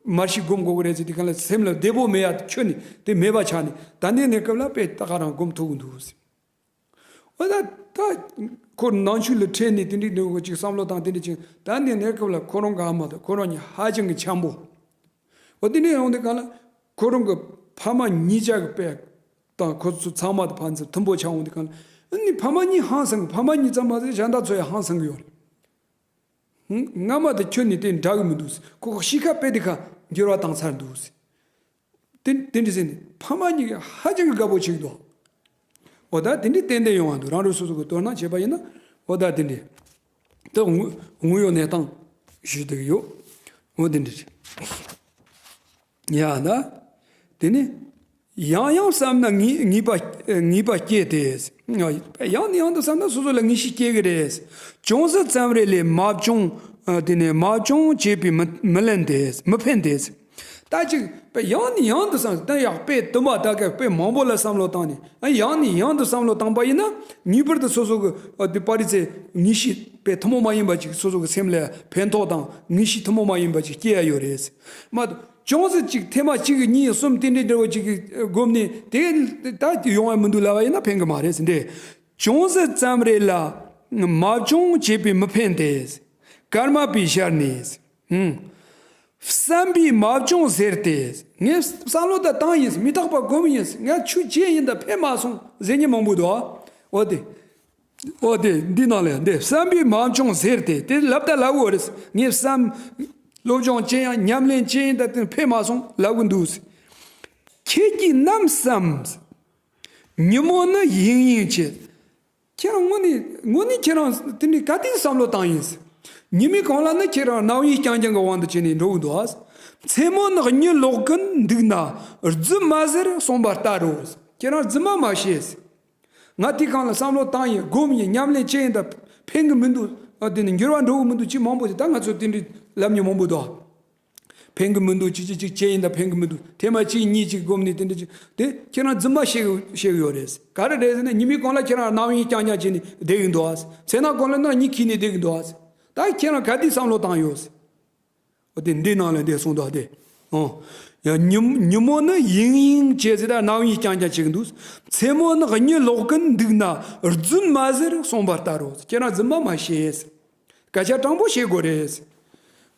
མར་ཤེས་སྒོམ་དགོས་ཀྱི་རེད་ཟེར་དུས་གང་ལ་སེམས་ལ་བདེ་པོ་མེད་ཡ་ཁྱོན་ནས་དེ་མེད་པ་ཆགས་ནས་ད་ནས་གནས་སྐབས་ལ་དཔེ་ད་ག་རང་སྒོམ་ཐུབ་ཀྱི་འདུག་ཟེར། འོ་ད་ད་ཁོ་ནང་ཆོས་ལ་ཁྲེལ་ནས་དེ་འདྲའི་འདྲ་བོ་ཅིག་བསམ་བློ་བཏང་དེ་འདྲ་ཅིག་ད་ནས་གནས་སྐབས་ལ་ཁོ་རང་གི་ཨ་མ་དང་ཁོ་རང་གཉིས་ཧ་ཅང་གི་འཆམ་པོ། འོ་དེ་འདྲ་ཡོང་དུས་གང་ལ་ཁོ་རང་གི་ཕ་མ་གཉིས་ཆ་གི་དཔེ་དང་ཁོ་ཚོ་ཚང་མ་དང་ཕན་ཚུན་མཐུན་པོ་ཆགས་འོང་དུས་གང་ལ་ཨ་ནི་ཕ་མ་གཉིས་ཧང་སང་གི་ཕ་མ་གཉིས་ཙམ་མ་ཟད་གཞན་དག་ཚོ་ཡང་ཧང་སང་གི་ཡོད་རེད། སྔ་མ་དང་ཁྱོན་ནས་དེ་འདྲ་གི་མི་འདུག་ཟེར། ཁོ་ཁོ་གཤིས་ཀ་དཔེ་དེ་ཁ་འགྱུར་བ་བཏང་ཚར་འདུག་ཟེར། དེ་དེ་འདྲ་ཟེར་ནས་ཕ་མ་གཉིས་ཀྱིས་ཧ་ཅང་གི་དགའ་པོ་བྱེད་ཀྱི་འདུག་འོ་ད་དེ་འདྲའི་ཏན་ཏན་ཡོང་བ་འདུག་རང་རང་སོ་སོ་གི་དོ་སྣང་བྱས་པ་ཡིན་ན་འོ་ད་དེ་འདྲའི་ད་དངོས་དངོས་ཡོད་གནས་སྟངས་ཞུས་བསྡད་ཀྱི་ཡོད། འོ་དེ་འདྲ་རེད། ཡ་ད། དེ་ནི། ཡང་ཡང་བསམ་ན་ངེས་ངེས་པ་ངེས་པ་སྐྱེ་སྟེ། ཡང་ནས་ཡང་དུ་བསམ་ན་སོ་སོ་ལ་ངེས་ཤེས་སྐྱེ་གི་རེད། ཅུང་ཟད་ཙམ་རེ་ལས་མ་བྱུང་། དེ་ནས་མ་བྱུང་བྱས་པས་མི་མི་ལེན་ཏེ་མི་ཕན་ཏེ། ད་ཅིག་དཔེ་ཡང་ནས་ཡང་དུ་བསམ་ད་ཡག་དཔེ་དུ་མ་ད་ག་དཔེ་མང་པོ་ལ་བསམ་བློ་བཏང་ནས་ཡང་ནས་ཡང་དུ་བསམ་བློ་བཏང་པ་ཡིན་ན་ངེས་པར་དུ་སོ་སོ་གི་དེ་པ་རི་ཚེ་ངེས་ཤེས་དཔེ་ཐུན་མོང་མ་ཡིན་པ་ཅིག་སོ་སོ་གི་སེམས་ལ་ཕན་ཐོགས་དང་ངེས་ཤེས་ཐུན་མོང་མ་ཡིན་པ་ཅིག་སྐྱེ་ཡ་ཡོད་རེད། མ་གཏོགས། ཅུང་ཟད་ཅིག་ཐེངས་མ་གཅིག་གཉིས་གསུམ་དེ་འདྲའི་འདྲ་བོ་ཅིག་གི་སྒོམ་ནས་དེ་ད་ཡོང་བ་མི་འདུག་ལབ་པ་ཡིན་ན་ཕན་གི་མ་རེད་ཟེར་འདྲ། ཅུང་ཟད་ཙམ་རེ་ལ་མ་བྱུང་བྱས་པས་མི་ཕན་ཏེ། ཀརྨ་པའི་ཞལ་ནས། ཧུམ། བསམ་པས་མ་བྱུང་ཟེར་ཏེ། ངས་བསམ་བློ་ད་བཏང་ཡིན། མི་རྟག་པ་སྒོམ་ཡིན། ངས་ཆོས་བྱས་ཡིན་ད་ཕན་མ་སོང་ཟེར་མཁན་མང་པོ་འདུག་འོ་དེ། འོ་དེ་འདི་ནང་ལ་འདི་བསམ་པས་མ་བྱུང་ཟེར་ཏེ་དེ་ལབ་ད་ལབ་འོ་རེད། ངས་བསམ། སློབ་སྦྱོང་བྱེད་ཡང་ཉམས་ལེན་བྱེད་ཡིན་ད་དེ་ཕན་མ་སོང་ལབ་གི་འདུག་ཁྱེད་ཀྱིས་ནམ་བསམ། ཉིན་མོ་ནི་ཡིན་ཡིན་བྱེད། ཁྱེད་རང་དངོས་ནས་དངོས་གནས་ཁྱེད་རང་དེ་ནི་ག་དུས་བསམ་བློ་བཏང་ཡིན། ཉི་མའི་གོང་ལ་ནི་ཁྱེད་རང་རྣམ་གཡེང་རྐྱང་རྐྱང་གི་དབང་དུ་བྱས་ནས་འགྲོ་གི་འདུག་ཨ། མཚན་མོ་ནི་གཉིད་ལོག་གིན་འདུག་ན། རྫུན་མ་ཟེར་གསུངས་པ་ལྟར་རོ། ཁྱེད་རང་རྫུན་མ་མ་བྱེད། ང་དེའི་སྒང་ལ་བསམ་བློ་བཏང་ཡིན། སྒོམ་ཡིན། ཉམས་ལེན་བྱས་ཡིན། ད་ཕན་གི་མི་འདུག་ཨ། དེ་ནི་འགྱུར་བ་འགྲོ་གི་མི་འདུག་ཅིག་མང་པོ་ཅིག་ད་ང་ཚོ་དེ་འདྲའི་ལབ་མྱོང་མང་པོ་འདུག་ཕན་གི་མི་འདུག་ཅིག་ཅིག་ཅིག་བྱས་ཡིན། ད་ཕན་གི་མི་འདུག་ཐེངས་མ་གཅིག་གཉིས་ཅིག་སྒོམ་ནས་དེ་འདྲ་ཅིག་དེ་ཁྱེད་རང་རྫུན་མ་བཤད་གི་བཤད་གི་ཡོད་རེད། ག་རེ་རེད་ཟེར་ན། ཉི་མའི་གོང་ལ་ཁྱེད་རང་རྣམ་གཡེང་རྐྱང་རྐྱང་བྱས་ནས་བསྡད་གི་འདུག་ཨ། མཚན་ནག་གོང་ལ་ནི་གཉིད་ཁུག་ནས་བསྡད་གི་འདུག་ཨ། ད་ཁྱེད་རང་ག་དུས་བསམ་བློ་བཏང་ཡོད། འོ་དེ་འདི་ནང་ལ་འདི་གསུངས་འདུག་སྟེ། ཨོ། ཡང་ཉིན་ཉིན་མོ་ནི་ཡིང་ཡིང་བྱས་ཟེར། ད་རྣམ་གཡེང་རྐྱང་རྐྱང་བྱེད་ཀྱི་འདུག་མཚན་མོ་ནི་གཉིད་ལོག་གིན་འདུག་ན། རྫུན་མ་ཟེར་གསུངས་པ་ལྟར་རོ། ཁྱེད་རང་རྫུན་མ་མ་བྱེད། སྐད་ཆ་དྲང་པོ་བཤད་དགོས་རེད།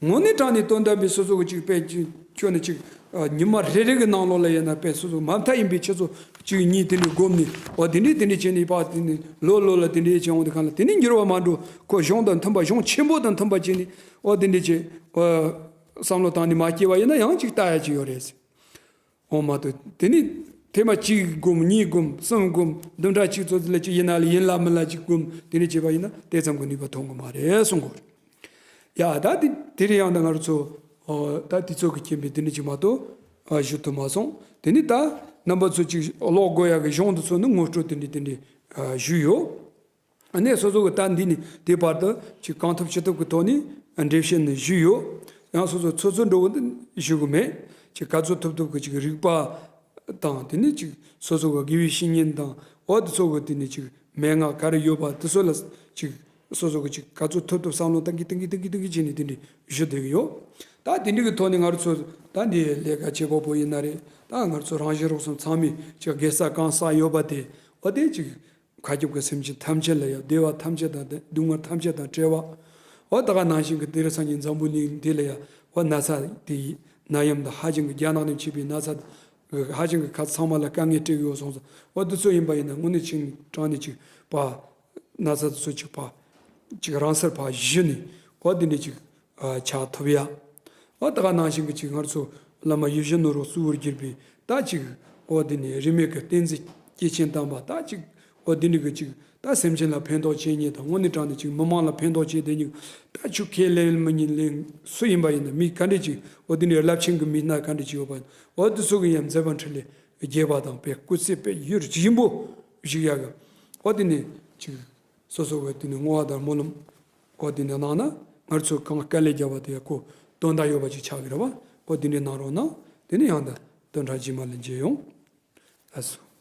དངོས་གནས་དྲང་གནས་དོན་དམ་པའི་སོ་སོ་གི་ཅིག་དཔེ་ཅིག་ཁྱོད་ནི་ཅིག་ཨ། ཉི་མ་རེ་རེ་གི་ནང་ལོགས་ལ་ཡིན་ན་དཔེ་སོ་སོ་མ་མཐའ་ཡིན་པའི་ཆུ་ཚོད་གཅིག་གཉིས་དེ་འདྲའི་སྒོམ་ནས། འོ་དེ་འདྲའི་དེ་འདྲའི་བྱས་ནས་ཕར་དེ་ནས་ལོ་ལོ་ལ་དེ་འདྲའི་བྱས་འོང་དུས་སྒང་ལ་དེ་ནས་འགྱུར་བ་མ་འགྲོ། ཁོ་གཞུང་དང་མཐུན་པ། གཞུང་ཆེན་པོ་དང་མཐུན་པ་བྱས་ནས། འོ་དེ་འདྲའི་བྱས། འོ། བསམ་བློ་བཏང་ནས་མ་སྐྱེས་པ་ཡིན་ན་ཡང་ཅིག་ལྟ་ཡ་ཅིག་ཡོད་རེད། འོ་མ་གཏོགས་དེ་ནི་ཐེངས་མ་གཅིག་སྒོམ། གཉིས་སྒོམ། གསུམ་སྒོམ། བདུན་ཕྲག་གཅིག་ཙམ་ལ་གཅིག་ཡིན་ན་ལ་ཡིན་ལ་མིན་ལ་གཅིག་སྒོམ། དེ་འདྲ་བྱས་པ་ཡིན་ན་དེ་ཙམ་གྱི་ནུས་པ་ཐོན་གི་མ་རེད་གསུང་གི་ཡོད། ཡ་ད་དེ་དེ་རིང་ཡང་ད་ང་རང་ཚོ། ཨོ། ད་དེ་ཚོ་གི་རྐྱེན་པས་དེ་འདྲ་ཅིག་མ་གཏོགས། ཨ། ཞུ་ཐུབ་མ་སོང་། དེ་ནི་ད་རྣམ་པ་ཚོ་ཅིག་ཀློག་དགོས་ཡ་གི་གཞུང་དེ་ཚོ་ནི་ངོ་སྤྲོད་དེ་འདྲ་དེ་འདྲ་ཨ། ཞུས་ཡོད། ཨ་ནི་སོ་སོ་གི་ད་འདི་ནས་དེ་བར་དུ་ཅིག་གང་ཐུབ་ཅི་ཐུབ་ཀྱི་ཐོག་ནས་འགྲེལ་བཤད་ནི་ཞུས་ཡོད། ཡང་སོ་སོ་ཚོད་ཚོད་འགྲོ་གི་འདི་ཞུ་གི་མེད། ཅིག་ག་ཚོད་ཐུབ་ཐུབ་ཀྱི་ཅིག་རིག་པ་དང་། དེ་ནས་ཅིག་སོ་སོ་གི་དགེ་བའི་བཤེས་གཉེན་དང་། འོ་དེ་ཚོ་གི་དེ་ནས་ཅིག་མན་ངག་ག་རེ་ཡོད་པ་དེ་ཚོ་ལ་ཅིག་སོ་སོ་གི་ཅིག་ག་ཚོད་ཐུབ་ཐུབ་བསམ་བློ་བཏང་གི་བཏང་གི་བཏང་གི་བཏང་གི་བྱས་ནས་དེ་འདྲ་ཞུ་བསྡད་ཀྱི་ཡོད། ད་དེ་འདྲ་གི་ཐོག་ནས་ང་རང་ཚོ་ད་འདི་ལས་ཀ་བྱེད་པ་པོ་ཡིན་ན་རེད། ད་ང་རང་ཚོ་རང་གཞན་རོགས་གསུམ་ཚང་མས་ཅིག་དགེ་རྩ་གང་བསགས་ཡོད་པ་དེ། འོ་དེ་ཅིག་མཁའ་ཁྱབ་ཀྱི་སེམས་ཅན་ཐམས་ཅད་ལ་ཡང་། བདེ་བ་ཐམས་ཅད་དང་སྡུག་བསྔལ་ཐམས་ཅད་དང་བྲལ་བ། འོ་ད་ག་ནང་བཞིན་གྱི་དེང་རབས་སངས་རྒྱས་འཛམ་བུ་གླིང་འདི་ལ་ཡང་འོ་ན་ཚ་དེ་ཡི་ནད་ཡམས་དང་། ཧ་ཅང་གི་རྒྱ་ནག་ནས་མཆེད་པའི་ན་ཚ་དང་། ཧ་ཅང་གི་ཁ་ཚང་མ་ལ་དཀའ་ངལ་སྤྲད་ཡོད་སོང་ཙང་། འོ་དེ་ཚོ་ཡིན་པ་ཡིན་ན་དངོས་གནས་ཅིག་དྲང་ནས་ཅིག་པ་ན་ཚ་དེ་ཚོ་ཅིག་པ་ཅིག་རང་སར་ཕར་ཞི་ནས། འོ་དེ་འདྲ་ཅིག་ཨ། ཆགས་ཐུབ་ཡ། འོ་ད་ག་ནང་བཞིན་གྱི་ཅིག་ང་ཚོ་བླ་མ་ཡིད་བཞིན་ནོར་བུ་གཙོ་བོར་གྱུར་པའི་ད་ཅིག་འོ་དེ་ནས་རིས་མེད་ཀྱི་བསྟན་འཛིན་སྐྱེས་ཆེན་དམ་པ། ད་ཅིག་འོ་དེ་འདྲ་གི་ཅིག་ད་སེམས་ཅན་ལ་ཕན་ཐོགས་བྱེད་མཁན་དང་། དངོས་གནས་དྲང་གནས་ཅིག་མི་མང་ལ་ཕན་ཐོགས་བྱེད་བསྡད་མཁན། ད་ཆོས་ཁས་ལེན་མི་ཉན་ལེན་སུ་ཡིན་པ་ཡིན་ན། མི་ག་འདྲ་ཅིག་འོ་དེ་འདྲའི་རླབས་ཆེན་གྱི་མི་སྣ་ག་འདྲ་ཅིག་ཡོད་པ་ཡིན་ན། འོ་དེ་ཚོ་གི་ཡང་མཛད་པ་འཕྲིན་ལས་རྒྱས་པ་དང་། དཔེ་སྐུ་ཚེ་དཔེ་ཡུན་རིང་པོ་བཞུགས་ཡ་གི། འོ་དེ་ནས་ཅིག་སོ་སོ་གི་དེ་ནས་བསྔོ་བ་དང་སྨོན་ལམ། འོ་དེ་འདྲ་གནང་ན་ང་ཚོས་གང་དཀའ་ལས་བརྒྱབ་པ་དེ་ཡང་ཁོ་དོན་དག་ཡོད་པ་ཅིག་ཆགས་ཀྱི་རེད་བ། འོ་དེ་འདྲ་གནང་རོགས་གནང་། དེ་ནས་ཡང་ད་བདུན་ཕྲག་རྗེས་མ་ལ་མཇལ་ཡོང་། ལགས་སོ།